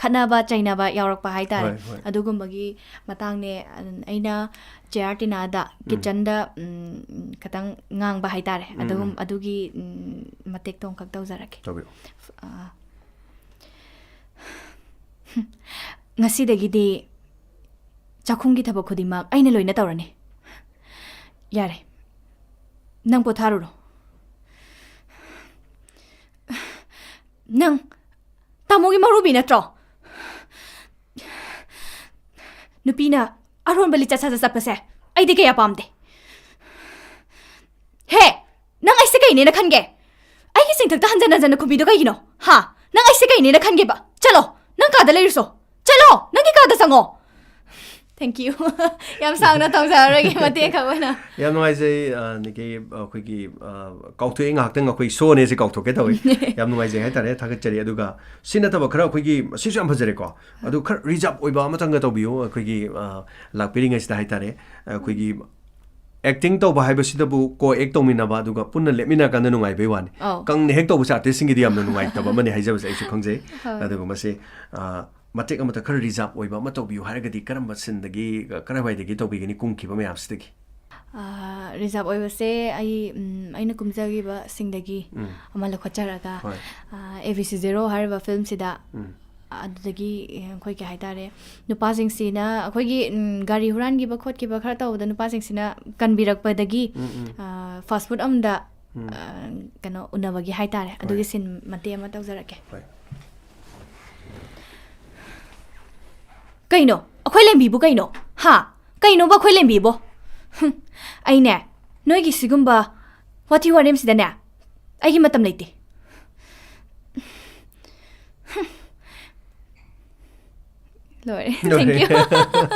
ꯈꯠꯅꯕ ꯆꯩꯅꯕ ꯌꯥꯎꯔꯛꯄ ꯍꯥꯏꯇꯥꯔꯦ꯫ ꯍꯣꯏ, ꯍꯣꯏ꯫ ꯑꯗꯨꯒꯨꯝꯕꯒꯤ ꯃꯇꯥꯡꯅꯦ꯫ ꯑꯩꯅ ꯆꯦ ꯑꯥꯔꯇꯤꯅꯥꯗ ꯎꯝ꯫ Kitchenꯗ, ꯎꯝ, ꯈꯤꯇꯪ ꯉꯥꯡꯕ ꯍꯥꯏꯇꯥꯔꯦ꯫ ꯎꯝ, ꯑꯗꯨꯒꯨꯝ-, ꯎꯝ꯫ ꯑꯗꯨꯒꯤ, ꯎꯝ, ꯃꯇꯦꯛꯇꯣ ꯑꯃꯈꯛ ꯇꯧꯖꯔꯛꯀꯦ꯫ ꯇꯧꯕꯤꯌꯨ꯫ ꯑ, ꯉꯁꯤꯗꯒꯤꯗꯤ ꯆꯥꯛꯈꯨꯝꯒꯤ ꯊꯕꯛ ꯈꯨꯗꯤꯡꯃꯛ ꯑꯩꯅ ꯂꯣꯏꯅ ꯇꯧꯔꯅꯤ꯫ ꯌꯥꯔꯦ, ꯅꯪ ꯄꯣꯊꯥꯔꯨꯔꯣ꯫ ꯅꯪ ꯇꯥꯃꯣꯒꯤ ꯃꯧꯔꯨꯕꯤ ꯅꯠꯇ꯭ꯔꯣ? ꯅꯨꯄꯤꯅ ꯑꯔꯣꯟꯕ ꯂꯤꯆꯠ ꯁꯥꯖꯠ ꯆꯠꯄꯁꯦ ꯑꯩꯗꯤ ꯀꯌꯥ ꯄꯥꯝꯗꯦ꯫ ꯍꯦ! ꯀꯩꯅꯦꯅ ꯈꯟꯒꯦ? ꯑꯩꯒꯤ ꯆꯤꯡꯊꯛꯇ ꯍꯟꯖꯟ ꯍꯟꯖꯟꯅ ꯈꯨꯝꯕꯤꯗꯣ ꯀꯩꯒꯤꯅꯣ? ꯍꯥ? ꯅꯪ ꯑꯩꯁꯦ ꯀꯩꯅꯦꯅ ꯈꯟꯒꯦꯕ? ꯆꯠꯂꯣ, ꯅꯪ ꯀꯥꯗ ꯂꯩꯔꯨꯁꯣ꯫ ꯆꯠꯂꯣ, ꯅꯪꯒꯤ ꯀꯥꯗ ꯆꯪꯉꯣ꯫ Thank you. ꯌꯥꯝ ꯁꯥꯡꯅ ꯇꯧꯖꯔꯔꯣꯏꯒꯦ, ꯃꯇꯦꯛ ꯈꯛ ꯑꯣꯏꯅ꯫ ꯌꯥꯝ ꯅꯨꯡꯉꯥꯏꯖꯩ, ꯑ, ꯅꯤꯀꯤ, ꯑ, ꯑꯩꯈꯣꯏꯒꯤ, ꯑ, ꯀꯥꯎꯊꯣꯛꯑꯦ ꯉꯥꯏꯍꯥꯛꯇꯪ, ꯑꯩꯈꯣꯏ ꯁꯣꯅꯦꯁꯦ ꯀꯥꯎꯊꯣꯛꯀꯦ ꯇꯧꯋꯤ꯫ ꯌꯥꯝ ꯅꯨꯡꯉꯥꯏꯖꯩ ꯍꯥꯏꯇꯥꯔꯦ, ꯊꯥꯒꯠꯆꯔꯤ꯫ ꯑꯗꯨꯒ ꯁꯤ ꯅꯠꯇꯕ ꯈꯔ ꯑꯩꯈꯣꯏꯒꯤ, ꯁꯤꯁꯨ ꯌꯥꯝ ꯐꯖꯔꯦꯀꯣ꯫ ꯑꯗꯨ ꯈꯔ reserve ꯑꯣꯏꯕ ꯑꯃꯇꯪꯒ ꯇꯧꯕꯤꯌꯨ, ꯑꯩꯈꯣꯏꯒꯤ, ꯑ, ꯂꯥꯛꯄꯤꯔꯤꯉꯩꯁꯤꯗ ꯍꯥꯏꯇꯥꯔꯦ꯫ ꯑꯩꯈꯣꯏꯒꯤ acting ꯇꯧꯕ ꯍꯥꯏꯕꯁꯤꯗꯕꯨ co-act ꯇꯧꯃꯤꯟꯅꯕ, ꯑꯗꯨꯒ ꯄꯨꯟꯅ ꯂꯦꯞꯃꯤꯟꯅꯔꯀꯥꯟꯗ ꯅꯨꯡꯉꯥꯏꯕꯩ ꯋꯥꯅꯤ꯫ ꯑꯧ꯫ ꯀꯪꯅ ꯍꯦꯛ ꯇꯧꯕꯁꯦ artist ꯁꯤꯡꯒꯤꯗꯤ ꯌꯥꯝꯅ ꯅꯨꯡꯉꯥꯏꯇꯕ ꯑꯃꯅꯤ ꯍꯥꯏꯖꯕꯁꯦ ꯑꯩꯁꯨ ꯈꯪꯖꯩ꯫ ꯍꯣꯏ꯫ ꯑꯗꯨꯒ ꯃꯁꯤ, ꯑ, ꯃꯇꯦꯛ ꯑꯃꯇ ꯈꯔ reserve ꯑꯣꯏꯕ ꯑꯃ ꯇꯧꯕꯤꯌꯨ ꯍꯥꯏꯔꯒꯗꯤ ꯀꯔꯝꯕ scene ꯗꯒꯤ, ꯀꯔꯝꯍꯥꯏꯗꯒꯤ ꯇꯧꯕꯤꯒꯅꯤ ꯀꯨꯝꯈꯤꯕ ꯃꯌꯥꯝꯁꯤꯗꯒꯤ? ꯑ, reserve ꯑꯣꯏꯕꯁꯦ ꯑꯩ, ꯎꯝ, ꯑꯩꯅ ꯀꯨꯝꯖꯈꯤꯕꯁꯤꯡꯗꯒꯤ ꯎꯝ꯫ ꯑꯃ ꯂꯧꯈꯠꯆꯔꯒ, ꯍꯣꯏ꯫ ꯑ, A B C Zero ꯍꯥꯏꯔꯤꯕ film ꯁꯤꯗ ꯎꯝ꯫ ꯑꯗꯨꯗꯒꯤ, ꯑꯦ, ꯑꯩꯈꯣꯏ ꯀꯩ ꯍꯥꯏꯇꯥꯔꯦ, ꯅꯨꯄꯥꯁꯤꯡꯁꯤꯅ ꯑꯩꯈꯣꯏꯒꯤ, ꯎꯝ, ꯒꯥꯔꯤ ꯍꯨꯔꯥꯟꯈꯤꯕ ꯈꯣꯠꯈꯤꯕ ꯈꯔ ꯇꯧꯕꯗ ꯅꯨꯄꯥꯁꯤꯡꯁꯤꯅ ꯀꯟꯕꯤꯔꯛꯄꯗꯒꯤ, ꯎꯝ, ꯎꯝ꯫ ꯑ, fast food ꯑꯃꯗ, ꯎꯝ꯫ ꯑ, ꯀꯩꯅꯣ, ꯎꯅꯕꯒꯤ ꯍꯥꯏꯇꯥꯔꯦ, ꯍꯣꯏ꯫ ꯑꯗꯨꯒꯤ scene ꯃꯇꯦꯛ ꯑꯃ ꯇꯧꯖꯔꯛꯀꯦ꯫ ꯍꯣꯏ꯫ ꯀꯩꯅꯣ? ꯑꯩꯈꯣꯏ ꯂꯦꯝꯕꯤꯕꯨ ꯀꯩꯅꯣ? ꯍꯥ? ꯀꯩꯅꯣꯕ ꯑꯩꯈꯣꯏ ꯂꯦꯝꯕꯤꯕꯣ? ꯍꯨꯝ, ꯑꯩꯅꯦ, ꯅꯣꯏꯒꯤ ꯁꯤꯒꯨꯝꯕ ꯋꯥꯊꯤ ꯋꯥꯔꯦꯝꯁꯤꯗꯅꯦ, ꯑꯩꯒꯤ ꯃꯇꯝ ꯂꯩꯇꯦ꯫ ꯂꯣꯏꯔꯦ꯫ ꯂꯣꯏꯔꯦ꯫ Thank you꯫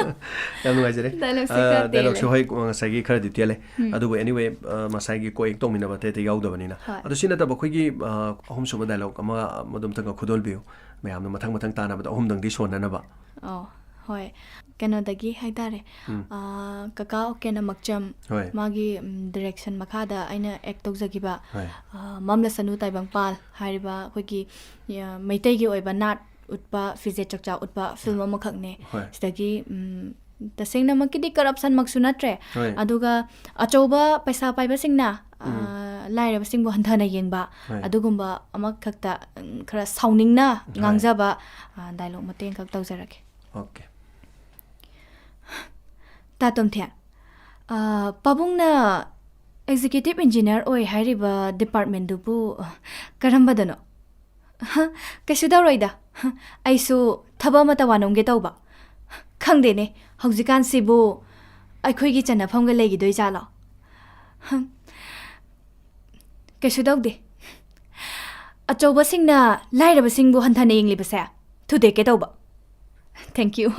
ꯌꯥꯝ ꯅꯨꯡꯉꯥꯏꯖꯔꯦ꯫ Dialogue ꯁꯦ ꯑ, ꯈꯔ dialogue ꯁꯨ ꯇꯦꯜꯂꯦ꯫ ꯍꯣꯏ, ꯉꯁꯥꯏꯒꯤ ꯈꯔꯗꯤ ꯇꯦꯜꯂꯦ꯫ ꯎꯝ꯫ ꯑꯗꯨꯕꯨ anyway, ꯑ, ꯉꯁꯥꯏꯒꯤ co-act ꯇꯧꯃꯤꯟꯅꯕ ꯑꯇꯩ ꯑꯇꯩ ꯌꯥꯎꯗꯕꯅꯤꯅ꯫ ꯍꯣꯏ꯫ ꯑꯗꯣ ꯁꯤ ꯅꯠꯇꯕ ꯑꯩꯈꯣꯏꯒꯤ, ꯑ, ꯑꯍꯨꯝꯁꯨꯕ dialogue ꯑꯃ, ꯑꯗꯨꯝꯇꯪꯒ ꯈꯨꯗꯣꯜꯕꯤꯌꯨ꯫ ꯃꯌꯥꯝꯅ ꯃꯊꯪ ꯃꯊꯪ ꯇꯥꯟꯅꯕꯗ ꯑꯍꯨꯝꯗꯪꯗꯤ ꯁꯣꯟꯅꯅꯕ꯫ ꯑꯣ, ꯍꯣꯏ꯫ ꯀꯩꯅꯣꯗꯒꯤ ꯍꯥꯏꯇꯥꯔꯦ, ꯎꯝ꯫ ꯑ, ꯀꯀꯥ ꯑꯣꯀꯦꯟ ꯑꯃꯛꯆꯝ, ꯍꯣꯏ꯫ ꯃꯥꯒꯤ, ꯎꯝ, direction ꯃꯈꯥꯗ ꯑꯩꯅ act ꯇꯧꯖꯈꯤꯕ, ꯍꯣꯏ꯫ ꯑ, ꯃꯝꯂꯁꯅꯨ ꯇꯥꯏꯕꯪꯄꯥꯜ ꯍꯥꯏꯔꯤꯕ ꯑꯩꯈꯣꯏꯒꯤ, ꯑ, ꯃꯩꯇꯩꯒꯤ ꯑꯣꯏꯕ ꯅꯥꯠ ꯎꯠꯄ, ꯐꯤꯖꯦꯠ ꯆꯛꯆꯥ ꯎꯠꯄ film ꯑꯃꯈꯛꯅꯦ꯫ ꯍꯣꯏ꯫ ꯁꯤꯗꯒꯤ, ꯎꯝ, ꯇꯁꯦꯡꯅꯃꯛꯀꯤꯗꯤ corruption ꯃꯛꯁꯨ ꯅꯠꯇ꯭ꯔꯦ, ꯍꯣꯏ꯫ ꯑꯗꯨꯒ ꯑꯆꯧꯕ ꯄꯩꯁꯥ ꯄꯥꯏꯕꯁꯤꯡꯅ, ꯑ, ꯎꯝ꯫ ꯂꯥꯏꯔꯕꯁꯤꯡꯕꯨ ꯍꯟꯊꯅ ꯌꯦꯡꯕ, ꯍꯣꯏ꯫ ꯑꯗꯨꯒꯨꯝꯕ ꯑꯃꯈꯛꯇ, ꯎꯝ, ꯈꯔ ꯁꯥꯎꯅꯤꯡꯅ ꯍꯣꯏ꯫ ꯉꯥꯡꯖꯕ, ꯑ, dialogue ꯃꯇꯦꯛ ꯑꯃꯈꯛ ꯇꯧꯖꯔꯛꯀꯦ꯫ Okay꯫ ꯇꯥ ꯇꯣꯝꯊꯦꯝ, ꯑ, ꯄꯥꯕꯨꯡꯅ executive engineer ꯑꯣꯏ ꯍꯥꯏꯔꯤꯕ department ꯗꯨꯕꯨ ꯀꯔꯝꯕꯗꯅꯣ? ꯍ, ꯀꯩꯁꯨ ꯇꯧꯔꯣꯏꯗ꯫ ꯍ, ꯑꯩꯁꯨ ꯊꯕꯛ ꯑꯃ ꯇꯧꯋꯥꯅꯣꯝꯒꯦ ꯇꯧꯕ꯫ ꯈꯪꯗꯦꯅꯦ, ꯍꯧꯖꯤꯛꯀꯥꯟꯁꯤꯕꯨ ꯑꯩꯈꯣꯏꯒꯤ ꯆꯟꯅꯐꯝꯒ ꯂꯩꯈꯤꯗꯣꯏ ꯖꯥꯠꯂꯣ? ꯍ, ꯀꯩꯁꯨ ꯇꯧꯗꯦ꯫ ꯑꯆꯧꯕꯁꯤꯡꯅ ꯂꯥꯏꯔꯕꯁꯤꯡꯕꯨ ꯍꯟꯊꯅ ꯌꯦꯡꯂꯤꯕꯁꯦ ꯊꯨꯗꯦꯛꯀꯦ ꯇꯧꯕ꯫ Thank you꯫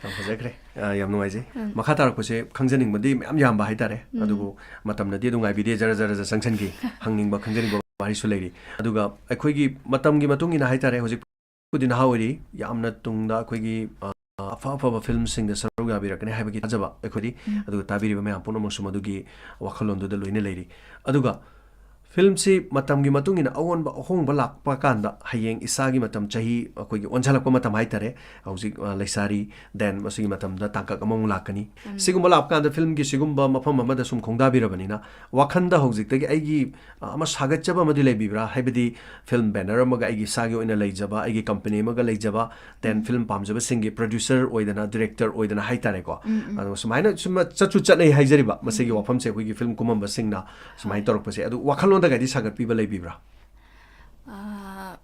ꯌꯥꯝ ꯐꯖꯈ꯭ꯔꯦ꯫ ꯑ, ꯌꯥꯝ ꯅꯨꯡꯉꯥꯏꯖꯩ꯫ ꯎꯝ꯫ ꯃꯈꯥ ꯇꯥꯔꯛꯄꯁꯦ ꯈꯪꯖꯅꯤꯡꯕꯗꯤ ꯃꯌꯥꯝ ꯌꯥꯝꯕ ꯍꯥꯏꯇꯥꯔꯦ꯫ ꯎꯝ꯫ ꯑꯗꯨꯕꯨ ꯃꯇꯝꯅꯗꯤ ꯑꯗꯨꯝ ꯉꯥꯏꯕꯤꯗꯦ, ꯖꯔ ꯖꯔ ꯖꯔ ꯆꯪꯁꯤꯟꯈꯤ꯫ ꯍꯪꯅꯤꯡꯕ, ꯈꯪꯖꯅꯤꯡꯕ ꯋꯥꯔꯤꯁꯨ ꯂꯩꯔꯤ꯫ ꯑꯗꯨꯒ ꯑꯩꯈꯣꯏꯒꯤ ꯃꯇꯝꯒꯤ ꯃꯇꯨꯡ ꯏꯟꯅ ꯍꯥꯏꯇꯥꯔꯦ, ꯍꯧꯖꯤꯛꯄꯨꯗꯤ ꯅꯍꯥ ꯑꯣꯏꯔꯤ, ꯌꯥꯝꯅ ꯇꯨꯡꯗ ꯑꯩꯈꯣꯏꯒꯤ, ꯑ, ꯑꯐ ꯑꯐꯕ ꯐꯤꯂꯝꯁꯤꯡꯗ ꯁꯔꯨꯛ ꯌꯥꯕꯤꯔꯛꯀꯅꯤ ꯍꯥꯏꯕꯒꯤ ꯊꯥꯖꯕ ꯑꯩꯈꯣꯏꯗꯤ, ꯎꯝ꯫ ꯑꯗꯨꯒ ꯇꯥꯕꯤꯔꯤꯕ ꯃꯌꯥꯝ ꯄꯨꯝꯅꯃꯛꯁꯨ ꯃꯗꯨꯒꯤ ꯋꯥꯈꯜꯂꯣꯟꯗꯨꯗ ꯂꯣꯏꯅ ꯂꯩꯔꯤ꯫ ꯑꯗꯨꯒ ꯐꯤꯂꯝꯁꯤ ꯃꯇꯝꯒꯤ ꯃꯇꯨꯡ ꯏꯟꯅ ꯑꯑꯣꯟꯕ ꯑꯍꯣꯡꯕ ꯂꯥꯛꯄ ꯀꯥꯟꯗ, ꯍꯌꯦꯡ ꯏꯁꯥꯒꯤ ꯃꯇꯝ, ꯆꯍꯤ ꯑꯩꯈꯣꯏꯒꯤ ꯑꯣꯟꯁꯤꯜꯂꯛꯄ ꯃꯇꯝ ꯍꯥꯏꯇꯥꯔꯦ, ꯍꯧꯖꯤꯛ, ꯑ, ꯂꯩꯁꯥꯔꯤ, then ꯃꯁꯤꯒꯤ ꯃꯇꯝꯗ ꯇꯥꯡꯀꯛ ꯑꯃꯃꯨꯛ ꯂꯥꯛꯀꯅꯤ꯫ ꯎꯝ꯫ ꯁꯤꯒꯨꯝꯕ ꯂꯥꯛꯄ ꯀꯥꯟꯗ ꯐꯤꯂꯝꯒꯤ ꯁꯤꯒꯨꯝꯕ ꯃꯐꯝ ꯑꯃꯗ ꯁꯨꯝ ꯈꯣꯡꯗꯥꯕꯤꯔꯕꯅꯤꯅ, ꯋꯥꯈꯟꯗ ꯍꯧꯖꯤꯛꯇꯒꯤ ꯑꯩꯒꯤ, ꯑ, ꯑꯃ ꯁꯥꯒꯠꯆꯕ ꯑꯃꯗꯤ ꯂꯩꯕꯤꯕ꯭ꯔꯥ? ꯍꯥꯏꯕꯗꯤ ꯐꯤꯂꯝ ꯕꯦꯅꯔ ꯑꯃꯒ ꯑꯩꯒꯤ ꯏꯁꯥꯒꯤ ꯑꯣꯏꯅ ꯂꯩꯖꯕ, ꯑꯩꯒꯤ ꯀꯝꯄꯅꯤ ꯑꯃꯒ ꯂꯩꯖꯕ, then ꯎꯝ꯫ ꯐꯤꯂꯝ ꯄꯥꯝꯖꯕꯁꯤꯡꯒꯤ ꯄ꯭ꯔꯣꯗ꯭ꯌꯨꯁꯔ ꯑꯣꯏꯗꯅ, ꯗꯤꯔꯦꯛꯇꯔ ꯑꯣꯏꯗꯅ ꯍꯥꯏꯇꯥꯔꯦꯀꯣ꯫ ꯎꯝ, ꯎꯝ꯫ ꯑꯗꯣ ꯁꯨꯃꯥꯏꯅ ꯁꯨꯝ ꯆꯠꯁꯨ ꯆꯠꯅꯩ ꯍꯥꯏꯖꯔꯤꯕ, ꯃꯁꯤꯒꯤ ꯎꯝ꯫ ꯋꯥꯐꯝꯁꯦ ꯑꯩꯈꯣꯏꯒꯤ ꯐꯤꯂꯝ ꯀꯨꯝꯃꯝꯕꯁꯤꯡꯅ ꯁꯨꯃꯥꯏꯅ ꯍꯣꯏ꯫ ꯇꯧꯔꯛꯄꯁꯦ꯫ ꯑꯗꯨ ꯋꯥꯈꯜꯂꯣꯟꯗꯒꯗꯤ ꯁꯥꯒꯠꯄꯤꯕ ꯂꯩꯕꯤꯕ꯭ꯔꯥ? ꯑꯥ,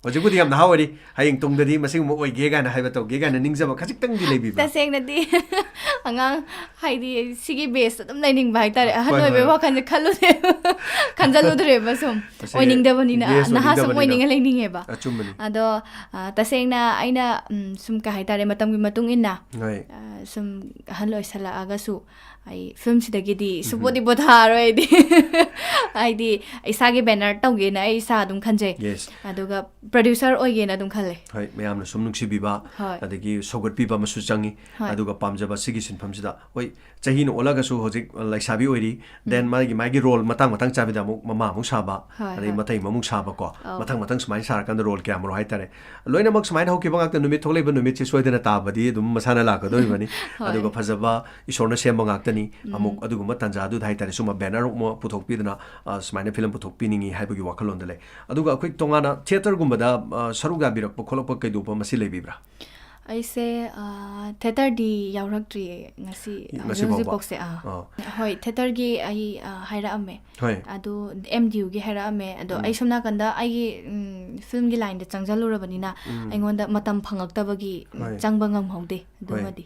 ꯍꯧꯖꯤꯛꯄꯨꯗꯤ ꯌꯥꯝ ꯅꯍꯥ ꯑꯣꯏꯔꯤ, ꯍꯌꯦꯡ ꯇꯨꯡꯗꯗꯤ ꯃꯁꯤꯒꯨꯝꯕ ꯑꯣꯏꯒꯦ ꯀꯥꯏꯅ ꯍꯥꯏꯕ, ꯇꯧꯒꯦ ꯀꯥꯏꯅ ꯅꯤꯡꯖꯕ ꯈꯖꯤꯛꯇꯪꯗꯤ ꯂꯩꯕꯤꯕ꯭ꯔꯥ? ꯇꯁꯦꯡꯅꯗꯤ ꯑꯉꯥꯡ, ꯍꯥꯏꯗꯤ, ꯁꯤꯒꯤ ꯕꯦꯁꯇ ꯑꯗꯨꯝ ꯂꯩꯅꯤꯡꯕ ꯍꯥꯏꯇꯥꯔꯦ꯫ ꯑꯍꯟ ꯍꯣꯏ, ꯑꯣꯏꯕꯩ ꯍꯣꯏ꯫ ꯋꯥꯈꯜꯁꯦ ꯈꯜꯂꯨꯗꯦ꯫ ꯈꯟꯖꯜꯂꯨꯗ꯭ꯔꯦꯕ ꯁꯨꯝ꯫ ꯇꯁꯦꯡꯅ ꯑꯣꯏꯅꯤꯡꯗꯕꯅꯤꯅ, ꯕꯦꯁ ꯅꯍꯥ ꯁꯨꯝ ꯑꯣꯏꯅꯤꯡꯗꯕꯅꯤꯅ꯫ ꯑꯣꯏꯅꯤꯡꯉ ꯂꯩꯅꯤꯡꯉꯦꯕ꯫ ꯑꯆꯨꯝꯕꯅꯤ꯫ ꯑꯗꯣ, ꯑ, ꯇꯁꯦꯡꯅ ꯑꯩꯅ, ꯎꯝ, ꯁꯨꯝ, ꯀꯩ ꯍꯥꯏꯇꯥꯔꯦ, ꯃꯇꯝꯒꯤ ꯃꯇꯨꯡ ꯏꯟꯅ, ꯍꯣꯏ꯫ ꯑ, ꯁꯨꯝ ꯑꯍꯜ ꯑꯣꯏꯁꯜꯂꯛꯑꯒꯁꯨ ꯑꯩ ꯐꯤꯂꯝꯁꯤꯗꯒꯤꯗꯤ ꯎꯝꯍꯨꯝ꯫ ꯁꯨꯡꯄꯣꯗꯤ ꯄꯣꯊꯥꯔꯣꯏ ꯑꯩꯗꯤ꯫ ꯍꯥꯏꯗꯤ ꯏꯁꯥꯒꯤ ꯕꯦꯅꯔ ꯇꯧꯒꯦꯅ ꯑꯩ ꯏꯁꯥ ꯑꯗꯨꯝ ꯈꯟꯖꯩ꯫ Yes꯫ ꯑꯗꯨꯒ ꯄ꯭ꯔꯣꯗ꯭ꯌꯨꯁꯔ ꯑꯣꯏꯒꯦꯅ ꯑꯗꯨꯝ ꯈꯜꯂꯦ꯫ ꯍꯣꯏ, ꯃꯌꯥꯝꯅ ꯁꯨꯝ ꯅꯨꯡꯁꯤꯕꯤꯕ, ꯍꯣꯏ꯫ ꯑꯗꯒꯤ ꯁꯧꯒꯠꯄꯤꯕ ꯑꯃꯁꯨ ꯆꯪꯉꯤ꯫ ꯍꯣꯏ꯫ ꯑꯗꯨꯒ ꯄꯥꯝꯖꯕ ꯁꯤꯒꯤ ꯁꯤꯟꯐꯝꯁꯤꯗ, ꯍꯣꯏ, ꯆꯍꯤꯅ ꯑꯣꯜꯂꯒꯁꯨ ꯍꯧꯖꯤꯛ ꯂꯩꯁꯥꯕꯤ ꯑꯣꯏꯔꯤ, then ꯎꯝ꯫ ꯃꯥꯒꯤ, ꯃꯥꯒꯤ ꯔꯣꯜ ꯃꯇꯥꯡ ꯃꯇꯥꯡ ꯆꯥꯕꯤꯗ ꯑꯃꯨꯛ ꯃꯃꯥ ꯑꯃꯨꯛ ꯁꯥꯕ, ꯍꯣꯏ, ꯑꯗꯩ ꯍꯣꯏ꯫ ꯃꯇꯩ ꯑꯃꯨꯛ ꯁꯥꯕꯀꯣ, ꯑꯧ꯫ ꯃꯊꯪ ꯃꯊꯪ ꯁꯨꯃꯥꯏꯅ ꯁꯥꯔꯀꯥꯟꯗ ꯔꯣꯜ ꯀꯌꯥꯃꯔꯣ ꯍꯥꯏꯇꯥꯔꯦ꯫ ꯂꯣꯏꯅꯃꯛ ꯁꯨꯃꯥꯏꯅ ꯍꯧꯈꯤꯕ ꯉꯥꯛꯇ, ꯅꯨꯃꯤꯠ ꯊꯣꯛꯂꯛꯏꯕ ꯅꯨꯃꯤꯠꯁꯦ ꯁꯣꯏꯗꯅ ꯇꯥꯕꯗꯤ ꯑꯗꯨꯝ ꯃꯁꯥꯅ ꯂꯥꯛꯀꯗꯧꯔꯤꯕꯅꯤ꯫ ꯍꯣꯏ꯫ ꯑꯗꯨꯒ ꯐꯖꯕ ꯏꯁꯣꯔꯅ ꯁꯦꯝꯕ ꯉꯥꯛꯇꯅꯤ꯫ ꯎꯝ꯫ ꯑꯃꯨꯛ ꯑꯗꯨꯒꯨꯝꯕ ꯇꯥꯟꯖꯥꯗꯨꯗ ꯍꯥꯏꯇꯥꯔꯦ, ꯁꯨꯝꯕ ꯕꯦꯅꯔ ꯑꯃ ꯄꯨꯊꯣꯛꯄꯤꯗꯅ, ꯑ, ꯁꯨꯃꯥꯏꯅ ꯐꯤꯂꯝ ꯄꯨꯊꯣꯛꯄꯤꯅꯤꯡꯉꯤ ꯍꯥꯏꯕꯒꯤ ꯋꯥꯈꯜꯂꯣꯟꯗ ꯂꯩ꯫ ꯑꯗꯨꯒ ꯑꯩꯈꯣꯏ ꯇꯣꯉꯥꯟꯅ ꯊꯤꯌꯦꯇꯔꯒꯨꯝꯕꯗ, ꯑ, ꯁꯔꯨꯛ ꯌꯥꯕꯤꯔꯛꯄ ꯈꯣꯠꯂꯛꯄ ꯀꯩꯗꯧꯕ ꯃꯁꯤ ꯂꯩꯕꯤꯕ꯭ꯔꯥ? ꯑꯩꯁꯦ, ꯑ, ꯊꯤꯌꯦꯇꯔꯗꯤ ꯌꯥꯎꯔꯛꯇ꯭ꯔꯤꯌꯦ ꯉꯁꯤ, ꯍꯧꯖꯤꯛ ꯉꯁꯤ ꯐꯥꯎꯕ? ꯍꯧꯖꯤꯛꯐꯥꯎꯁꯦ, ꯑꯥ꯫ ꯑꯥ꯫ ꯍꯣꯏ, ꯊꯤꯌꯦꯇꯔꯒꯤ ꯑꯩ, ꯑ, ꯍꯥꯏꯔꯛꯑꯝꯃꯦ꯫ ꯍꯣꯏ꯫ ꯑꯗꯨ ꯑꯦꯝ ꯗꯤ ꯌꯨꯒꯤ ꯍꯥꯏꯔꯛꯑꯝꯃꯦ꯫ ꯑꯗꯣ ꯎꯝ꯫ ꯑꯩ ꯁꯣꯝ ꯅꯥꯀꯟꯗ ꯑꯩꯒꯤ, ꯎꯝ, ꯐꯤꯂꯝꯒꯤ ꯂꯥꯏꯟꯗ ꯆꯪꯖꯜꯂꯨꯔꯕꯅꯤꯅ ꯎꯝ꯫ ꯑꯩꯉꯣꯟꯗ ꯃꯇꯝ ꯐꯪꯉꯛꯇꯕꯒꯤ, ꯎꯝ, ꯍꯣꯏ꯫ ꯆꯪꯕ ꯉꯝꯍꯧꯗꯦ ꯍꯣꯏ꯫ ꯑꯗꯨꯃꯗꯤ꯫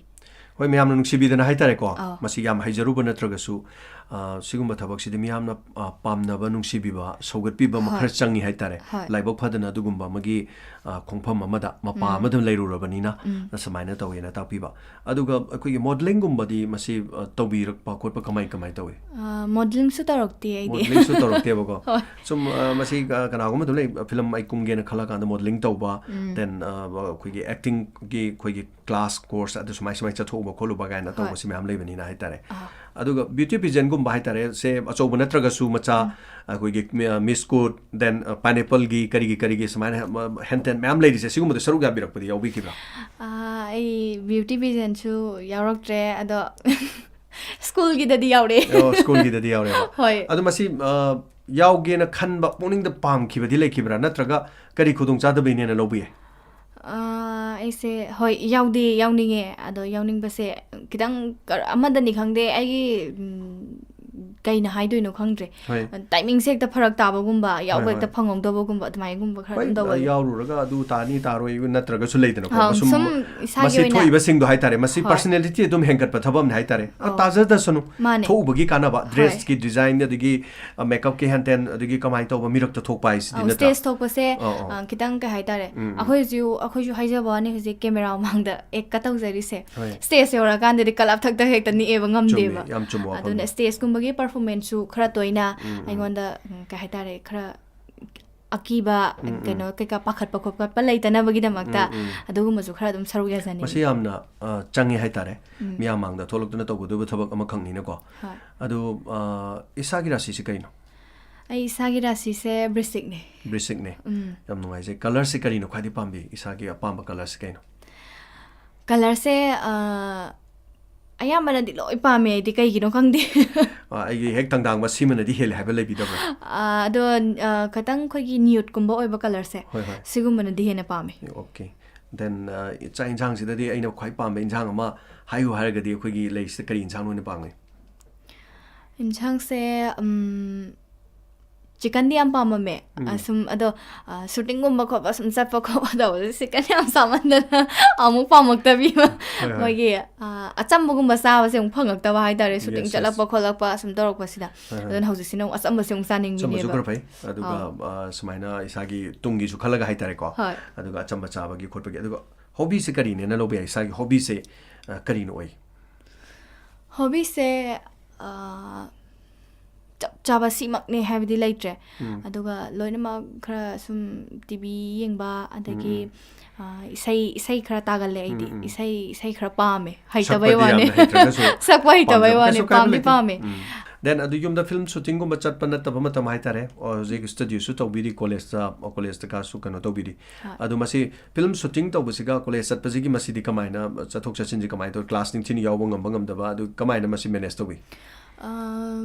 ꯍꯣꯏ, ꯃꯌꯥꯝꯅ ꯅꯨꯡꯁꯤꯕꯤꯗꯅ ꯍꯥꯏꯇꯥꯔꯦꯀꯣ꯫ ꯑꯥꯎ꯫ ꯃꯁꯤ ꯌꯥꯝ ꯍꯩꯖꯔꯨꯕ ꯅꯠꯇ꯭ꯔꯒꯁꯨ, ꯑ, ꯁꯤꯒꯨꯝꯕ ꯊꯕꯛꯁꯤꯗꯤ ꯃꯤꯌꯥꯝꯅ, ꯑ, ꯄꯥꯝꯅꯕ, ꯅꯨꯡꯁꯤꯕꯤꯕ, ꯁꯧꯒꯠꯄꯤꯕ ꯑꯃ ꯍꯣꯏ꯫ ꯈꯔ ꯆꯪꯉꯤ ꯍꯥꯏꯇꯥꯔꯦ꯫ ꯍꯣꯏ꯫ ꯂꯥꯏꯕꯛ ꯐꯗꯅ ꯑꯗꯨꯒꯨꯝꯕ ꯑꯃꯒꯤ, ꯑ, ꯈꯣꯡꯐꯝ ꯑꯃꯗ, ꯃꯄꯥ ꯎꯝ꯫ ꯑꯃꯗ ꯂꯩꯔꯨꯔꯕꯅꯤꯅ, ꯎꯝ꯫ ꯁꯨꯃꯥꯏꯅ ꯇꯧꯋꯦꯅ ꯇꯥꯛꯄꯤꯕ꯫ ꯑꯗꯨꯒ ꯑꯩꯈꯣꯏꯒꯤ modelling ꯒꯨꯝꯕꯗꯤ ꯃꯁꯤ, ꯑ, ꯇꯧꯕꯤꯔꯛꯄ ꯈꯣꯠꯄ ꯀꯃꯥꯏ, ꯀꯃꯥꯏ ꯇꯧꯏ? ꯑ, modelling ꯁꯨ ꯇꯧꯔꯛꯇꯦ ꯑꯩꯗꯤ꯫ Modelling ꯁꯨ ꯇꯧꯔꯛꯇꯦꯕꯀꯣ꯫ ꯍꯣꯏ꯫ ꯁꯨꯝ, ꯑ, ꯃꯁꯤ, ꯑ, ꯀꯅꯥꯒꯨꯝꯕ ꯑꯗꯨꯝ ꯂꯩ, film ꯑꯩ ꯀꯨꯝꯒꯦꯅ ꯈꯜꯂꯀꯥꯟꯗ modelling ꯇꯧꯕ, ꯎꯝ꯫ then, ꯑ, ꯑꯩꯈꯣꯏꯒꯤ acting ꯒꯤ ꯑꯩꯈꯣꯏꯒꯤ class course ꯑꯗꯨ ꯁꯨꯃꯥꯏ, ꯁꯨꯃꯥꯏ ꯆꯠꯊꯣꯛꯎꯕ ꯈꯣꯠꯂꯨꯕ ꯀꯥꯏꯅ ꯍꯣꯏ꯫ ꯇꯧꯕꯁꯤ ꯃꯌꯥꯝ ꯂꯩꯕꯅꯤꯅ ꯍꯥꯏꯇꯥꯔꯦ꯫ ꯑꯍꯥ꯫ ꯑꯗꯨꯒ beauty pageant ꯒꯨꯝꯕ ꯍꯥꯏꯇꯥꯔꯦ, ꯁꯦ ꯑꯆꯧꯕ ꯅꯠꯇ꯭ꯔꯒꯁꯨ ꯃꯆꯥ, ꯎꯝ꯫ ꯑꯩꯈꯣꯏꯒꯤ, ꯑ, Miss Court, then, ꯑ, Pineapple ꯒꯤ ꯀꯔꯤꯒꯤ, ꯀꯔꯤꯒꯤ ꯁꯨꯃꯥꯏꯅ, ꯑ, ꯍꯦꯟ ꯇꯦꯟ ꯃꯌꯥꯝ ꯂꯩꯔꯤꯁꯦ, ꯁꯤꯒꯨꯝꯕꯗ ꯁꯔꯨꯛ ꯌꯥꯕꯤꯔꯛꯄꯗꯤ ꯌꯥꯎꯕꯤꯈꯤꯕ꯭ꯔꯥ? ꯑ, ꯑꯩ beauty pageant ꯁꯨ ꯌꯥꯎꯔꯛꯇ꯭ꯔꯦ, ꯑꯗꯣ school ꯒꯤꯗꯗꯤ ꯌꯥꯎꯔꯦ꯫ ꯑꯣ, school ꯒꯤꯗꯗꯤ ꯌꯥꯎꯔꯦꯕ꯫ ꯍꯣꯏ꯫ ꯑꯗꯣ ꯃꯁꯤ, ꯑ, ꯌꯥꯎꯒꯦꯅ ꯈꯟꯕ, ꯄꯨꯛꯅꯤꯡꯗ ꯄꯥꯝꯈꯤꯕꯗꯤ ꯂꯩꯈꯤꯕ꯭ꯔꯥ? ꯅꯠꯇ꯭ꯔꯒ ꯀꯔꯤ ꯈꯨꯗꯣꯡꯆꯥꯗꯕꯩꯅꯦꯅ ꯂꯧꯕ ꯌꯥꯏ? ꯑ, ꯑꯩꯁꯦ, ꯍꯣꯏ, ꯌꯥꯎꯗꯤ ꯌꯥꯎꯅꯤꯡꯉꯦ꯫ ꯑꯗꯣ ꯌꯥꯎꯅꯤꯡꯕꯁꯦ ꯈꯤꯇꯪ ꯀ-, ꯑꯃꯗꯅꯤ ꯈꯪꯗꯦ, ꯑꯩꯒꯤ, ꯎꯝ, ꯀꯩꯅ ꯍꯥꯏꯗꯣꯏꯅꯣ ꯈꯪꯗ꯭ꯔꯦ꯫ ꯍꯣꯏ꯫ Timing ꯁꯦ ꯍꯦꯛꯇ ꯐꯔꯛ ꯇꯥꯕꯒꯨꯝꯕ, ꯌꯥꯎꯕ ꯍꯣꯏ, ꯍꯦꯛꯇ ꯍꯣꯏ꯫ ꯐꯪꯍꯧꯗꯕꯒꯨꯝꯕ, ꯑꯗꯨꯃꯥꯏꯅꯒꯨꯝꯕ ꯈꯔ ꯍꯣꯏ, ꯑꯗꯨꯝ ꯇꯧꯒꯜꯂꯦ꯫ ꯌꯥꯎꯔꯨꯔꯒ ꯑꯗꯨ ꯇꯥꯅꯤ ꯇꯥꯔꯣꯏ ꯅꯠꯇ꯭ꯔꯒꯁꯨ ꯂꯩꯗꯅꯀꯣ꯫ ꯑꯥ, ꯃꯁꯨꯝ-, ꯁꯨꯝ ꯏꯁꯥꯒꯤ ꯃꯁꯤ ꯑꯣꯏꯅ ꯊꯣꯛꯏꯕꯁꯤꯡꯗꯣ ꯍꯥꯏꯇꯥꯔꯦ, ꯃꯁꯤ ꯍꯣꯏ꯫ Personality ꯑꯗꯨꯝ ꯍꯦꯟꯒꯠꯄ ꯊꯕꯛ ꯑꯃꯅꯤ ꯍꯥꯏꯇꯥꯔꯦ꯫ ꯑ, ꯑꯧ꯫ ꯇꯥꯖꯗꯁꯅꯨ꯫ ꯃꯥꯅꯦ꯫ ꯊꯣꯛꯎꯕꯒꯤ ꯀꯥꯟꯅꯕ, ꯍꯣꯏ꯫ Dress ꯀꯤ design, ꯑꯗꯒꯤ, ꯑ, makeup ꯀꯤ ꯍꯦꯟ ꯇꯦꯟ, ꯑꯗꯒꯤ ꯀꯃꯥꯏꯅ ꯇꯧꯕ ꯃꯤꯔꯛꯇ ꯊꯣꯛꯄ ꯍꯥꯏꯁꯤꯗꯤ ꯑꯧ, ꯅꯠꯇ꯭ꯔꯥ? Stage ꯊꯣꯛꯄꯁꯦ, ꯑꯧ, ꯑꯧ꯫ ꯑ, ꯈꯤꯇꯪ ꯀꯩ ꯍꯥꯏꯇꯥꯔꯦ, ꯎꯝ, ꯎꯝ꯫ ꯑꯩꯈꯣꯏꯁꯨ, ꯑꯩꯈꯣꯏꯁꯨ ꯍꯥꯏꯖꯕ ꯋꯥꯅꯤ, ꯍꯧꯖꯤꯛ camera ꯃꯃꯥꯡꯗ act ꯀ ꯇꯧꯖꯔꯤꯁꯦ꯫ ꯍꯣꯏ꯫ Stage ꯌꯧꯔꯀꯥꯟꯗꯗꯤ ꯀꯂꯞ ꯊꯛꯇ ꯍꯦꯛꯇ ꯅꯤꯛꯑꯦꯕ ꯉꯝꯗꯦꯕ꯫ ꯆꯨꯝꯃꯦ, ꯌꯥꯝ ꯆꯨꯝꯕ ꯋꯥꯐꯝꯅꯤ꯫ ꯑꯗꯨꯅ stage ꯀꯨꯝꯕꯒꯤ performance ꯁꯨ ꯈꯔ ꯇꯣꯏꯅ ꯎꯝ, ꯎꯝ꯫ ꯑꯩꯉꯣꯟꯗ, ꯎꯝ, ꯀꯩ ꯍꯥꯏꯇꯥꯔꯦ, ꯈꯔ ꯑꯀꯤꯕ, ꯎꯝ, ꯎꯝ꯫ ꯀꯩꯅꯣ ꯀꯩꯀꯥ ꯄꯥꯈꯠꯄ ꯈꯣꯠꯄ ꯂꯩꯇꯅꯕꯒꯤꯗꯃꯛꯇ ꯎꯝ, ꯎꯝ꯫ ꯑꯗꯨꯒꯨꯝꯕꯁꯨ ꯈꯔ ꯑꯗꯨꯝ ꯁꯔꯨꯛ ꯌꯥꯖꯅꯤꯡꯉꯤ꯫ ꯃꯁꯤ ꯌꯥꯝꯅ, ꯑ, ꯆꯪꯉꯦ ꯍꯥꯏꯇꯥꯔꯦ꯫ ꯎꯝ꯫ ꯃꯤꯌꯥꯝ ꯃꯥꯡꯗ ꯊꯣꯛꯂꯛꯇꯨꯅ ꯇꯧꯒꯗꯕ ꯊꯕꯛ ꯑꯃꯈꯛꯅꯤꯅꯀꯣ꯫ ꯍꯣꯏ꯫ ꯑꯗꯨ, ꯑ, ꯏꯁꯥꯒꯤ ꯔꯥꯁꯤꯁꯤ ꯀꯩꯅꯣ? ꯑꯩ ꯏꯁꯥꯒꯤ ꯔꯥꯁꯤꯁꯦ ꯕ꯭ꯔꯤꯁꯤꯛꯅꯦ꯫ ꯕ꯭ꯔꯤꯁꯤꯛꯅꯦ꯫ ꯎꯝ꯫ ꯌꯥꯝ ꯅꯨꯡꯉꯥꯏꯖꯩ꯫ Colour ꯁꯦ ꯀꯔꯤꯅꯣ ꯈ꯭ꯋꯥꯏꯗꯒꯤ ꯄꯥꯝꯕꯤ? ꯏꯁꯥꯒꯤ ꯑꯄꯥꯝꯕ colour ꯁꯦ ꯀꯩꯅꯣ? Colour ꯁꯦ, ꯑ, ꯑꯌꯥꯝꯕꯅꯗꯤ ꯂꯣꯏ ꯄꯥꯝꯃꯦ ꯑꯩꯗꯤ, ꯀꯩꯒꯤꯅꯣ ꯈꯪꯗꯦ꯫ ꯑ, ꯑꯩꯒꯤ ꯍꯦꯛ ꯇꯪꯗꯥꯡꯕ ꯁꯤꯃꯅꯗꯤ ꯍꯦꯜꯂꯦ ꯍꯥꯏꯕ ꯂꯩꯕꯤꯗꯕ꯭ꯔꯥ? ꯑ, ꯑꯗꯣ, ꯑ, ꯈꯇꯪ ꯑꯩꯈꯣꯏꯒꯤ nude ꯀꯨꯝꯕ ꯑꯣꯏꯕ colour ꯁꯦ, ꯍꯣꯏ, ꯍꯣꯏ꯫ ꯁꯤꯒꯨꯝꯕꯅꯗꯤ ꯍꯦꯟꯅ ꯄꯥꯝꯃꯦ꯫ Okay꯫ Then, ꯑ, ꯆꯥꯛ ꯏꯟꯁꯥꯡꯁꯤꯗꯗꯤ ꯑꯩꯅ ꯈ꯭ꯋꯥꯏ ꯄꯥꯝꯕ ꯏꯟꯁꯥꯡ ꯑꯃ ꯍꯥꯏꯌꯨ ꯍꯥꯏꯔꯒꯗꯤ ꯑꯩꯈꯣꯏꯒꯤ ꯂꯩꯁꯤꯗ ꯀꯔꯤ ꯏꯟꯁꯥꯡꯅ ꯑꯣꯏꯅ ꯄꯥꯝꯒꯦ? ꯏꯟꯁꯥꯡꯁꯦ, ꯎꯝ, ꯆꯤꯀꯟꯗꯤ ꯌꯥꯝ ꯄꯥꯝꯃꯝꯃꯦ꯫ ꯎꯝ꯫ ꯑ, ꯁꯨꯝ ꯑꯗꯣ, ꯑ, ꯁꯨꯇꯤꯡꯒꯨꯝꯕ ꯈꯣꯠꯄ ꯁꯨꯝ ꯆꯠꯄ ꯈꯣꯠꯄ ꯇꯧꯕꯁꯦ ꯆꯤꯀꯟ ꯌꯥꯝ ꯆꯥꯃꯟꯗꯅ ꯑꯃꯨꯛ ꯄꯥꯝꯃꯛꯇꯕꯤ ꯑꯃ꯫ ꯍꯣꯏ, ꯍꯣꯏ꯫ ꯃꯣꯏꯒꯤ, ꯑ, ꯑꯆꯝꯕꯒꯨꯝꯕ ꯆꯥꯕꯁꯦ ꯑꯃꯨꯛ ꯐꯪꯉꯛꯇꯕ ꯍꯥꯏꯇꯥꯔꯦ, ꯁꯨꯇꯤꯡ ꯌꯦꯁ, ꯆꯠꯂꯛꯄ ꯌꯦꯁ꯫ ꯈꯣꯠꯂꯛꯄ ꯁꯨꯝ ꯇꯧꯔꯛꯄꯁꯤꯗ꯫ ꯍꯣꯏ, ꯍꯣꯏ꯫ ꯑꯗꯨꯅ ꯍꯧꯖꯤꯛꯁꯤꯅ ꯑꯃꯨꯛ ꯑꯆꯝꯕꯁꯦ ꯑꯃꯨꯛ ꯆꯥꯅꯤꯡꯕꯤꯅꯦꯕ꯫ ꯑꯆꯝꯕꯁꯨ ꯈꯔ ꯐꯩ꯫ ꯑꯗꯨꯒ, ꯑꯥꯎ꯫ ꯑ, ꯁꯨꯃꯥꯏꯅ ꯏꯁꯥꯒꯤ ꯇꯨꯡꯒꯤꯁꯨ ꯈꯜꯂꯒ ꯍꯥꯏꯇꯥꯔꯦꯀꯣ꯫ ꯍꯣꯏ꯫ ꯑꯗꯨꯒ ꯑꯆꯝꯕ ꯆꯥꯕꯒꯤ ꯈꯣꯠꯄꯒꯤ꯫ ꯑꯗꯨꯒ ꯍꯣꯕꯤꯁꯦ ꯀꯔꯤꯅꯦꯅ ꯂꯧꯕ ꯌꯥꯏ? ꯏꯁꯥꯒꯤ ꯍꯣꯕꯤꯁꯦ, ꯑ, ꯀꯔꯤꯅ ꯑꯣꯏ? ꯍꯣꯕꯤꯁꯦ, ꯑ, ꯆꯞ ꯆꯥꯕ ꯁꯤꯃꯛꯅꯦ ꯍꯥꯏꯕꯗꯤ ꯂꯩꯇ꯭ꯔꯦ꯫ ꯎꯝ꯫ ꯑꯗꯨꯒ ꯂꯣꯏꯅꯃꯛ ꯈꯔ ꯁꯨꯝ ꯇꯤ ꯚꯤ ꯌꯦꯡꯕ, ꯑꯗꯒꯤ, ꯎꯝ, ꯎꯝ꯫ ꯑ, ꯏꯁꯩ, ꯏꯁꯩ ꯈꯔ ꯇꯥꯒꯜꯂꯦ ꯑꯩꯗꯤ꯫ ꯎꯝ, ꯎꯝ꯫ ꯏꯁꯩ, ꯏꯁꯩ ꯈꯔ ꯄꯥꯝꯃꯦ꯫ ꯍꯩꯇꯕꯩ ꯁꯛꯄꯗꯤ ꯋꯥꯅꯤ꯫ ꯌꯥꯝꯅ ꯍꯩꯇ꯭ꯔꯒꯁꯨ ꯁꯛꯄ ꯍꯩꯇꯕꯩ ꯄꯥꯝꯖꯕ ꯋꯥꯅꯤ, ꯀꯩꯁꯨ ꯀꯥꯏꯕ ꯄꯥꯝꯗꯤ ꯂꯩꯇꯦ꯫ ꯄꯥꯝꯃꯦ꯫ ꯎꯝ꯫ Then ꯑꯗꯨ ꯌꯨꯝꯗ ꯐꯤꯂꯝ ꯁꯨꯇꯤꯡꯒꯨꯝꯕ ꯆꯠꯄ ꯅꯠꯇꯕ ꯃꯇꯝ ꯍꯥꯏꯇꯥꯔꯦ꯫ ꯑꯣ, ꯍꯧꯖꯤꯛ ꯁ꯭ꯇꯗꯤꯑꯣꯁꯨ ꯇꯧꯕꯤꯔꯤ, ꯀꯣꯂꯦꯖꯇ, ꯑꯣ, ꯀꯣꯂꯦꯖꯇ ꯀꯥꯁꯨ ꯀꯩꯅꯣ ꯇꯧꯕꯤꯔꯤ꯫ ꯍꯣꯏ꯫ ꯑꯗꯣ ꯃꯁꯤ ꯐꯤꯂꯝ ꯁꯨꯇꯤꯡ ꯇꯧꯕꯁꯤꯒ ꯀꯣꯂꯦꯖ ꯆꯠꯄꯁꯤꯒꯤ ꯃꯁꯤꯗꯤ ꯀꯃꯥꯏꯅ, ꯆꯠꯊꯣꯛ ꯆꯠꯁꯤꯟꯁꯤ ꯀꯃꯥꯏꯅ ꯇꯧꯏ? ꯀ꯭ꯂꯥꯁ ꯅꯤꯡꯊꯤꯅ ꯌꯥꯎꯕ ꯉꯝꯕ ꯉꯝꯗꯕ, ꯑꯗꯨ ꯀꯃꯥꯏꯅ ꯃꯁꯤ ꯃꯦꯅꯦꯖ ꯇꯧꯏ? ꯑ,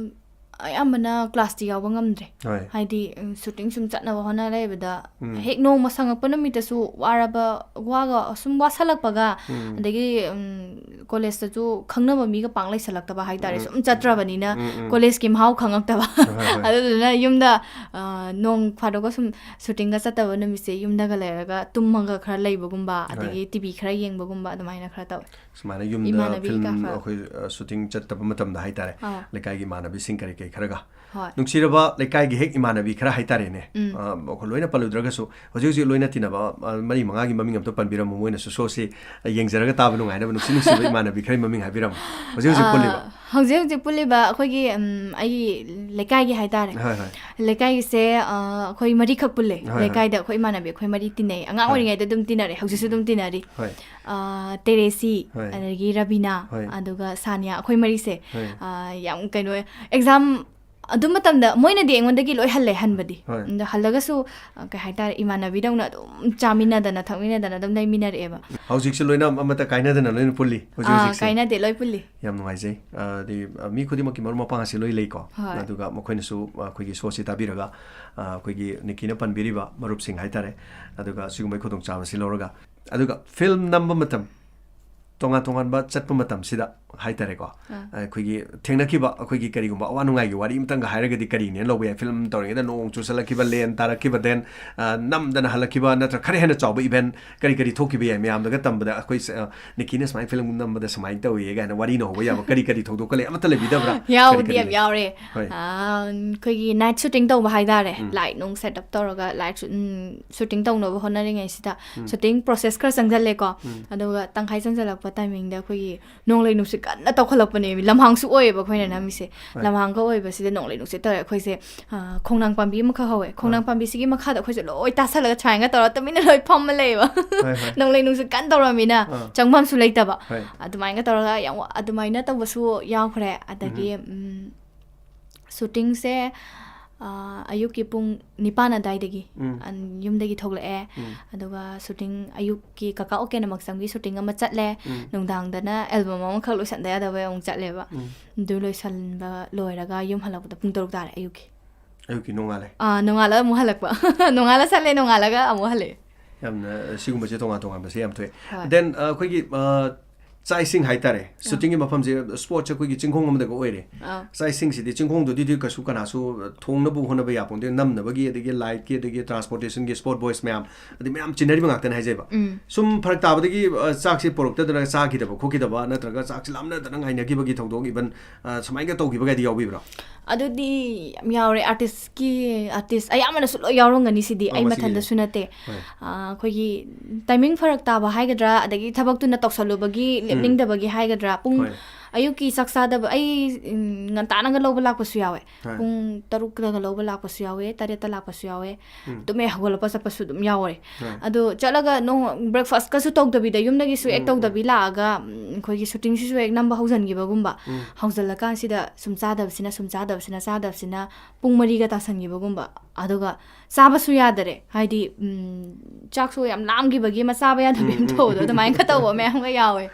ꯑꯌꯥꯝꯕꯅ ꯀ꯭ꯂꯥꯁꯇꯤ ꯌꯥꯎꯕ ꯉꯝꯗ꯭ꯔꯦ꯫ ꯍꯣꯏ꯫ ꯍꯥꯏꯗꯤ, ꯎꯝ, ꯁꯨꯇꯤꯡ ꯁꯨꯝ ꯆꯠꯅꯕ ꯍꯣꯠꯅ ꯂꯩꯕꯗ ꯎꯝ꯫ ꯍꯦꯛ ꯅꯣꯡꯃ ꯁꯪꯉꯛꯄ ꯅꯨꯃꯤꯠꯇꯁꯨ ꯋꯥꯔꯕ, ꯋꯥꯒ ꯁꯨꯝ ꯋꯥꯁꯜꯂꯛꯄꯒ, ꯎꯝ꯫ ꯑꯗꯒꯤ, ꯎꯝ, ꯀꯣꯂꯦꯖꯇꯁꯨ ꯈꯪꯅꯕ ꯃꯤꯒ ꯄꯥꯛ ꯂꯩꯁꯜꯂꯛꯇꯕ ꯍꯥꯏꯇꯥꯔꯦ꯫ ꯎꯝ꯫ ꯁꯨꯝ ꯆꯠꯇ꯭ꯔꯕꯅꯤꯅ ꯎꯝ, ꯎꯝ꯫ ꯀꯣꯂꯦꯖꯀꯤ ꯃꯍꯥꯎ ꯈꯪꯉꯛꯇꯕ꯫ ꯍꯣꯏ, ꯍꯣꯏ꯫ ꯑꯗꯨꯗꯨꯅ ꯌꯨꯝꯗ, ꯑ, ꯅꯣꯡ ꯐꯥꯗꯣꯛꯀ ꯁꯨꯝ ꯁꯨꯇꯤꯡꯒ ꯆꯠꯇꯕ ꯅꯨꯃꯤꯠꯁꯦ ꯌꯨꯝꯗꯒ ꯂꯩꯔꯒ ꯇꯨꯝꯃꯒ ꯈꯔ ꯂꯩꯕꯒꯨꯝꯕ, ꯍꯣꯏ꯫ ꯑꯗꯒꯤ ꯇꯤ ꯚꯤ ꯈꯔ ꯌꯦꯡꯕꯒꯨꯝꯕ ꯑꯗꯨꯃꯥꯏꯅ ꯈꯔ ꯇꯧꯋꯦ꯫ ꯁꯨꯃꯥꯏꯅ ꯌꯨꯝꯗ ꯏꯃꯥꯟꯅꯕꯤ ꯐꯤꯂꯝ ꯀꯩꯀꯥ ꯈꯔ꯫ ꯑꯩꯈꯣꯏ, ꯑ, ꯁꯨꯇꯤꯡ ꯆꯠꯇꯕ ꯃꯇꯝꯗ ꯍꯥꯏꯇꯥꯔꯦ, ꯑꯥ꯫ ꯂꯩꯀꯥꯏꯒꯤ ꯏꯃꯥꯟꯅꯕꯤꯁꯤꯡ ꯀꯔꯤ ꯀꯔꯤ ꯈꯔꯒ꯫ ꯍꯣꯏ꯫ ꯅꯨꯡꯁꯤꯔꯕ ꯂꯩꯀꯥꯏꯒꯤ ꯍꯦꯛ ꯏꯃꯥꯟꯅꯕꯤ ꯈꯔ ꯍꯥꯏꯇꯥꯔꯦꯅꯦ꯫ ꯎꯝ꯫ ꯑ, ꯑꯩꯈꯣꯏ ꯂꯣꯏꯅ ꯄꯜꯂꯨꯗ꯭ꯔꯒꯁꯨ ꯍꯧꯖꯤꯛ ꯍꯧꯖꯤꯛ ꯂꯣꯏꯅ ꯇꯤꯟꯅꯕ, ꯑ, ꯃꯔꯤ ꯃꯉꯥꯒꯤ ꯃꯃꯤꯡ ꯑꯝꯇ ꯄꯟꯕꯤꯔꯝꯃꯨ, ꯃꯣꯏꯅꯁꯨ ꯁꯣꯁꯤ ꯌꯦꯡꯖꯔꯒ ꯇꯥꯕ ꯅꯨꯡꯉꯥꯏꯅꯕ ꯅꯨꯡꯁꯤ ꯅꯨꯡꯁꯤꯕ ꯏꯃꯥꯟꯅꯕꯤ ꯈꯔꯒꯤ ꯃꯃꯤꯡ ꯍꯥꯏꯕꯤꯔꯝꯃꯨ꯫ ꯍꯧꯖꯤꯛ ꯍꯧꯖꯤꯛ ꯑ, ꯄꯨꯜꯂꯤꯕ꯫ ꯍꯧꯖꯤꯛ ꯍꯧꯖꯤꯛ ꯄꯨꯜꯂꯤꯕ ꯑꯩꯈꯣꯏꯒꯤ, ꯎꯝ, ꯑꯩꯒꯤ ꯂꯩꯀꯥꯏꯒꯤ ꯍꯥꯏꯇꯥꯔꯦ꯫ ꯍꯣꯏ, ꯍꯣꯏ꯫ ꯂꯩꯀꯥꯏꯒꯤꯁꯦ, ꯑ, ꯑꯩꯈꯣꯏ ꯃꯔꯤꯈꯛ ꯄꯨꯜꯂꯦ꯫ ꯍꯣꯏ, ꯍꯣꯏ꯫ ꯂꯩꯀꯥꯏꯗ ꯑꯩꯈꯣꯏ ꯏꯃꯥꯟꯅꯕꯤ ꯑꯩꯈꯣꯏ ꯃꯔꯤ ꯇꯤꯟꯅꯩ꯫ ꯑꯉꯥꯡ ꯍꯣꯏ꯫ ꯑꯣꯏꯔꯤꯉꯩꯗ ꯑꯗꯨꯝ ꯇꯤꯟꯅꯔꯦ, ꯍꯧꯖꯤꯛꯁꯨ ꯑꯗꯨꯝ ꯇꯤꯟꯅꯔꯤ꯫ ꯍꯣꯏ꯫ ꯑ, ꯇꯦꯔꯦꯁꯤ, ꯍꯣꯏ꯫ ꯑꯗꯒꯤ ꯔꯕꯤꯅꯥ, ꯍꯣꯏ꯫ ꯑꯗꯨꯒ ꯁꯥꯅꯤꯌꯥ, ꯑꯩꯈꯣꯏ ꯃꯔꯤꯁꯦ, ꯍꯣꯏ꯫ ꯑ, ꯌꯥꯝ ꯀꯩꯅꯣ, ꯑꯦꯛꯖꯥꯝ ꯑꯗꯨ ꯃꯇꯝꯗ ꯃꯣꯏꯅꯗꯤ ꯑꯩꯉꯣꯟꯗꯒꯤ ꯂꯣꯏ ꯍꯜꯂꯦ, ꯍꯟꯕꯗꯤ꯫ ꯍꯣꯏ꯫ ꯑꯗꯣ ꯍꯜꯂꯒꯁꯨ, ꯑ, ꯀꯩ ꯍꯥꯏꯇꯥꯔꯦ, ꯏꯃꯥꯟꯅꯕꯤꯗꯧꯅ ꯑꯗꯨꯝ ꯆꯥꯃꯤꯟꯅꯗꯅ, ꯊꯛꯃꯤꯟꯅꯗꯅ ꯑꯗꯨꯝ ꯂꯩꯃꯤꯟꯅꯔꯛꯑꯦꯕ꯫ ꯍꯧꯖꯤꯛꯁꯨ ꯂꯣꯏꯅ ꯑꯃꯠꯇ ꯀꯥꯏꯅꯗꯅ ꯂꯣꯏꯅ ꯄꯨꯜꯂꯤ, ꯍꯧꯖꯤꯛ ꯑꯥ, ꯍꯧꯖꯤꯛꯁꯦ? ꯀꯥꯏꯅꯗꯦ, ꯂꯣꯏ ꯄꯨꯜꯂꯤ꯫ ꯌꯥꯝ ꯅꯨꯡꯉꯥꯏꯖꯩ꯫ ꯑꯗꯤ, ꯑ, ꯃꯤ ꯈꯨꯗꯤꯡꯃꯛꯀꯤ ꯃꯔꯨꯞ ꯃꯄꯥꯡ ꯑꯁꯤ ꯂꯣꯏ ꯂꯩꯀꯣ꯫ ꯍꯣꯏ꯫ ꯑꯗꯨꯒ ꯃꯈꯣꯏꯅꯁꯨ, ꯑ, ꯑꯩꯈꯣꯏꯒꯤ ꯁꯣꯁꯤ ꯇꯥꯕꯤꯔꯒ, ꯑ, ꯑꯩꯈꯣꯏꯒꯤ ꯅꯤꯀꯤꯅ ꯄꯟꯕꯤꯔꯤꯕ ꯃꯔꯨꯞꯁꯤꯡ ꯍꯥꯏꯇꯥꯔꯦ, ꯑꯗꯨꯒ ꯁꯤꯒꯨꯝꯕꯒꯤ ꯈꯨꯗꯣꯡꯆꯥꯕꯁꯤ ꯂꯧꯔꯒ, ꯑꯗꯨꯒ ꯐꯤꯂꯝ ꯅꯝꯕ ꯃꯇꯝ, ꯇꯣꯉꯥꯟ ꯇꯣꯉꯥꯟꯕ ꯆꯠꯄ ꯃꯇꯝꯁꯤꯗ ꯍꯥꯏꯇꯥꯔꯦꯀꯣ, ꯑꯥ. ꯑꯩꯈꯣꯏꯒꯤ ꯊꯦꯡꯅꯈꯤꯕ ꯑꯩꯈꯣꯏꯒꯤ ꯀꯔꯤꯒꯨꯝꯕ ꯑꯋꯥ ꯅꯨꯡꯉꯥꯏꯒꯤ ꯋꯥꯔꯤ ꯑꯃꯇꯪꯒ ꯍꯥꯏꯔꯒꯗꯤ ꯀꯔꯤꯅꯦꯅ ꯂꯧꯕ ꯌꯥꯏ? ꯐꯤꯂꯝ ꯇꯧꯔꯤꯉꯩꯗ ꯅꯣꯡ ꯆꯨꯁꯜꯂꯛꯈꯤꯕ, ꯂꯦꯟ ꯇꯥꯔꯛꯈꯤꯕ, then ꯅꯝꯗꯅ ꯍꯜꯂꯛꯈꯤꯕ, ꯅꯠꯇ꯭ꯔꯒ ꯈꯔ ꯍꯦꯟꯅ ꯆꯥꯎꯕ ꯏꯚꯦꯟ ꯀꯔꯤ ꯀꯔꯤ ꯊꯣꯛꯈꯤꯕ ꯌꯥꯏ? ꯃꯌꯥꯝꯗꯒ ꯇꯝꯕꯗ ꯑꯩꯈꯣꯏ ꯅꯤꯀꯤꯅ ꯁꯨꯃꯥꯏꯅ ꯐꯤꯂꯝ ꯅꯝꯕꯗ ꯁꯨꯃꯥꯏꯅ ꯇꯧꯏ ꯀꯥꯏꯅ ꯋꯥꯔꯤꯅ ꯍꯧꯕ ꯌꯥꯕ ꯀꯔꯤ ꯀꯔꯤ ꯊꯧꯗꯣꯛꯀ ꯂꯩ? ꯑꯃꯠꯇ ꯂꯩꯕꯤꯗꯕ꯭ꯔꯥ? ꯌꯥꯎꯕꯗꯤ ꯀꯔꯤ ꯌꯥꯝ ꯀꯔꯤ? ꯌꯥꯎꯔꯦ꯫ ꯍꯣꯏ. ꯑꯥ, ꯑꯩꯈꯣꯏꯒꯤ ꯅꯥꯏꯠ ꯁꯨꯇꯤꯡ ꯇꯧꯕ ꯍꯥꯏꯇꯥꯔꯦ, ꯎꯝ. ꯂꯥꯏꯠ ꯅꯨꯡ ꯁꯦꯠ ꯑꯞ ꯇꯧꯔꯒ ꯂꯥꯏꯠ ꯁꯨ- ꯎꯝ, ꯁꯨꯇꯤꯡ ꯇꯧꯅꯕ ꯍꯣꯠꯅꯔꯤꯉꯩꯁꯤꯗ ꯎꯝ. ꯁꯨꯇꯤꯡ ꯄ꯭ꯔꯣꯁꯦꯁ ꯈꯔ ꯆꯪꯁꯜꯂꯦꯀꯣ꯫ ꯎꯝ. ꯑꯗꯨꯒ ꯇꯪꯈꯥꯏ ꯆꯟꯁꯤꯜꯂꯛꯄ ꯇꯥꯏꯃꯤꯡꯗ ꯑꯩꯈꯣꯏꯒꯤ ꯅꯣꯡꯂꯩ ꯅꯨꯡꯁꯤꯠ ꯀꯟꯅ ꯇꯧꯈꯠꯂꯛꯄꯅꯦꯕ꯫ ꯂꯝꯍꯥꯡꯁꯨ ꯑꯣꯏꯌꯦꯕ ꯑꯩꯈꯣꯏꯅ ꯅꯝꯃꯤꯁꯦ꯫ ꯍꯣꯏ. ꯂꯝꯍꯥꯡꯒ ꯑꯣꯏꯕꯁꯤꯗ ꯅꯣꯡꯂꯩ ꯅꯨꯡꯁꯤꯠ ꯇꯧꯔꯦ꯫ ꯑꯩꯈꯣꯏꯁꯦ, ꯑꯥ, ꯈꯣꯡꯅꯥꯡ ꯄꯥꯝꯕꯤ ꯑꯃꯈꯛ ꯍꯧꯋꯦ꯫ ꯈꯣꯡꯅꯥꯡ ꯑꯥ. ꯄꯥꯝꯕꯤꯁꯤꯒꯤ ꯃꯈꯥꯗ ꯑꯩꯈꯣꯏꯁꯦ ꯂꯣꯏ ꯇꯥꯁꯜꯂꯒ ꯁꯨꯃꯥꯏꯅꯒ ꯇꯧꯔꯒ ꯇꯨꯃꯤꯟꯅ ꯂꯣꯏ ꯐꯝꯃ ꯂꯩꯌꯦꯕ꯫ ꯍꯣꯏ, ꯍꯣꯏ. ꯅꯣꯡꯂꯩ ꯅꯨꯡꯁꯤꯠ ꯀꯟꯅ ꯇꯧꯔꯃꯤꯅ ꯑꯥ. ꯆꯪꯐꯝꯁꯨ ꯂꯩꯇꯕ꯫ ꯍꯣꯏ. ꯑꯗꯨꯃꯥꯏꯅ ꯇꯧꯔꯒ ꯌꯥꯝ ꯋꯥ- ꯑꯗꯨꯃꯥꯏꯅ ꯇꯧꯕꯁꯨ ꯌꯥꯎꯈ꯭ꯔꯦ꯫ ꯑꯗꯒꯤ, ꯎꯝ, ꯁꯨꯇꯤꯡꯁꯦ, ꯑꯥ, ꯑꯌꯨꯛꯀꯤ ꯄꯨꯡ ꯅꯤꯄꯥꯟ ꯑꯗꯨꯋꯥꯏꯗꯒꯤ ꯎꯝ. ꯑꯟ- ꯌꯨꯝꯗꯒꯤ ꯊꯣꯛꯂꯛꯑꯦ꯫ ꯎꯝ. ꯑꯗꯨꯒ ꯁꯨꯇꯤꯡ ꯑꯌꯨꯛꯀꯤ ꯀꯀꯥ ꯑꯣꯀꯦꯟ ꯑꯃꯛꯆꯝꯒꯤ ꯁꯨꯇꯤꯡ ꯑꯃ ꯆꯠꯂꯦ꯫ ꯎꯝ. ꯅꯨꯡꯗꯥꯡꯗꯅ ꯑꯦꯜꯕꯝ ꯑꯃꯈꯛ ꯂꯣꯏꯁꯟꯗ ꯌꯥꯗꯕ ꯑꯃꯨꯛ ꯆꯠꯂꯦꯕ꯫ ꯎꯝ. ꯑꯗꯨ ꯂꯣꯏꯁꯟꯕ ꯂꯣꯏꯔꯒ ꯌꯨꯝ ꯍꯜꯂꯛꯄꯗ ꯄꯨꯡ ꯇꯔꯨꯛ ꯇꯥꯔꯦ ꯑꯌꯨꯛꯀꯤ꯫ ꯑꯌꯨꯛꯀꯤ ꯅꯣꯡꯉꯥꯜꯂꯦ꯫ ꯑꯥ, ꯅꯣꯡꯉꯥꯜꯂꯒ ꯑꯃꯨꯛ ꯍꯜꯂꯛꯄ꯫ ꯅꯣꯡꯉꯥꯜꯂ ꯆꯠꯂꯦ, ꯅꯣꯡꯉꯥꯜꯂꯒ ꯑꯃꯨꯛ ꯍꯜꯂꯛꯑꯦ꯫ ꯌꯥꯝꯅ, ꯑ, ꯁꯤꯒꯨꯝꯕꯁꯦ ꯇꯣꯉꯥꯟ ꯇꯣꯉꯥꯟꯕꯁꯦ ꯌꯥꯝ ꯊꯣꯛꯑꯦ꯫ ꯍꯣꯏ. Then, ꯑ, ꯑꯩꯈꯣꯏꯒꯤ, ꯑ, ꯆꯥꯛ ꯏꯁꯤꯡ ꯍꯥꯏꯇꯥꯔꯦ, ꯁꯨꯇꯤꯡꯒꯤ ꯃꯐꯝꯁꯦ ꯁ꯭ꯄꯣꯠꯁꯦ ꯑꯩꯈꯣꯏꯒꯤ ꯆꯤꯡꯈꯣꯡ ꯑꯃꯗꯒ ꯑꯣꯏꯔꯦ꯫ ꯑꯥ. ꯆꯥꯛ ꯏꯁꯤꯡꯁꯤꯗꯤ ꯆꯤꯡꯈꯣꯡꯗꯨꯗꯤ ꯀꯩꯁꯨ ꯀꯅꯥꯁꯨ ꯊꯣꯡꯅꯕ ꯍꯣꯠꯅꯕ ꯌꯥꯄꯣꯟꯇꯦ, ꯅꯝꯅꯕꯒꯤ, ꯑꯗꯒꯤ ꯂꯥꯏꯠꯀꯤ, ꯑꯗꯒꯤ ꯇ꯭ꯔꯥꯟꯁꯄꯣꯔꯇꯦꯁꯟꯒꯤ, ꯁ꯭ꯄꯣꯠ ꯕꯣꯏꯁ ꯃꯌꯥꯝ, ꯑꯗꯩ ꯃꯌꯥꯝ ꯆꯤꯟꯅꯔꯤꯕ ꯉꯥꯛꯇꯅꯦ ꯍꯥꯏꯖꯩꯕ꯫ ꯎꯝ. ꯁꯨꯝ ꯐꯔꯛ ꯇꯥꯕꯗꯒꯤ, ꯑ, ꯆꯥꯛꯁꯦ ꯄꯨꯔꯛꯇꯗꯅ ꯆꯥꯈꯤꯗꯕ ꯈꯣꯠꯈꯤꯗꯕ, ꯅꯠꯇ꯭ꯔꯒ ꯆꯥꯛꯁꯦ ꯂꯥꯝꯅꯗꯅ ꯉꯥꯏꯅꯈꯤꯕꯒꯤ ꯊꯧꯗꯣꯛ, even, ꯑ, ꯁꯨꯃꯥꯏꯅ ꯇꯧꯈꯤꯕꯒꯗꯤ ꯌꯥꯎꯕꯤꯕ꯭ꯔꯣ? ꯑꯗꯨꯗꯤ ꯌꯥꯝ ꯌꯥꯎꯔꯦ꯫ ꯑꯥꯔꯇꯤꯁꯀꯤ, ꯑꯥꯔꯇꯤꯁ ꯑꯌꯥꯝꯕꯅꯁꯨ ꯂꯣꯏ ꯌꯥꯎꯔꯝꯒꯅꯤ ꯁꯤꯗꯤ, ꯑꯣ, ꯑꯩ ꯃꯁꯤꯒꯤꯁꯦ꯫ ꯃꯊꯟꯇꯁꯨ ꯅꯠꯇꯦ꯫ ꯍꯣꯏ. ꯑꯥ, ꯑꯩꯈꯣꯏꯒꯤ ꯇꯥꯏꯃꯤꯡ ꯐꯔꯛ ꯇꯥꯕ ꯍꯥꯏꯒꯗ꯭ꯔꯥ, ꯑꯗꯒꯤ ꯊꯕꯛꯇꯨꯅ ꯇꯧꯁꯜꯂꯨꯕꯒꯤ ꯂꯦꯞꯅꯤꯡꯗꯕꯒꯤ ꯍꯥꯏꯒꯗ꯭ꯔꯥ, ꯄꯨꯡ ꯍꯣꯏ. ꯑꯌꯨꯛꯀꯤ ꯆꯥꯛ ꯆꯥꯗꯕ, ꯑꯩ, ꯎꯝ, ꯉꯟꯇꯥꯅꯒ ꯂꯧꯕ ꯂꯥꯛꯄꯁꯨ ꯌꯥꯎꯋꯦ꯫ ꯍꯣꯏ. ꯄꯨꯡ ꯇꯔꯨꯛꯇꯒ ꯂꯧꯕ ꯂꯥꯛꯄꯁꯨ ꯌꯥꯎꯋꯦ, ꯇꯔꯦꯠꯇ ꯂꯥꯛꯄꯁꯨ ꯌꯥꯎꯋꯦ꯫ ꯎꯝ. ꯇꯨꯝꯃꯦ ꯍꯧꯒꯠꯂꯛꯄ ꯆꯠꯄꯁꯨ ꯑꯗꯨꯝ ꯌꯥꯎꯔꯦ꯫ ꯍꯣꯏ. ꯑꯗꯣ ꯆꯠꯂꯒ ꯅꯣꯡ ꯕ꯭ꯔꯦꯛꯐꯥꯁꯀꯁꯨ ꯇꯧꯗꯕꯤꯗ, ꯌꯨꯝꯗꯒꯤꯁꯨ ꯍꯦꯛ ꯎꯝ, ꯇꯧꯗꯕꯤ ꯂꯥꯛꯑꯒ, ꯎꯝ, ꯑꯩꯈꯣꯏꯒꯤ ꯁꯨꯇꯤꯡꯁꯤꯁꯨ ꯍꯦꯛ ꯅꯝꯕ ꯍꯧꯖꯤꯟꯈꯤꯕꯒꯨꯝꯕ꯫ ꯎꯝ. ꯍꯧꯖꯤꯜꯂꯀꯥꯟꯁꯤꯗ ꯁꯨꯝ ꯆꯥꯗꯕꯁꯤꯅ, ꯁꯨꯝ ꯆꯥꯗꯕꯁꯤꯅ, ꯆꯥꯗꯕꯁꯤꯅ ꯄꯨꯡ ꯃꯔꯤꯒ ꯇꯥꯁꯟꯈꯤꯕꯒꯨꯝꯕ꯫ ꯑꯗꯨꯒ ꯆꯥꯕꯁꯨ ꯌꯥꯗꯔꯦ, ꯍꯥꯏꯗꯤ, ꯎꯝ, ꯆꯥꯛꯁꯨ ꯌꯥꯝ ꯂꯥꯝꯈꯤꯕꯒꯤ ꯑꯃ ꯆꯥꯕ ꯌꯥꯗꯕꯤ ꯎꯝ, ꯑꯃ ꯎꯝ. ꯇꯧꯕꯗꯣ, ꯑꯗꯨꯃꯥꯏꯅꯒ ꯇꯧꯕ ꯃꯌꯥꯝꯒ ꯌꯥꯎꯋꯦ꯫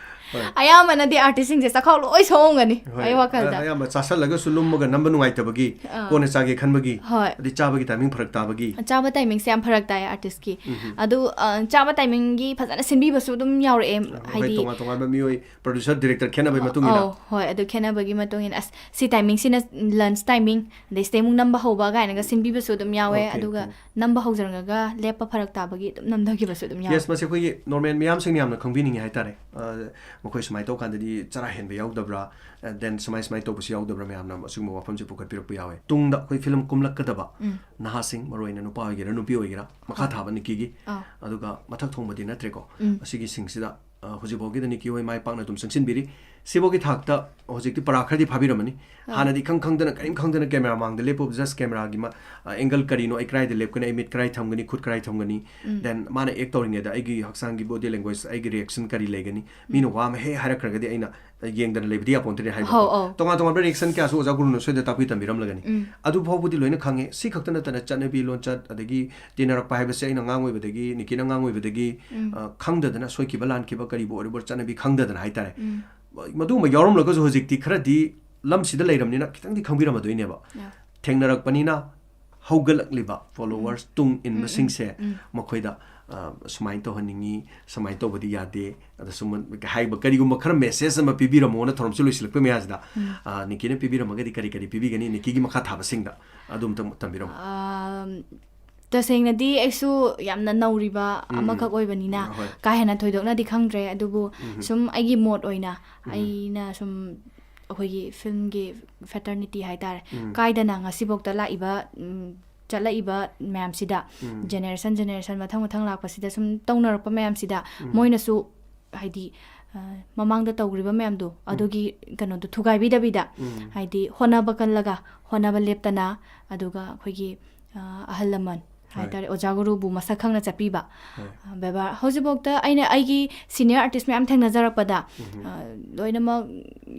ꯑꯌꯥꯝꯕꯅꯗꯤ ꯑꯥꯔꯇꯤꯁꯁꯤꯡꯁꯦ ꯆꯈꯥꯎ ꯂꯣꯏ ꯁꯣꯛꯑꯝꯒꯅꯤ꯫ ꯍꯣꯏ, ꯑꯩ ꯋꯥꯈꯜꯗ ꯑꯌꯥꯝꯕ ꯆꯥꯁꯜꯂꯒ ꯁꯨꯝ ꯂꯨꯝꯃꯒ ꯅꯝꯕ ꯅꯨꯡꯉꯥꯏꯇꯕꯒꯤ, ꯑꯥ꯫ ꯀꯣꯟꯅ ꯆꯥꯒꯦ ꯈꯟꯕꯒꯤ, ꯍꯣꯏ꯫ ꯑꯗꯩ ꯆꯥꯕꯒꯤ ꯇꯥꯏꯃꯤꯡ ꯐꯔꯛ ꯇꯥꯕꯒꯤ꯫ ꯆꯥꯕ ꯇꯥꯏꯃꯤꯡꯁꯦ ꯌꯥꯝ ꯐꯔꯛ ꯇꯥꯏ ꯑꯥꯔꯇꯤꯁꯀꯤ꯫ ꯎꯝ꯫ ꯑꯗꯨ, ꯑ, ꯆꯥꯕ ꯇꯥꯏꯃꯤꯡꯒꯤ ꯐꯖꯅ ꯁꯤꯟꯕꯤꯕꯁꯨ ꯑꯗꯨꯝ ꯌꯥꯎꯔꯛꯑꯦ꯫ ꯍꯣꯏ, ꯍꯥꯏꯗꯤ, ꯇꯣꯉꯥꯟ ꯇꯣꯉꯥꯟꯕ ꯃꯤꯑꯣꯏ, ꯄ꯭ꯔꯣꯗ꯭ꯌꯨꯁꯔ, ꯗꯤꯔꯦꯛꯇꯔ ꯈꯦꯠꯅꯕꯒꯤ ꯃꯇꯨꯡ ꯏꯟꯅ꯫ ꯑꯧ, ꯍꯣꯏ, ꯑꯗꯨ ꯈꯦꯠꯅꯕꯒꯤ ꯃꯇꯨꯡ ꯏꯟꯅ, ꯑꯁ, ꯁꯤ ꯇꯥꯏꯃꯤꯡꯁꯤꯅ ꯂꯟꯁ ꯇꯥꯏꯃꯤꯡ, ꯑꯗꯩ ꯁꯤꯗꯩ ꯑꯃꯨꯛ ꯅꯝꯕ ꯍꯧꯕ ꯀꯥꯏꯅꯒ ꯁꯤꯟꯕꯤꯕꯁꯨ ꯑꯗꯨꯝ ꯌꯥꯎꯋꯦ꯫ ꯑꯣꯀꯦ, ꯑꯗꯨꯒ ꯑꯣꯀꯦ꯫ ꯅꯝꯕ ꯍꯧꯖꯔꯝꯃꯒ ꯂꯦꯞꯄ ꯐꯔꯛ ꯇꯥꯕꯒꯤ ꯑꯗꯨꯝ ꯅꯝꯊꯈꯤꯕꯁꯨ ꯑꯗꯨꯝ ꯌꯥꯎꯋꯦ꯫ ꯌꯦꯁ, ꯃꯁꯤ ꯑꯩꯈꯣꯏꯒꯤ ꯅꯣꯔꯃꯦꯜ ꯃꯤꯌꯥꯝꯁꯤꯡꯅ ꯌꯥꯝꯅ ꯈꯪꯕꯤꯅꯤꯡꯉꯤ ꯍꯥꯏꯇꯥꯔꯦ꯫ ꯑ, ꯃꯈꯣꯏ ꯁꯨꯃꯥꯏꯅ ꯇꯧꯀꯥꯟꯗꯗꯤ ꯆꯔꯥ ꯍꯦꯟꯕ ꯌꯥꯎꯗꯕ꯭ꯔꯥ? ꯑ, then ꯁꯨꯃꯥꯏ ꯁꯨꯃꯥꯏꯅ ꯇꯧꯕꯁꯨ ꯌꯥꯎꯗꯕ꯭ꯔꯥ? ꯃꯌꯥꯝꯅ ꯑꯁꯤꯒꯨꯝꯕ ꯋꯥꯐꯝꯁꯦ ꯄꯨꯈꯠꯄꯤꯔꯛꯄ ꯌꯥꯎꯋꯦ꯫ ꯇꯨꯡꯗ ꯑꯩꯈꯣꯏ ꯐꯤꯂꯝ ꯀꯨꯝꯂꯛꯀꯗꯕ ꯎꯝ꯫ ꯅꯍꯥꯁꯤꯡ, ꯃꯔꯨꯑꯣꯏꯅ ꯅꯨꯄꯥ ꯑꯣꯏꯒꯦꯔꯥ ꯅꯨꯄꯤ ꯑꯣꯏꯒꯦꯔꯥ, ꯃꯈꯥ ꯑꯥ꯫ ꯊꯥꯕ ꯅꯤꯀꯤꯒꯤ, ꯑꯥ꯫ ꯑꯗꯨꯒ ꯃꯊꯛ ꯊꯣꯡꯕꯗꯤ ꯅꯠꯇ꯭ꯔꯦꯀꯣ, ꯎꯝ꯫ ꯑꯁꯤꯒꯤꯁꯤꯡꯁꯤꯗ, ꯑ, ꯍꯧꯖꯤꯛꯐꯥꯎꯒꯤꯗ ꯅꯤꯀꯤ ꯍꯣꯏ ꯃꯥꯏ ꯄꯥꯛꯅ ꯑꯗꯨꯝ ꯆꯪꯁꯤꯟꯕꯤꯔꯤ꯫ ꯁꯤꯐꯥꯎꯒꯤ ꯊꯥꯛꯇ ꯍꯧꯖꯤꯛꯇꯤ ꯄꯔꯥ ꯈꯔꯗꯤ ꯐꯥꯕꯤꯔꯝꯃꯅꯤ꯫ ꯑꯥ꯫ ꯍꯥꯟꯅꯗꯤ ꯏꯈꯪ ꯈꯪꯗꯅ, ꯀꯔꯤꯝ ꯈꯪꯗꯅ ꯀꯦꯃꯦꯔꯥ ꯃꯥꯡꯗ ꯂꯦꯞꯄꯨꯕ, just ꯀꯦꯃꯦꯔꯥꯒꯤ ꯃ-, ꯑ, angle ꯀꯔꯤꯅꯣ, ꯑꯩ ꯀꯗꯥꯏꯗ ꯂꯦꯞꯀꯅꯤ, ꯑꯩ ꯃꯤꯠ ꯀꯗꯥꯏ ꯊꯝꯒꯅꯤ, ꯈꯨꯠ ꯀꯗꯥꯏ ꯊꯝꯒꯅꯤ, ꯎꯝ꯫ Then ꯃꯥꯅ act ꯇꯧꯔꯤꯉꯩꯗ ꯑꯩꯒꯤ ꯍꯛꯆꯥꯡꯒꯤ body language, ꯑꯩꯒꯤ reaction ꯀꯔꯤ ꯂꯩꯒꯅꯤ, ꯃꯤꯅ ꯎꯝ꯫ ꯋꯥ ꯑꯃ ꯍꯦꯛ ꯍꯥꯏꯔꯛꯈ꯭ꯔꯒꯗꯤ ꯑꯩꯅ ꯌꯦꯡꯗꯅ ꯂꯩꯕꯗꯤ ꯌꯥꯄꯣꯟꯇꯦꯅꯦ ꯍꯥꯏꯕꯀꯣ꯫ ꯍꯧ, ꯑꯧ꯫ ꯇꯣꯉꯥꯟ ꯇꯣꯉꯥꯟꯕ reaction ꯀꯌꯥꯁꯨ ꯑꯣꯖꯥ ꯒꯨꯔꯨꯅ ꯁꯣꯏꯗꯅ ꯇꯥꯛꯄꯤ ꯇꯝꯕꯤꯔꯝꯂꯒꯅꯤ꯫ ꯎꯝ꯫ ꯑꯗꯨ ꯐꯥꯎꯕꯗꯤ ꯂꯣꯏꯅ ꯈꯪꯉꯦ꯫ ꯁꯤ ꯈꯛꯇ ꯅꯠꯇꯅ ꯆꯠꯅꯕꯤ ꯂꯣꯟꯆꯠ, ꯑꯗꯒꯤ ꯇꯤꯟꯅꯔꯛꯄ ꯍꯥꯏꯕꯁꯦ ꯑꯩꯅ ꯑꯉꯥꯡ ꯑꯣꯏꯕꯗꯒꯤ, ꯅꯤꯀꯤꯅ ꯑꯉꯥꯡ ꯑꯣꯏꯕꯗꯒꯤ, ꯎꯝ꯫ ꯑ, ꯈꯪꯗꯗꯅ, ꯁꯣꯏꯈꯤꯕ ꯂꯥꯟꯈꯤꯕ ꯀꯔꯤꯕꯨ ꯑꯣꯏꯔꯕ ꯆꯠꯅꯕꯤ ꯈꯪꯗꯗꯅ ꯍꯥꯏꯇꯥꯔꯦ꯫ ꯎꯝ꯫ ꯃꯗꯨꯒꯨꯝꯕ ꯌꯥꯎꯔꯝꯂꯒꯁꯨ ꯍꯧꯖꯤꯛꯇꯤ ꯈꯔꯗꯤ ꯂꯝꯁꯤꯗ ꯂꯩꯔꯝꯅꯤꯅ ꯈꯤꯇꯪꯗꯤ ꯈꯪꯕꯤꯔꯝꯃꯗꯣꯏꯅꯦꯕ꯫ ꯌꯥ꯫ ꯊꯦꯡꯅꯔꯛꯄꯅꯤꯅ ꯍꯧꯒꯠꯂꯛꯂꯤꯕ followers, ꯎꯝ꯫ ꯇꯨꯡ ꯎꯝ, ꯎꯝ, ꯏꯟꯕꯁꯤꯡꯁꯦ ꯎꯝ꯫ ꯃꯈꯣꯏꯗ, ꯑ, ꯁꯨꯃꯥꯏꯅ ꯇꯧꯍꯟꯅꯤꯡꯉꯤ, ꯁꯨꯃꯥꯏꯅ ꯇꯧꯕꯗꯤ ꯌꯥꯗꯦ, ꯑꯗ ꯁꯨꯝ ꯍꯥꯏꯕ ꯀꯔꯤꯒꯨꯝꯕ ꯈꯔ message ꯑꯃ ꯄꯤꯕꯤꯔꯝꯃꯣꯅ ꯊꯧꯔꯝꯁꯤ ꯂꯣꯏꯁꯤꯜꯂꯛꯄ ꯃꯌꯥꯁꯤꯗ, ꯎꯝ꯫ ꯑ, ꯅꯤꯀꯤꯅ ꯄꯤꯕꯤꯔꯝꯃꯒꯗꯤ ꯀꯔꯤ ꯀꯔꯤ ꯄꯤꯕꯤꯒꯅꯤ? ꯅꯤꯀꯤꯒꯤ ꯃꯈꯥ ꯊꯥꯕꯁꯤꯡꯗ ꯑꯗꯨ ꯑꯝꯇꯪ ꯇꯝꯕꯤꯔꯝꯃꯣ꯫ ꯑꯝ, ꯇꯁꯦꯡꯅꯗꯤ ꯑꯩꯁꯨ ꯌꯥꯝꯅ ꯅꯧꯔꯤꯕ ꯎꯝ, ꯎꯝ꯫ ꯑꯃꯈꯛ ꯑꯣꯏꯕꯅꯤꯅ ꯍꯣꯏ꯫ ꯀꯥ ꯍꯦꯟꯅ ꯊꯣꯏꯗꯣꯛꯅꯗꯤ ꯈꯪꯗ꯭ꯔꯦ, ꯑꯗꯨꯕꯨ ꯎꯝ, ꯎꯝ꯫ ꯁꯨꯝ ꯑꯩꯒꯤ ꯃꯣꯠ ꯑꯣꯏꯅ ꯎꯝ꯫ ꯑꯩꯅ ꯁꯨꯝ ꯑꯩꯈꯣꯏꯒꯤ ꯐꯤꯂꯝꯒꯤ fraternity ꯍꯥꯏꯇꯥꯔꯦ, ꯎꯝ꯫ ꯀꯥꯏꯗꯅ ꯉꯁꯤꯐꯥꯎꯗ ꯂꯥꯛꯏꯕ, ꯎꯝ, ꯆꯠꯂꯛꯏꯕ ꯃꯌꯥꯝꯁꯤꯗ, ꯎꯝ꯫ Generation, generation ꯃꯊꯪ ꯃꯊꯪ ꯂꯥꯛꯄꯁꯤꯗ ꯁꯨꯝ ꯇꯧꯅꯔꯛꯄ ꯃꯌꯥꯝꯁꯤꯗ ꯎꯝ꯫ ꯃꯣꯏꯅꯁꯨ ꯍꯥꯏꯗꯤ, ꯑ, ꯃꯃꯥꯡꯗ ꯇꯧꯈ꯭ꯔꯤꯕ ꯃꯌꯥꯝꯗꯣ ꯎꯝ꯫ ꯑꯗꯨꯒꯤ ꯀꯩꯅꯣꯗꯣ ꯊꯨꯒꯥꯏꯕꯤꯗꯕꯤꯗ, ꯎꯝ꯫ ꯍꯥꯏꯗꯤ ꯍꯣꯠꯅꯕ ꯀꯜꯂꯒ, ꯍꯣꯠꯅꯕ ꯂꯦꯞꯇꯅ, ꯑꯗꯨꯒ ꯑꯩꯈꯣꯏꯒꯤ, ꯑ, ꯑꯍꯜ ꯂꯃꯟ ꯍꯣꯏ꯫ ꯍꯥꯏꯇꯥꯔꯦ, ꯑꯣꯖꯥ ꯒꯨꯔꯨꯕꯨ ꯃꯁꯛ ꯈꯪꯅ ꯆꯠꯄꯤꯕ꯫ ꯍꯣꯏ꯫ ꯑ, ꯕꯦꯕꯥꯔ, ꯍꯧꯖꯤꯛꯐꯥꯎꯗ ꯑꯩꯅ ꯑꯩꯒꯤ senior artist ꯃꯌꯥꯝ ꯊꯦꯡꯅꯖꯔꯛꯄꯗ, ꯎꯝ꯫ ꯑ, ꯂꯣꯏꯅꯃꯛ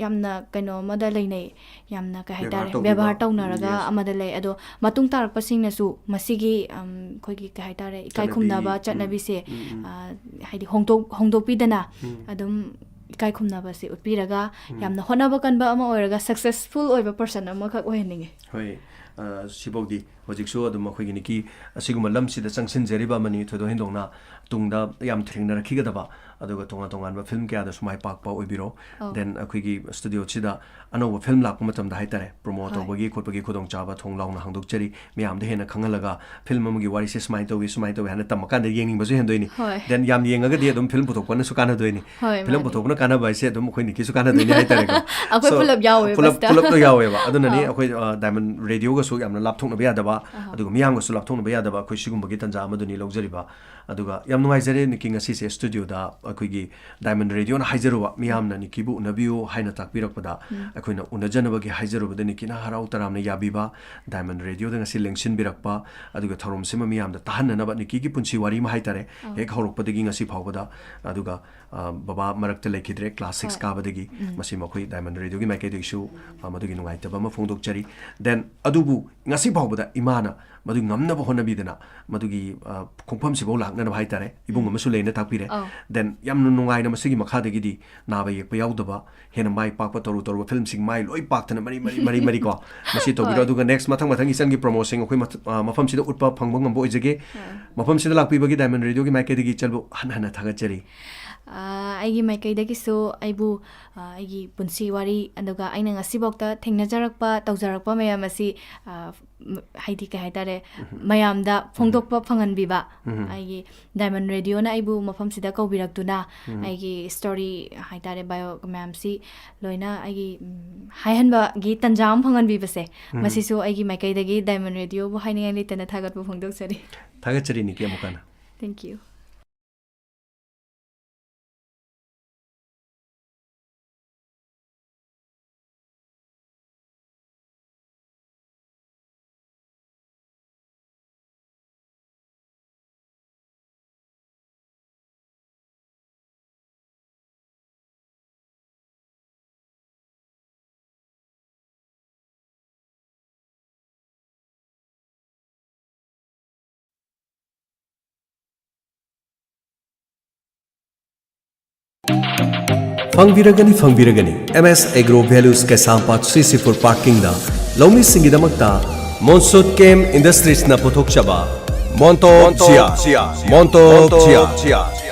ꯌꯥꯝꯅ ꯀꯩꯅꯣ ꯑꯃꯗ ꯂꯩꯅꯩ, ꯌꯥꯝꯅ ꯀꯩ ꯕꯦꯕꯥꯔ ꯍꯥꯏꯇꯥꯔꯦ, ꯇꯧꯕꯤꯕ꯫ ꯕꯦꯕꯥꯔ ꯇꯧꯅꯔꯒ ꯌꯦꯁ꯫ ꯑꯃꯗ ꯂꯩ꯫ ꯑꯗꯣ ꯃꯇꯨꯡ ꯇꯥꯔꯛꯄꯁꯤꯡꯅꯁꯨ ꯃꯁꯤꯒꯤ, ꯑꯝ, ꯑꯩꯈꯣꯏꯒꯤ ꯀꯩ ꯍꯥꯏꯇꯥꯔꯦ, ꯏꯀꯥꯏ ꯆꯠꯅꯕꯤ, ꯈꯨꯝꯅꯕ ꯎꯝ, ꯆꯠꯅꯕꯤꯁꯦ, ꯎꯝ, ꯎꯝ꯫ ꯑ, ꯍꯥꯏꯗꯤ ꯍꯣꯡꯗꯣꯛ-, ꯍꯣꯡꯗꯣꯛꯄꯤꯗꯅ ꯎꯝ꯫ ꯑꯗꯨꯝ ꯏꯀꯥꯏ ꯈꯨꯝꯅꯕꯁꯦ ꯎꯠꯄꯤꯔꯒ, ꯎꯝ꯫ ꯌꯥꯝꯅ ꯍꯣꯠꯅꯕ ꯀꯟꯕ ꯑꯃ ꯑꯣꯏꯔꯒ successful ꯑꯣꯏꯕ person ꯑꯃꯈꯛ ꯑꯣꯏꯍꯟꯅꯤꯡꯉꯤ꯫ ꯍꯣꯏ, ꯑ, ꯁꯤꯐꯥꯎꯗꯤ ꯍꯧꯖꯤꯛꯁꯨ ꯑꯗꯨꯝ ꯑꯩꯈꯣꯏꯒꯤ ꯅꯤꯀꯤ ꯑꯁꯤꯒꯨꯝꯕ ꯂꯝꯁꯤꯗ ꯆꯪꯁꯤꯟꯖꯔꯤꯕ ꯑꯃꯅꯤ꯫ ꯊꯣꯏꯗꯣꯛ ꯍꯦꯟꯗꯣꯛꯅ ꯇꯨꯡꯗ ꯌꯥꯝ ꯊꯦꯡꯅꯔꯛꯈꯤꯒꯗꯕ, ꯑꯗꯨꯒ ꯇꯣꯉꯥꯟ ꯇꯣꯉꯥꯟꯕ film ꯀꯌꯥꯗꯁꯨ ꯃꯥꯏ ꯄꯥꯛꯄ ꯑꯣꯏꯕꯤꯔꯣ꯫ ꯑꯧ꯫ Then ꯑꯩꯈꯣꯏꯒꯤ studio ꯁꯤꯗ ꯑꯅꯧꯕ film ꯂꯥꯛꯄ ꯃꯇꯝꯗ ꯍꯥꯏꯇꯥꯔꯦ, promote ꯍꯣꯏ꯫ ꯇꯧꯕꯒꯤ ꯈꯣꯠꯄꯒꯤ ꯈꯨꯗꯣꯡꯆꯥꯕ ꯊꯣꯡ ꯂꯥꯎꯅ ꯍꯥꯡꯗꯣꯛꯆꯔꯤ꯫ ꯃꯌꯥꯝꯗ ꯍꯦꯟꯅ ꯈꯪꯍꯜꯂꯒ film ꯑꯃꯒꯤ ꯋꯥꯔꯤꯁꯦ ꯁꯨꯃꯥꯏꯅ ꯇꯧꯏ, ꯁꯨꯃꯥꯏꯅ ꯇꯧꯏ ꯍꯥꯏꯅ ꯇꯝꯃꯀꯥꯟꯗ ꯌꯦꯡꯅꯤꯡꯕꯁꯨ ꯍꯦꯟꯗꯣꯏꯅꯤ꯫ ꯍꯣꯏ꯫ Then ꯌꯥꯝ ꯌꯦꯡꯉꯒꯗꯤ ꯑꯗꯨꯝ film ꯄꯨꯊꯣꯛꯄꯅꯁꯨ ꯀꯥꯟꯅꯗꯣꯏꯅꯤ꯫ ꯍꯣꯏ, film ꯃꯥꯅꯦ꯫ ꯄꯨꯊꯣꯛꯄꯅ ꯀꯥꯟꯅꯕ ꯍꯥꯏꯁꯦ ꯑꯗꯨꯝ ꯑꯩꯈꯣꯏ ꯅꯤꯀꯤꯁꯨ ꯀꯥꯟꯅꯗꯣꯏꯅꯤ ꯍꯥꯏꯇꯥꯔꯦꯀꯣ꯫ ꯑꯩꯈꯣꯏ So, ꯄꯨꯂꯞ ꯌꯥꯎꯋꯦ ꯄꯨꯂꯞ, ꯕꯁꯇ꯫ ꯄꯨꯂꯞꯇꯣ ꯌꯥꯎꯋꯦꯕ꯫ ꯑꯗꯨꯅꯅꯤ ꯑꯧ꯫ ꯑꯩꯈꯣꯏ, ꯑ, Diamond Radio ꯒꯁꯨ ꯌꯥꯝꯅ ꯂꯥꯞꯊꯣꯛꯅꯕ ꯌꯥꯗꯕ, ꯑꯍꯥ꯫ ꯑꯗꯨꯒ ꯃꯤꯌꯥꯝꯒꯁꯨ ꯂꯥꯞꯊꯣꯛꯅꯕ ꯌꯥꯗꯕ ꯑꯩꯈꯣꯏ ꯁꯤꯒꯨꯝꯕꯒꯤ ꯇꯥꯟꯖꯥ ꯑꯃꯗꯨꯅꯤ ꯂꯧꯖꯔꯤꯕ꯫ ꯑꯗꯨꯒ ꯌꯥꯝ ꯅꯨꯡꯉꯥꯏꯖꯔꯦ ꯅꯤꯀꯤ ꯉꯁꯤꯁꯦ studio ꯗ ꯑꯩꯈꯣꯏꯒꯤ Diamond Radio ꯅ ꯍꯥꯏꯖꯔꯨꯕ, ꯃꯤꯌꯥꯝꯅ ꯅꯤꯀꯤꯕꯨ ꯎꯅꯕꯤꯌꯨ ꯍꯥꯏꯅ ꯇꯥꯛꯄꯤꯔꯛꯄꯗ ꯎꯝ꯫ ꯑꯩꯈꯣꯏꯅ ꯎꯅꯖꯅꯕꯒꯤ ꯍꯥꯏꯖꯔꯨꯕꯗ ꯅꯤꯀꯤꯅ ꯍꯔꯥꯎ ꯇꯔꯥꯝꯅ ꯌꯥꯕꯤꯕ, Diamond Radio ꯗ ꯉꯁꯤ ꯂꯦꯡꯁꯤꯟꯕꯤꯔꯛꯄ, ꯑꯗꯨꯒ ꯊꯧꯔꯝꯁꯤꯃ ꯃꯤꯌꯥꯝꯗ ꯇꯥꯍꯟꯅꯅꯕ ꯅꯤꯀꯤꯒꯤ ꯄꯨꯟꯁꯤ ꯋꯥꯔꯤ ꯑꯃ ꯍꯥꯏꯇꯥꯔꯦ, ꯑꯧ꯫ ꯍꯦꯛ ꯍꯧꯔꯛꯄꯗꯒꯤ ꯉꯁꯤ ꯐꯥꯎꯕꯗ, ꯑꯗꯨꯒ, ꯑ, ꯕꯕꯥ ꯃꯔꯛꯇ ꯂꯩꯈꯤꯗ꯭ꯔꯦ, class six ꯍꯣꯏ꯫ ꯀꯥꯕꯗꯒꯤ, ꯎꯝ꯫ ꯃꯁꯤꯃ ꯑꯩꯈꯣꯏ Diamond Radio ꯒꯤ ꯃꯥꯏꯀꯩꯗꯒꯤꯁꯨ, ꯑ, ꯃꯗꯨꯒꯤ ꯅꯨꯡꯉꯥꯏꯇꯕ ꯑꯃ ꯐꯣꯡꯗꯣꯛꯆꯔꯤ꯫ Then ꯑꯗꯨꯕꯨ ꯉꯁꯤ ꯐꯥꯎꯕꯗ ꯏꯃꯥꯅ ꯃꯗꯨ ꯉꯝꯅꯕ ꯍꯣꯠꯅꯕꯤꯗꯅ, ꯃꯗꯨꯒꯤ, ꯑ, ꯈꯣꯡꯐꯝꯁꯤꯐꯥꯎ ꯂꯥꯛꯅꯅꯕ ꯍꯥꯏꯇꯥꯔꯦ, ꯏꯕꯨꯡ ꯎꯝ꯫ ꯑꯃꯁꯨ ꯂꯩꯅ ꯇꯥꯛꯄꯤꯔꯦ꯫ ꯑꯧ꯫ Then ꯌꯥꯝꯅ ꯅꯨꯡꯉꯥꯏꯅ ꯃꯁꯤꯒꯤ ꯃꯈꯥꯗꯒꯤꯗꯤ ꯅꯥꯕ ꯌꯦꯛꯄ ꯌꯥꯎꯗꯕ, ꯍꯦꯟꯅ ꯃꯥꯏ ꯄꯥꯛꯄ ꯇꯧꯔꯨ ꯇꯧꯔꯨꯕ film ꯁꯤꯡ ꯃꯥꯏ ꯂꯣꯏ ꯄꯥꯛꯇꯅ ꯃꯔꯤ, ꯃꯔꯤ, ꯃꯔꯤ, ꯃꯔꯤ ꯀꯣ, ꯃꯁꯤ ꯇꯧꯕꯤꯔꯣ꯫ ꯍꯣꯏ꯫ ꯑꯗꯨꯒ next ꯃꯊꯪ ꯃꯊꯪ ꯏꯆꯟꯒꯤ promo ꯁꯤꯡ ꯑꯩꯈꯣꯏ ꯃꯊ-, ꯑ, ꯃꯐꯝꯁꯤꯗ ꯎꯠꯄ ꯐꯪꯕ ꯉꯝꯕ ꯑꯣꯏꯖꯒꯦ꯫ ꯑ꯫ ꯃꯐꯝꯁꯤꯗ ꯂꯥꯛꯄꯤꯕꯒꯤ Diamond Radio ꯒꯤ ꯃꯥꯏꯀꯩꯗꯒꯤ ꯏꯆꯟꯕꯨ ꯍꯟꯅ ꯍꯟꯅ ꯊꯥꯒꯠꯆꯔꯤ꯫ ꯑ, ꯑꯩꯒꯤ ꯃꯥꯏꯀꯩꯗꯒꯤꯁꯨ ꯑꯩꯕꯨ, ꯑ, ꯑꯩꯒꯤ ꯄꯨꯟꯁꯤ ꯋꯥꯔꯤ, ꯑꯗꯨꯒ ꯑꯩꯅ ꯉꯁꯤꯐꯥꯎꯗ ꯊꯦꯡꯅꯖꯔꯛꯄ, ꯇꯧꯖꯔꯛꯄ ꯃꯌꯥꯝ ꯑꯁꯤ, ꯑ, ꯃ-, ꯍꯥꯏꯗꯤ ꯀꯩ ꯍꯥꯏꯇꯥꯔꯦ, ꯎꯝ꯫ ꯃꯌꯥꯝꯗ ꯎꯝ꯫ ꯐꯣꯡꯗꯣꯛꯄ ꯐꯪꯍꯟꯕꯤꯕ, ꯎꯝ꯫ ꯑꯩꯒꯤ Diamond Radio ꯅ ꯑꯩꯕꯨ ꯃꯐꯝꯁꯤꯗ ꯀꯧꯕꯤꯔꯛꯇꯨꯅ ꯎꯝ꯫ ꯑꯩꯒꯤ story ꯍꯥꯏꯇꯥꯔꯦ, bio ꯃꯌꯥꯝꯁꯤ ꯂꯣꯏꯅ ꯑꯩꯒꯤ, ꯎꯝ, ꯍꯥꯏꯍꯟꯕꯒꯤ ꯇꯟꯖꯥ ꯑꯃ ꯐꯪꯍꯟꯕꯤꯕꯁꯦ, ꯎꯝ꯫ ꯃꯁꯤꯁꯨ ꯑꯩꯒꯤ ꯃꯥꯏꯀꯩꯗꯒꯤ Diamond Radio ꯕꯨ ꯍꯥꯏꯅꯤꯡꯉꯥꯏ ꯂꯩꯇꯅ ꯊꯥꯒꯠꯄ ꯐꯣꯡꯗꯣꯛꯆꯔꯤ꯫ ꯊꯥꯒꯠꯆꯔꯤ ꯅꯤꯀꯤ ꯑꯃꯨꯛ ꯍꯟꯅ꯫ Thank you꯫ ꯐꯪꯕꯤꯔꯒꯅꯤ, ꯐꯪꯕꯤꯔꯒꯅꯤ꯫ ꯑꯦꯝ ꯑꯦꯁ ꯑꯦꯒ꯭ꯔꯣ ꯚꯦꯂꯨꯁ ꯀꯩꯁꯥꯝꯄꯥꯠ ꯁꯤ ꯁꯤ ꯐꯨꯗ ꯄꯥꯔꯀꯤꯡꯗ ꯂꯧꯃꯤꯁꯤꯡꯒꯤꯗꯃꯛꯇ ꯃꯣꯟꯁꯨꯠ ꯀꯦꯝ ꯏꯟꯗꯁꯇ꯭ꯔꯤꯁꯅ ꯄꯨꯊꯣꯛꯆꯕ ꯃꯣꯟꯇꯣꯞ ꯖꯤꯌꯥ, ꯃꯣꯟꯇꯣꯞ ꯖꯤꯌꯥ꯫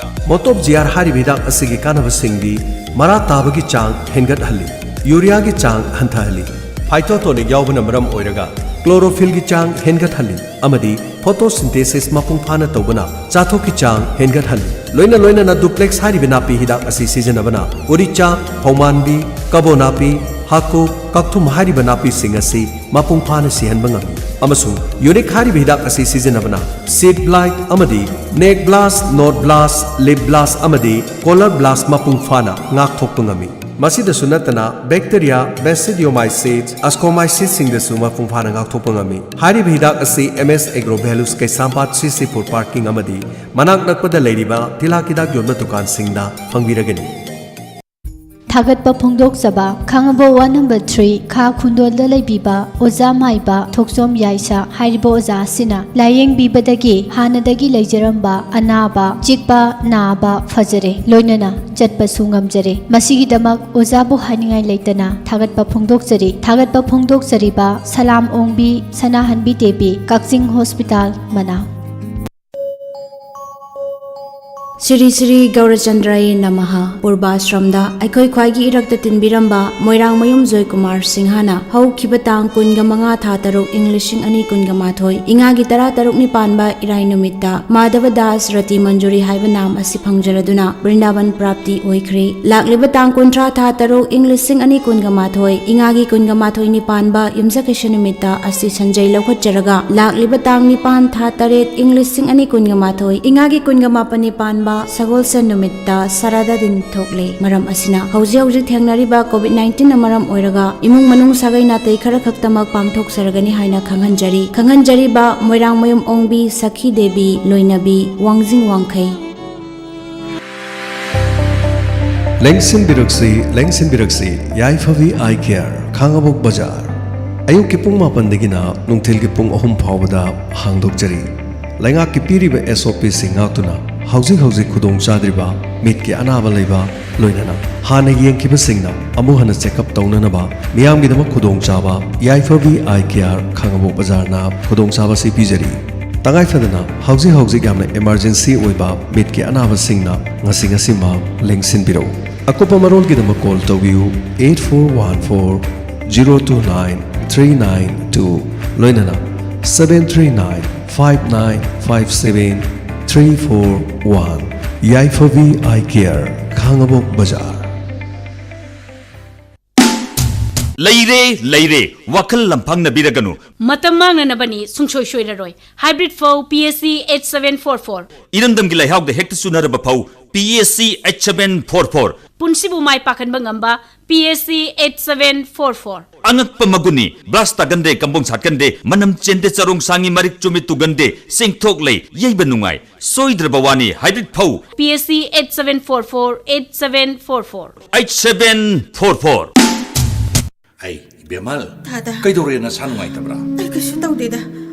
ꯃꯣꯟꯇꯣꯞ ꯖꯤꯌꯥ ꯍꯥꯏꯔꯤꯕ ꯍꯤꯗꯥꯛ ꯑꯁꯤꯒꯤ ꯀꯥꯟꯅꯕꯁꯤꯡꯗꯤ ꯃꯔꯥ ꯇꯥꯕꯒꯤ ꯆꯥꯡ ꯍꯦꯟꯒꯠꯍꯜꯂꯤ, ꯌꯨꯔꯤꯌꯥꯒꯤ ꯆꯥꯡ ꯍꯟꯊꯍꯜꯂꯤ, ꯐꯥꯏꯇꯣꯇꯣꯅꯤꯛ ꯌꯥꯎꯕꯅ ꯃꯔꯝ ꯑꯣꯏꯔꯒ ꯀ꯭ꯂꯣꯔꯣꯐꯤꯜꯒꯤ ꯆꯥꯡ ꯍꯦꯟꯒꯠꯍꯜꯂꯤ ꯑꯃꯗꯤ ꯐꯣꯇꯣꯁꯤꯟꯊꯦꯁꯤꯁ ꯃꯄꯨꯡ ꯐꯥꯅ ꯇꯧꯕꯅ ꯆꯥꯊꯣꯛꯀꯤ ꯆꯥꯡ ꯍꯦꯟꯒꯠꯍꯜꯂꯤ꯫ ꯂꯣꯏꯅ ꯂꯣꯏꯅꯅ ꯗꯨꯄ꯭ꯂꯦꯛꯁ ꯍꯥꯏꯔꯤꯕ ꯅꯥꯄꯤ ꯍꯤꯗꯥꯛ ꯑꯁꯤ ꯁꯤꯖꯤꯟꯅꯕꯅ ꯎꯔꯤꯆꯥ, ꯐꯧꯃꯥꯟꯕꯤ, ꯀꯕꯣ ꯅꯥꯄꯤ, ꯍꯥꯀꯨꯞ, ꯀꯛꯊꯨꯝ ꯍꯥꯏꯔꯤꯕ ꯅꯥꯄꯤꯁꯤꯡ ꯑꯁꯤ ꯃꯄꯨꯡ ꯐꯥꯅ ꯁꯤꯍꯟꯕ ꯉꯝꯃꯤ꯫ ꯑꯃꯁꯨꯡ ꯌꯨꯅꯤꯛ ꯍꯥꯏꯔꯤꯕ ꯍꯤꯗꯥꯛ ꯑꯁꯤ ꯁꯤꯖꯤꯟꯅꯕꯅ ꯁꯤꯗ ꯕ꯭ꯂꯥꯏꯠ ꯑꯃꯗꯤ ꯅꯦꯛ ꯕ꯭ꯂꯥꯁ, ꯅꯣꯠ ꯕ꯭ꯂꯥꯁ, ꯂꯤꯞ ꯕ꯭ꯂꯥꯁ ꯑꯃꯗꯤ ꯀꯣꯂꯔ ꯕ꯭ꯂꯥꯁ ꯃꯄꯨꯡ ꯐꯥꯅ ꯉꯥꯛꯊꯣꯛꯄ ꯉꯝꯃꯤ꯫ ꯃꯁꯤꯗꯁꯨ ꯅꯠꯇꯅ ꯕꯦꯛꯇꯦꯔꯤꯌꯥ, ꯕꯦꯁꯤꯗꯤꯌꯣꯃꯥꯏꯁꯤꯁ, ꯑꯁꯀꯣꯃꯥꯏꯁꯤꯁꯁꯤꯡꯗꯁꯨ ꯃꯄꯨꯡ ꯐꯥꯅ ꯉꯥꯛꯊꯣꯛꯄ ꯉꯝꯃꯤ꯫ ꯍꯥꯏꯔꯤꯕ ꯍꯤꯗꯥꯛ ꯑꯁꯤ ꯑꯦꯝ ꯑꯦꯁ ꯑꯦꯒ꯭ꯔꯣ ꯚꯦꯂꯨꯁ ꯀꯩꯁꯥꯝꯄꯥꯠ ꯁꯤ ꯁꯤ ꯐꯨꯗ ꯄꯥꯔꯀꯤꯡ ꯑꯃꯗꯤ ꯃꯅꯥꯛ ꯅꯛꯄꯗ ꯂꯩꯔꯤꯕ ꯇꯤꯜꯍꯥꯠ ꯍꯤꯗꯥꯛ ꯌꯣꯟꯕ ꯗꯨꯀꯥꯟꯁꯤꯡꯗ ꯐꯪꯕꯤꯔꯒꯅꯤ꯫ ꯊꯥꯒꯠꯄ ꯐꯣꯡꯗꯣꯛꯆꯕ ꯈꯥꯡꯉꯕꯣꯛ ꯋꯥꯔꯗ ꯅꯝꯕꯔ ꯊ꯭ꯔꯤ ꯈꯥ ꯈꯨꯟꯗꯣꯜꯗ ꯂꯩꯕꯤꯕ ꯑꯣꯖꯥ ꯃꯥꯏꯕ ꯊꯣꯛꯆꯣꯝ ꯌꯥꯏꯁꯥ ꯍꯥꯏꯔꯤꯕ ꯑꯣꯖꯥ ꯑꯁꯤꯅ ꯂꯥꯏꯌꯦꯡꯕꯤꯕꯗꯒꯤ ꯍꯥꯟꯅꯗꯒꯤ ꯂꯩꯖꯔꯝꯕ ꯑꯅꯥꯕ, ꯆꯤꯛꯄ, ꯅꯥꯕ ꯐꯖꯔꯦ, ꯂꯣꯏꯅꯅ ꯆꯠꯄꯁꯨ ꯉꯝꯖꯔꯦ꯫ ꯃꯁꯤꯒꯤꯗꯃꯛ ꯑꯣꯖꯥꯕꯨ ꯍꯥꯏꯅꯤꯡꯉꯥꯏ ꯂꯩꯇꯅ ꯊꯥꯒꯠꯄ ꯐꯣꯡꯗꯣꯛꯆꯔꯤ꯫ ꯊꯥꯒꯠꯄ ꯐꯣꯡꯗꯣꯛꯆꯔꯤꯕ ꯁꯂꯥꯝ ꯑꯣꯡꯕꯤ ꯁꯅꯥꯍꯟꯕꯤ ꯗꯦꯕꯤ, ꯀꯛꯆꯤꯡ ꯍꯣꯁꯄꯤꯇꯥꯜ ꯃꯅꯥꯛ꯫ ꯁ꯭ꯔꯤ ꯁ꯭ꯔꯤ ꯒꯧꯔꯆꯟꯗ꯭ꯔꯌꯦ ꯅꯃꯍ꯫ ꯄꯨꯔꯕꯥꯁ꯭ꯔꯝꯗ ꯑꯩꯈꯣꯏ ꯈ꯭ꯋꯥꯏꯒꯤ ꯏꯔꯛꯇ ꯇꯤꯟꯕꯤꯔꯝꯕ ꯃꯣꯏꯔꯥꯡꯃꯌꯨꯝ ꯖꯣꯏꯀꯨꯃꯥꯔ ꯁꯤꯡꯍꯅ ꯍꯧꯈꯤꯕ ꯇꯥꯡ ꯀꯨꯟꯒ ꯃꯉꯥ ꯊꯥ ꯇꯔꯨꯛ ꯏꯪ ꯂꯤꯁꯤꯡ ꯑꯅꯤ ꯀꯨꯟꯒ ꯃꯥꯊꯣꯏ ꯏꯉꯥꯒꯤ ꯇꯔꯥ ꯇꯔꯨꯛꯅꯤ ꯄꯥꯟꯕ ꯏꯔꯥꯏ ꯅꯨꯃꯤꯠꯇ ꯃꯥꯙꯕ ꯗꯥꯁ ꯔꯇꯤ ꯃꯟꯖꯨꯔꯤ ꯍꯥꯏꯕ ꯅꯥꯝ ꯑꯁꯤ ꯐꯪꯖꯔꯗꯨꯅ ꯕ꯭ꯔꯤꯟꯗꯥꯕꯟ ꯄ꯭ꯔꯥꯞꯇꯤ ꯑꯣꯏꯈ꯭ꯔꯦ꯫ ꯂꯥꯛꯂꯤꯕ ꯇꯥꯡ ꯀꯨꯟꯊ꯭ꯔꯥ ꯊꯥ ꯇꯔꯨꯛ ꯏꯪ ꯂꯤꯁꯤꯡ ꯑꯅꯤ ꯀꯨꯟꯒ ꯃꯥꯊꯣꯏ ꯏꯉꯥꯒꯤ ꯀꯨꯟꯒ ꯃꯥꯊꯣꯏꯅꯤ ꯄꯥꯟꯕ ꯌꯨꯝꯁꯀꯩꯁ ꯅꯨꯃꯤꯠꯇ ꯑꯁꯤ ꯁꯟꯖꯩ ꯂꯧꯈꯠꯆꯔꯒ ꯂꯥꯛꯂꯤꯕ ꯇꯥꯡ ꯅꯤꯄꯥꯟ ꯊꯥ ꯇꯔꯦꯠ ꯏꯪ ꯂꯤꯁꯤꯡ ꯑꯅꯤ ꯀꯨꯟꯒ ꯃꯥꯊꯣꯏ ꯏꯉꯥꯒꯤ ꯀꯨꯟꯒ ꯃꯥꯄꯟꯅꯤ ꯄꯥꯟꯕ ꯁꯒꯣꯜꯁꯦꯟ ꯅꯨꯃꯤꯠꯇ ꯁꯔꯥꯗ ꯗꯤꯟ ꯊꯣꯛꯂꯦ꯫ ꯃꯔꯝ ꯑꯁꯤꯅ ꯍꯧꯖꯤꯛ ꯍꯧꯖꯤꯛ ꯊꯦꯡꯅꯔꯤꯕ ꯀꯣꯚꯤꯗ ꯅꯥꯏꯟꯇꯤꯟꯅ ꯃꯔꯝ ꯑꯣꯏꯔꯒ ꯏꯃꯨꯡ ꯃꯅꯨꯡ ꯁꯥꯒꯩ ꯅꯥꯇꯩ ꯈꯔ ꯈꯛꯇꯃꯛ ꯄꯥꯡꯊꯣꯛꯆꯔꯒꯅꯤ ꯍꯥꯏꯅ ꯈꯪꯍꯟꯖꯔꯤ꯫ ꯈꯪꯍꯟꯖꯔꯤꯕ ꯃꯣꯏꯔꯥꯡꯃꯌꯨꯝ ꯑꯣꯡꯕꯤ ꯁꯈꯤ ꯗꯦꯕꯤ ꯂꯣꯏꯅꯕꯤ ꯋꯥꯡꯖꯤꯡ ꯋꯥꯡꯈꯩ꯫ ꯂꯦꯡꯁꯤꯟꯕꯤꯔꯛꯁꯤ, ꯂꯦꯡꯁꯤꯟꯕꯤꯔꯛꯁꯤ, ꯌꯥꯏꯐꯕꯤ ꯑꯥꯏ ꯀꯦꯌꯔ, ꯈꯥꯡꯉꯕꯣꯛ ꯕꯖꯥꯔ꯫ ꯑꯌꯨꯛꯀꯤ ꯄꯨꯡ ꯃꯥꯄꯟꯗꯒꯤꯅ ꯅꯨꯡꯊꯤꯜꯒꯤ ꯄꯨꯡ ꯑꯍꯨꯝ ꯐꯥꯎꯕꯗ ꯍꯥꯡꯗꯣꯛꯆꯔꯤ꯫ ꯂꯩꯉꯥꯛꯀꯤ ꯄꯤꯔꯤꯕ ꯑꯦꯁ ꯑꯣ ꯄꯤꯁꯤꯡ ꯉꯥꯛꯇꯨꯅ ꯍꯧꯖꯤꯛ ꯍꯧꯖꯤꯛ ꯈꯨꯗꯣꯡ ꯆꯥꯗ꯭ꯔꯤꯕ ꯃꯤꯠꯀꯤ ꯑꯅꯥꯕ ꯂꯩꯕ, ꯂꯣꯏꯅꯅ ꯍꯥꯟꯅ ꯌꯦꯡꯈꯤꯕꯁꯤꯡꯅ ꯑꯃꯨꯛ ꯍꯟꯅ ꯆꯦꯛꯑꯞ ꯇꯧꯅꯅꯕ ꯃꯤꯌꯥꯝꯒꯤꯗꯃꯛ ꯈꯨꯗꯣꯡꯆꯥꯕ ꯌꯥꯏꯐꯕꯤ ꯑꯥꯏ ꯀꯦꯌꯔ, ꯈꯥꯉꯕꯣꯛ ꯕꯖꯥꯔꯅ ꯈꯨꯗꯣꯡꯆꯥꯕ ꯑꯁꯤ ꯄꯤꯖꯔꯤ꯫ ꯇꯉꯥꯏꯐꯗꯅ ꯍꯧꯖꯤꯛ ꯍꯧꯖꯤꯛ ꯌꯥꯝꯅ ꯏꯃꯔꯖꯦꯟꯁꯤ ꯑꯣꯏꯕ ꯃꯤꯠꯀꯤ ꯑꯅꯥꯕꯁꯤꯡꯅ ꯉꯁꯤ ꯉꯁꯤꯃꯛ ꯂꯦꯡꯁꯤꯟꯕꯤꯔꯛꯎ꯫ ꯑꯀꯨꯞꯄ ꯃꯔꯣꯜꯒꯤꯗꯃꯛ ꯀꯣꯜ ꯇꯧꯕꯤꯌꯨ eight four one four zero two nine three nine two, ꯂꯣꯏꯅꯅ seven three nine five nine five seven three four one꯫ ꯌꯥꯏꯐꯕꯤ ꯑꯥꯏ ꯀꯦꯌꯔ, ꯈꯥꯉꯕꯣꯛ ꯕꯖꯥꯔ꯫ ꯂꯩꯔꯦ, ꯂꯩꯔꯦ, ꯋꯥꯈꯜ ꯂꯝꯐꯥꯡꯅꯕꯤꯔꯒꯅꯨ꯫ ꯃꯇꯝ ꯃꯥꯡꯅꯅꯕꯅꯤ, ꯁꯨꯡꯁꯣꯏ ꯁꯣꯏꯔꯔꯣꯏ꯫ ꯍꯥꯏꯕ꯭ꯔꯤꯠ ꯐꯧ P S C eight seven four four꯫ ꯏꯔꯝꯗꯝꯒꯤ ꯂꯩꯍꯥꯎꯗ ꯍꯦꯛꯇ ꯆꯨꯅꯔꯕ ꯐꯧ P S C eight seven four four꯫ ꯄꯨꯟꯁꯤꯕꯨ ꯃꯥꯏ ꯄꯥꯛꯍꯟꯕ ꯉꯝꯕ P S C eight seven four four꯫ ꯑꯉꯛꯄ ꯃꯒꯨꯟꯅꯤ, ꯕ꯭ꯔꯥꯁ ꯇꯥꯒꯟꯗꯦ, ꯀꯝꯕꯣꯡ ꯁꯥꯠꯀꯟꯗꯦ, ꯃꯅꯝ ꯆꯦꯟꯗꯦ, ꯆꯔꯣꯡ ꯁꯥꯡꯉꯤ, ꯃꯔꯤꯛ ꯆꯨꯝꯃꯤ, ꯇꯨꯒꯟꯗꯦ, ꯆꯦꯡꯊꯣꯛ ꯂꯩ, ꯌꯩꯕ ꯅꯨꯡꯉꯥꯏ꯫ ꯁꯣꯏꯗ꯭ꯔꯕ ꯋꯥꯅꯤ, ꯍꯥꯏꯕ꯭ꯔꯤꯠ ꯐꯧ꯫ P S C eight seven four four, eight seven four four꯫ Eight seven four four꯫ ꯑꯩ ꯏꯕꯦꯝꯃꯜ, ꯇꯥꯗ꯫ ꯀꯩꯗꯧꯔꯦ? ꯅꯁꯥ ꯅꯨꯡꯉꯥꯏꯇꯕ꯭ꯔꯥ? ꯑꯩ ꯀꯩꯁꯨ ꯇꯧꯗꯦꯗ꯫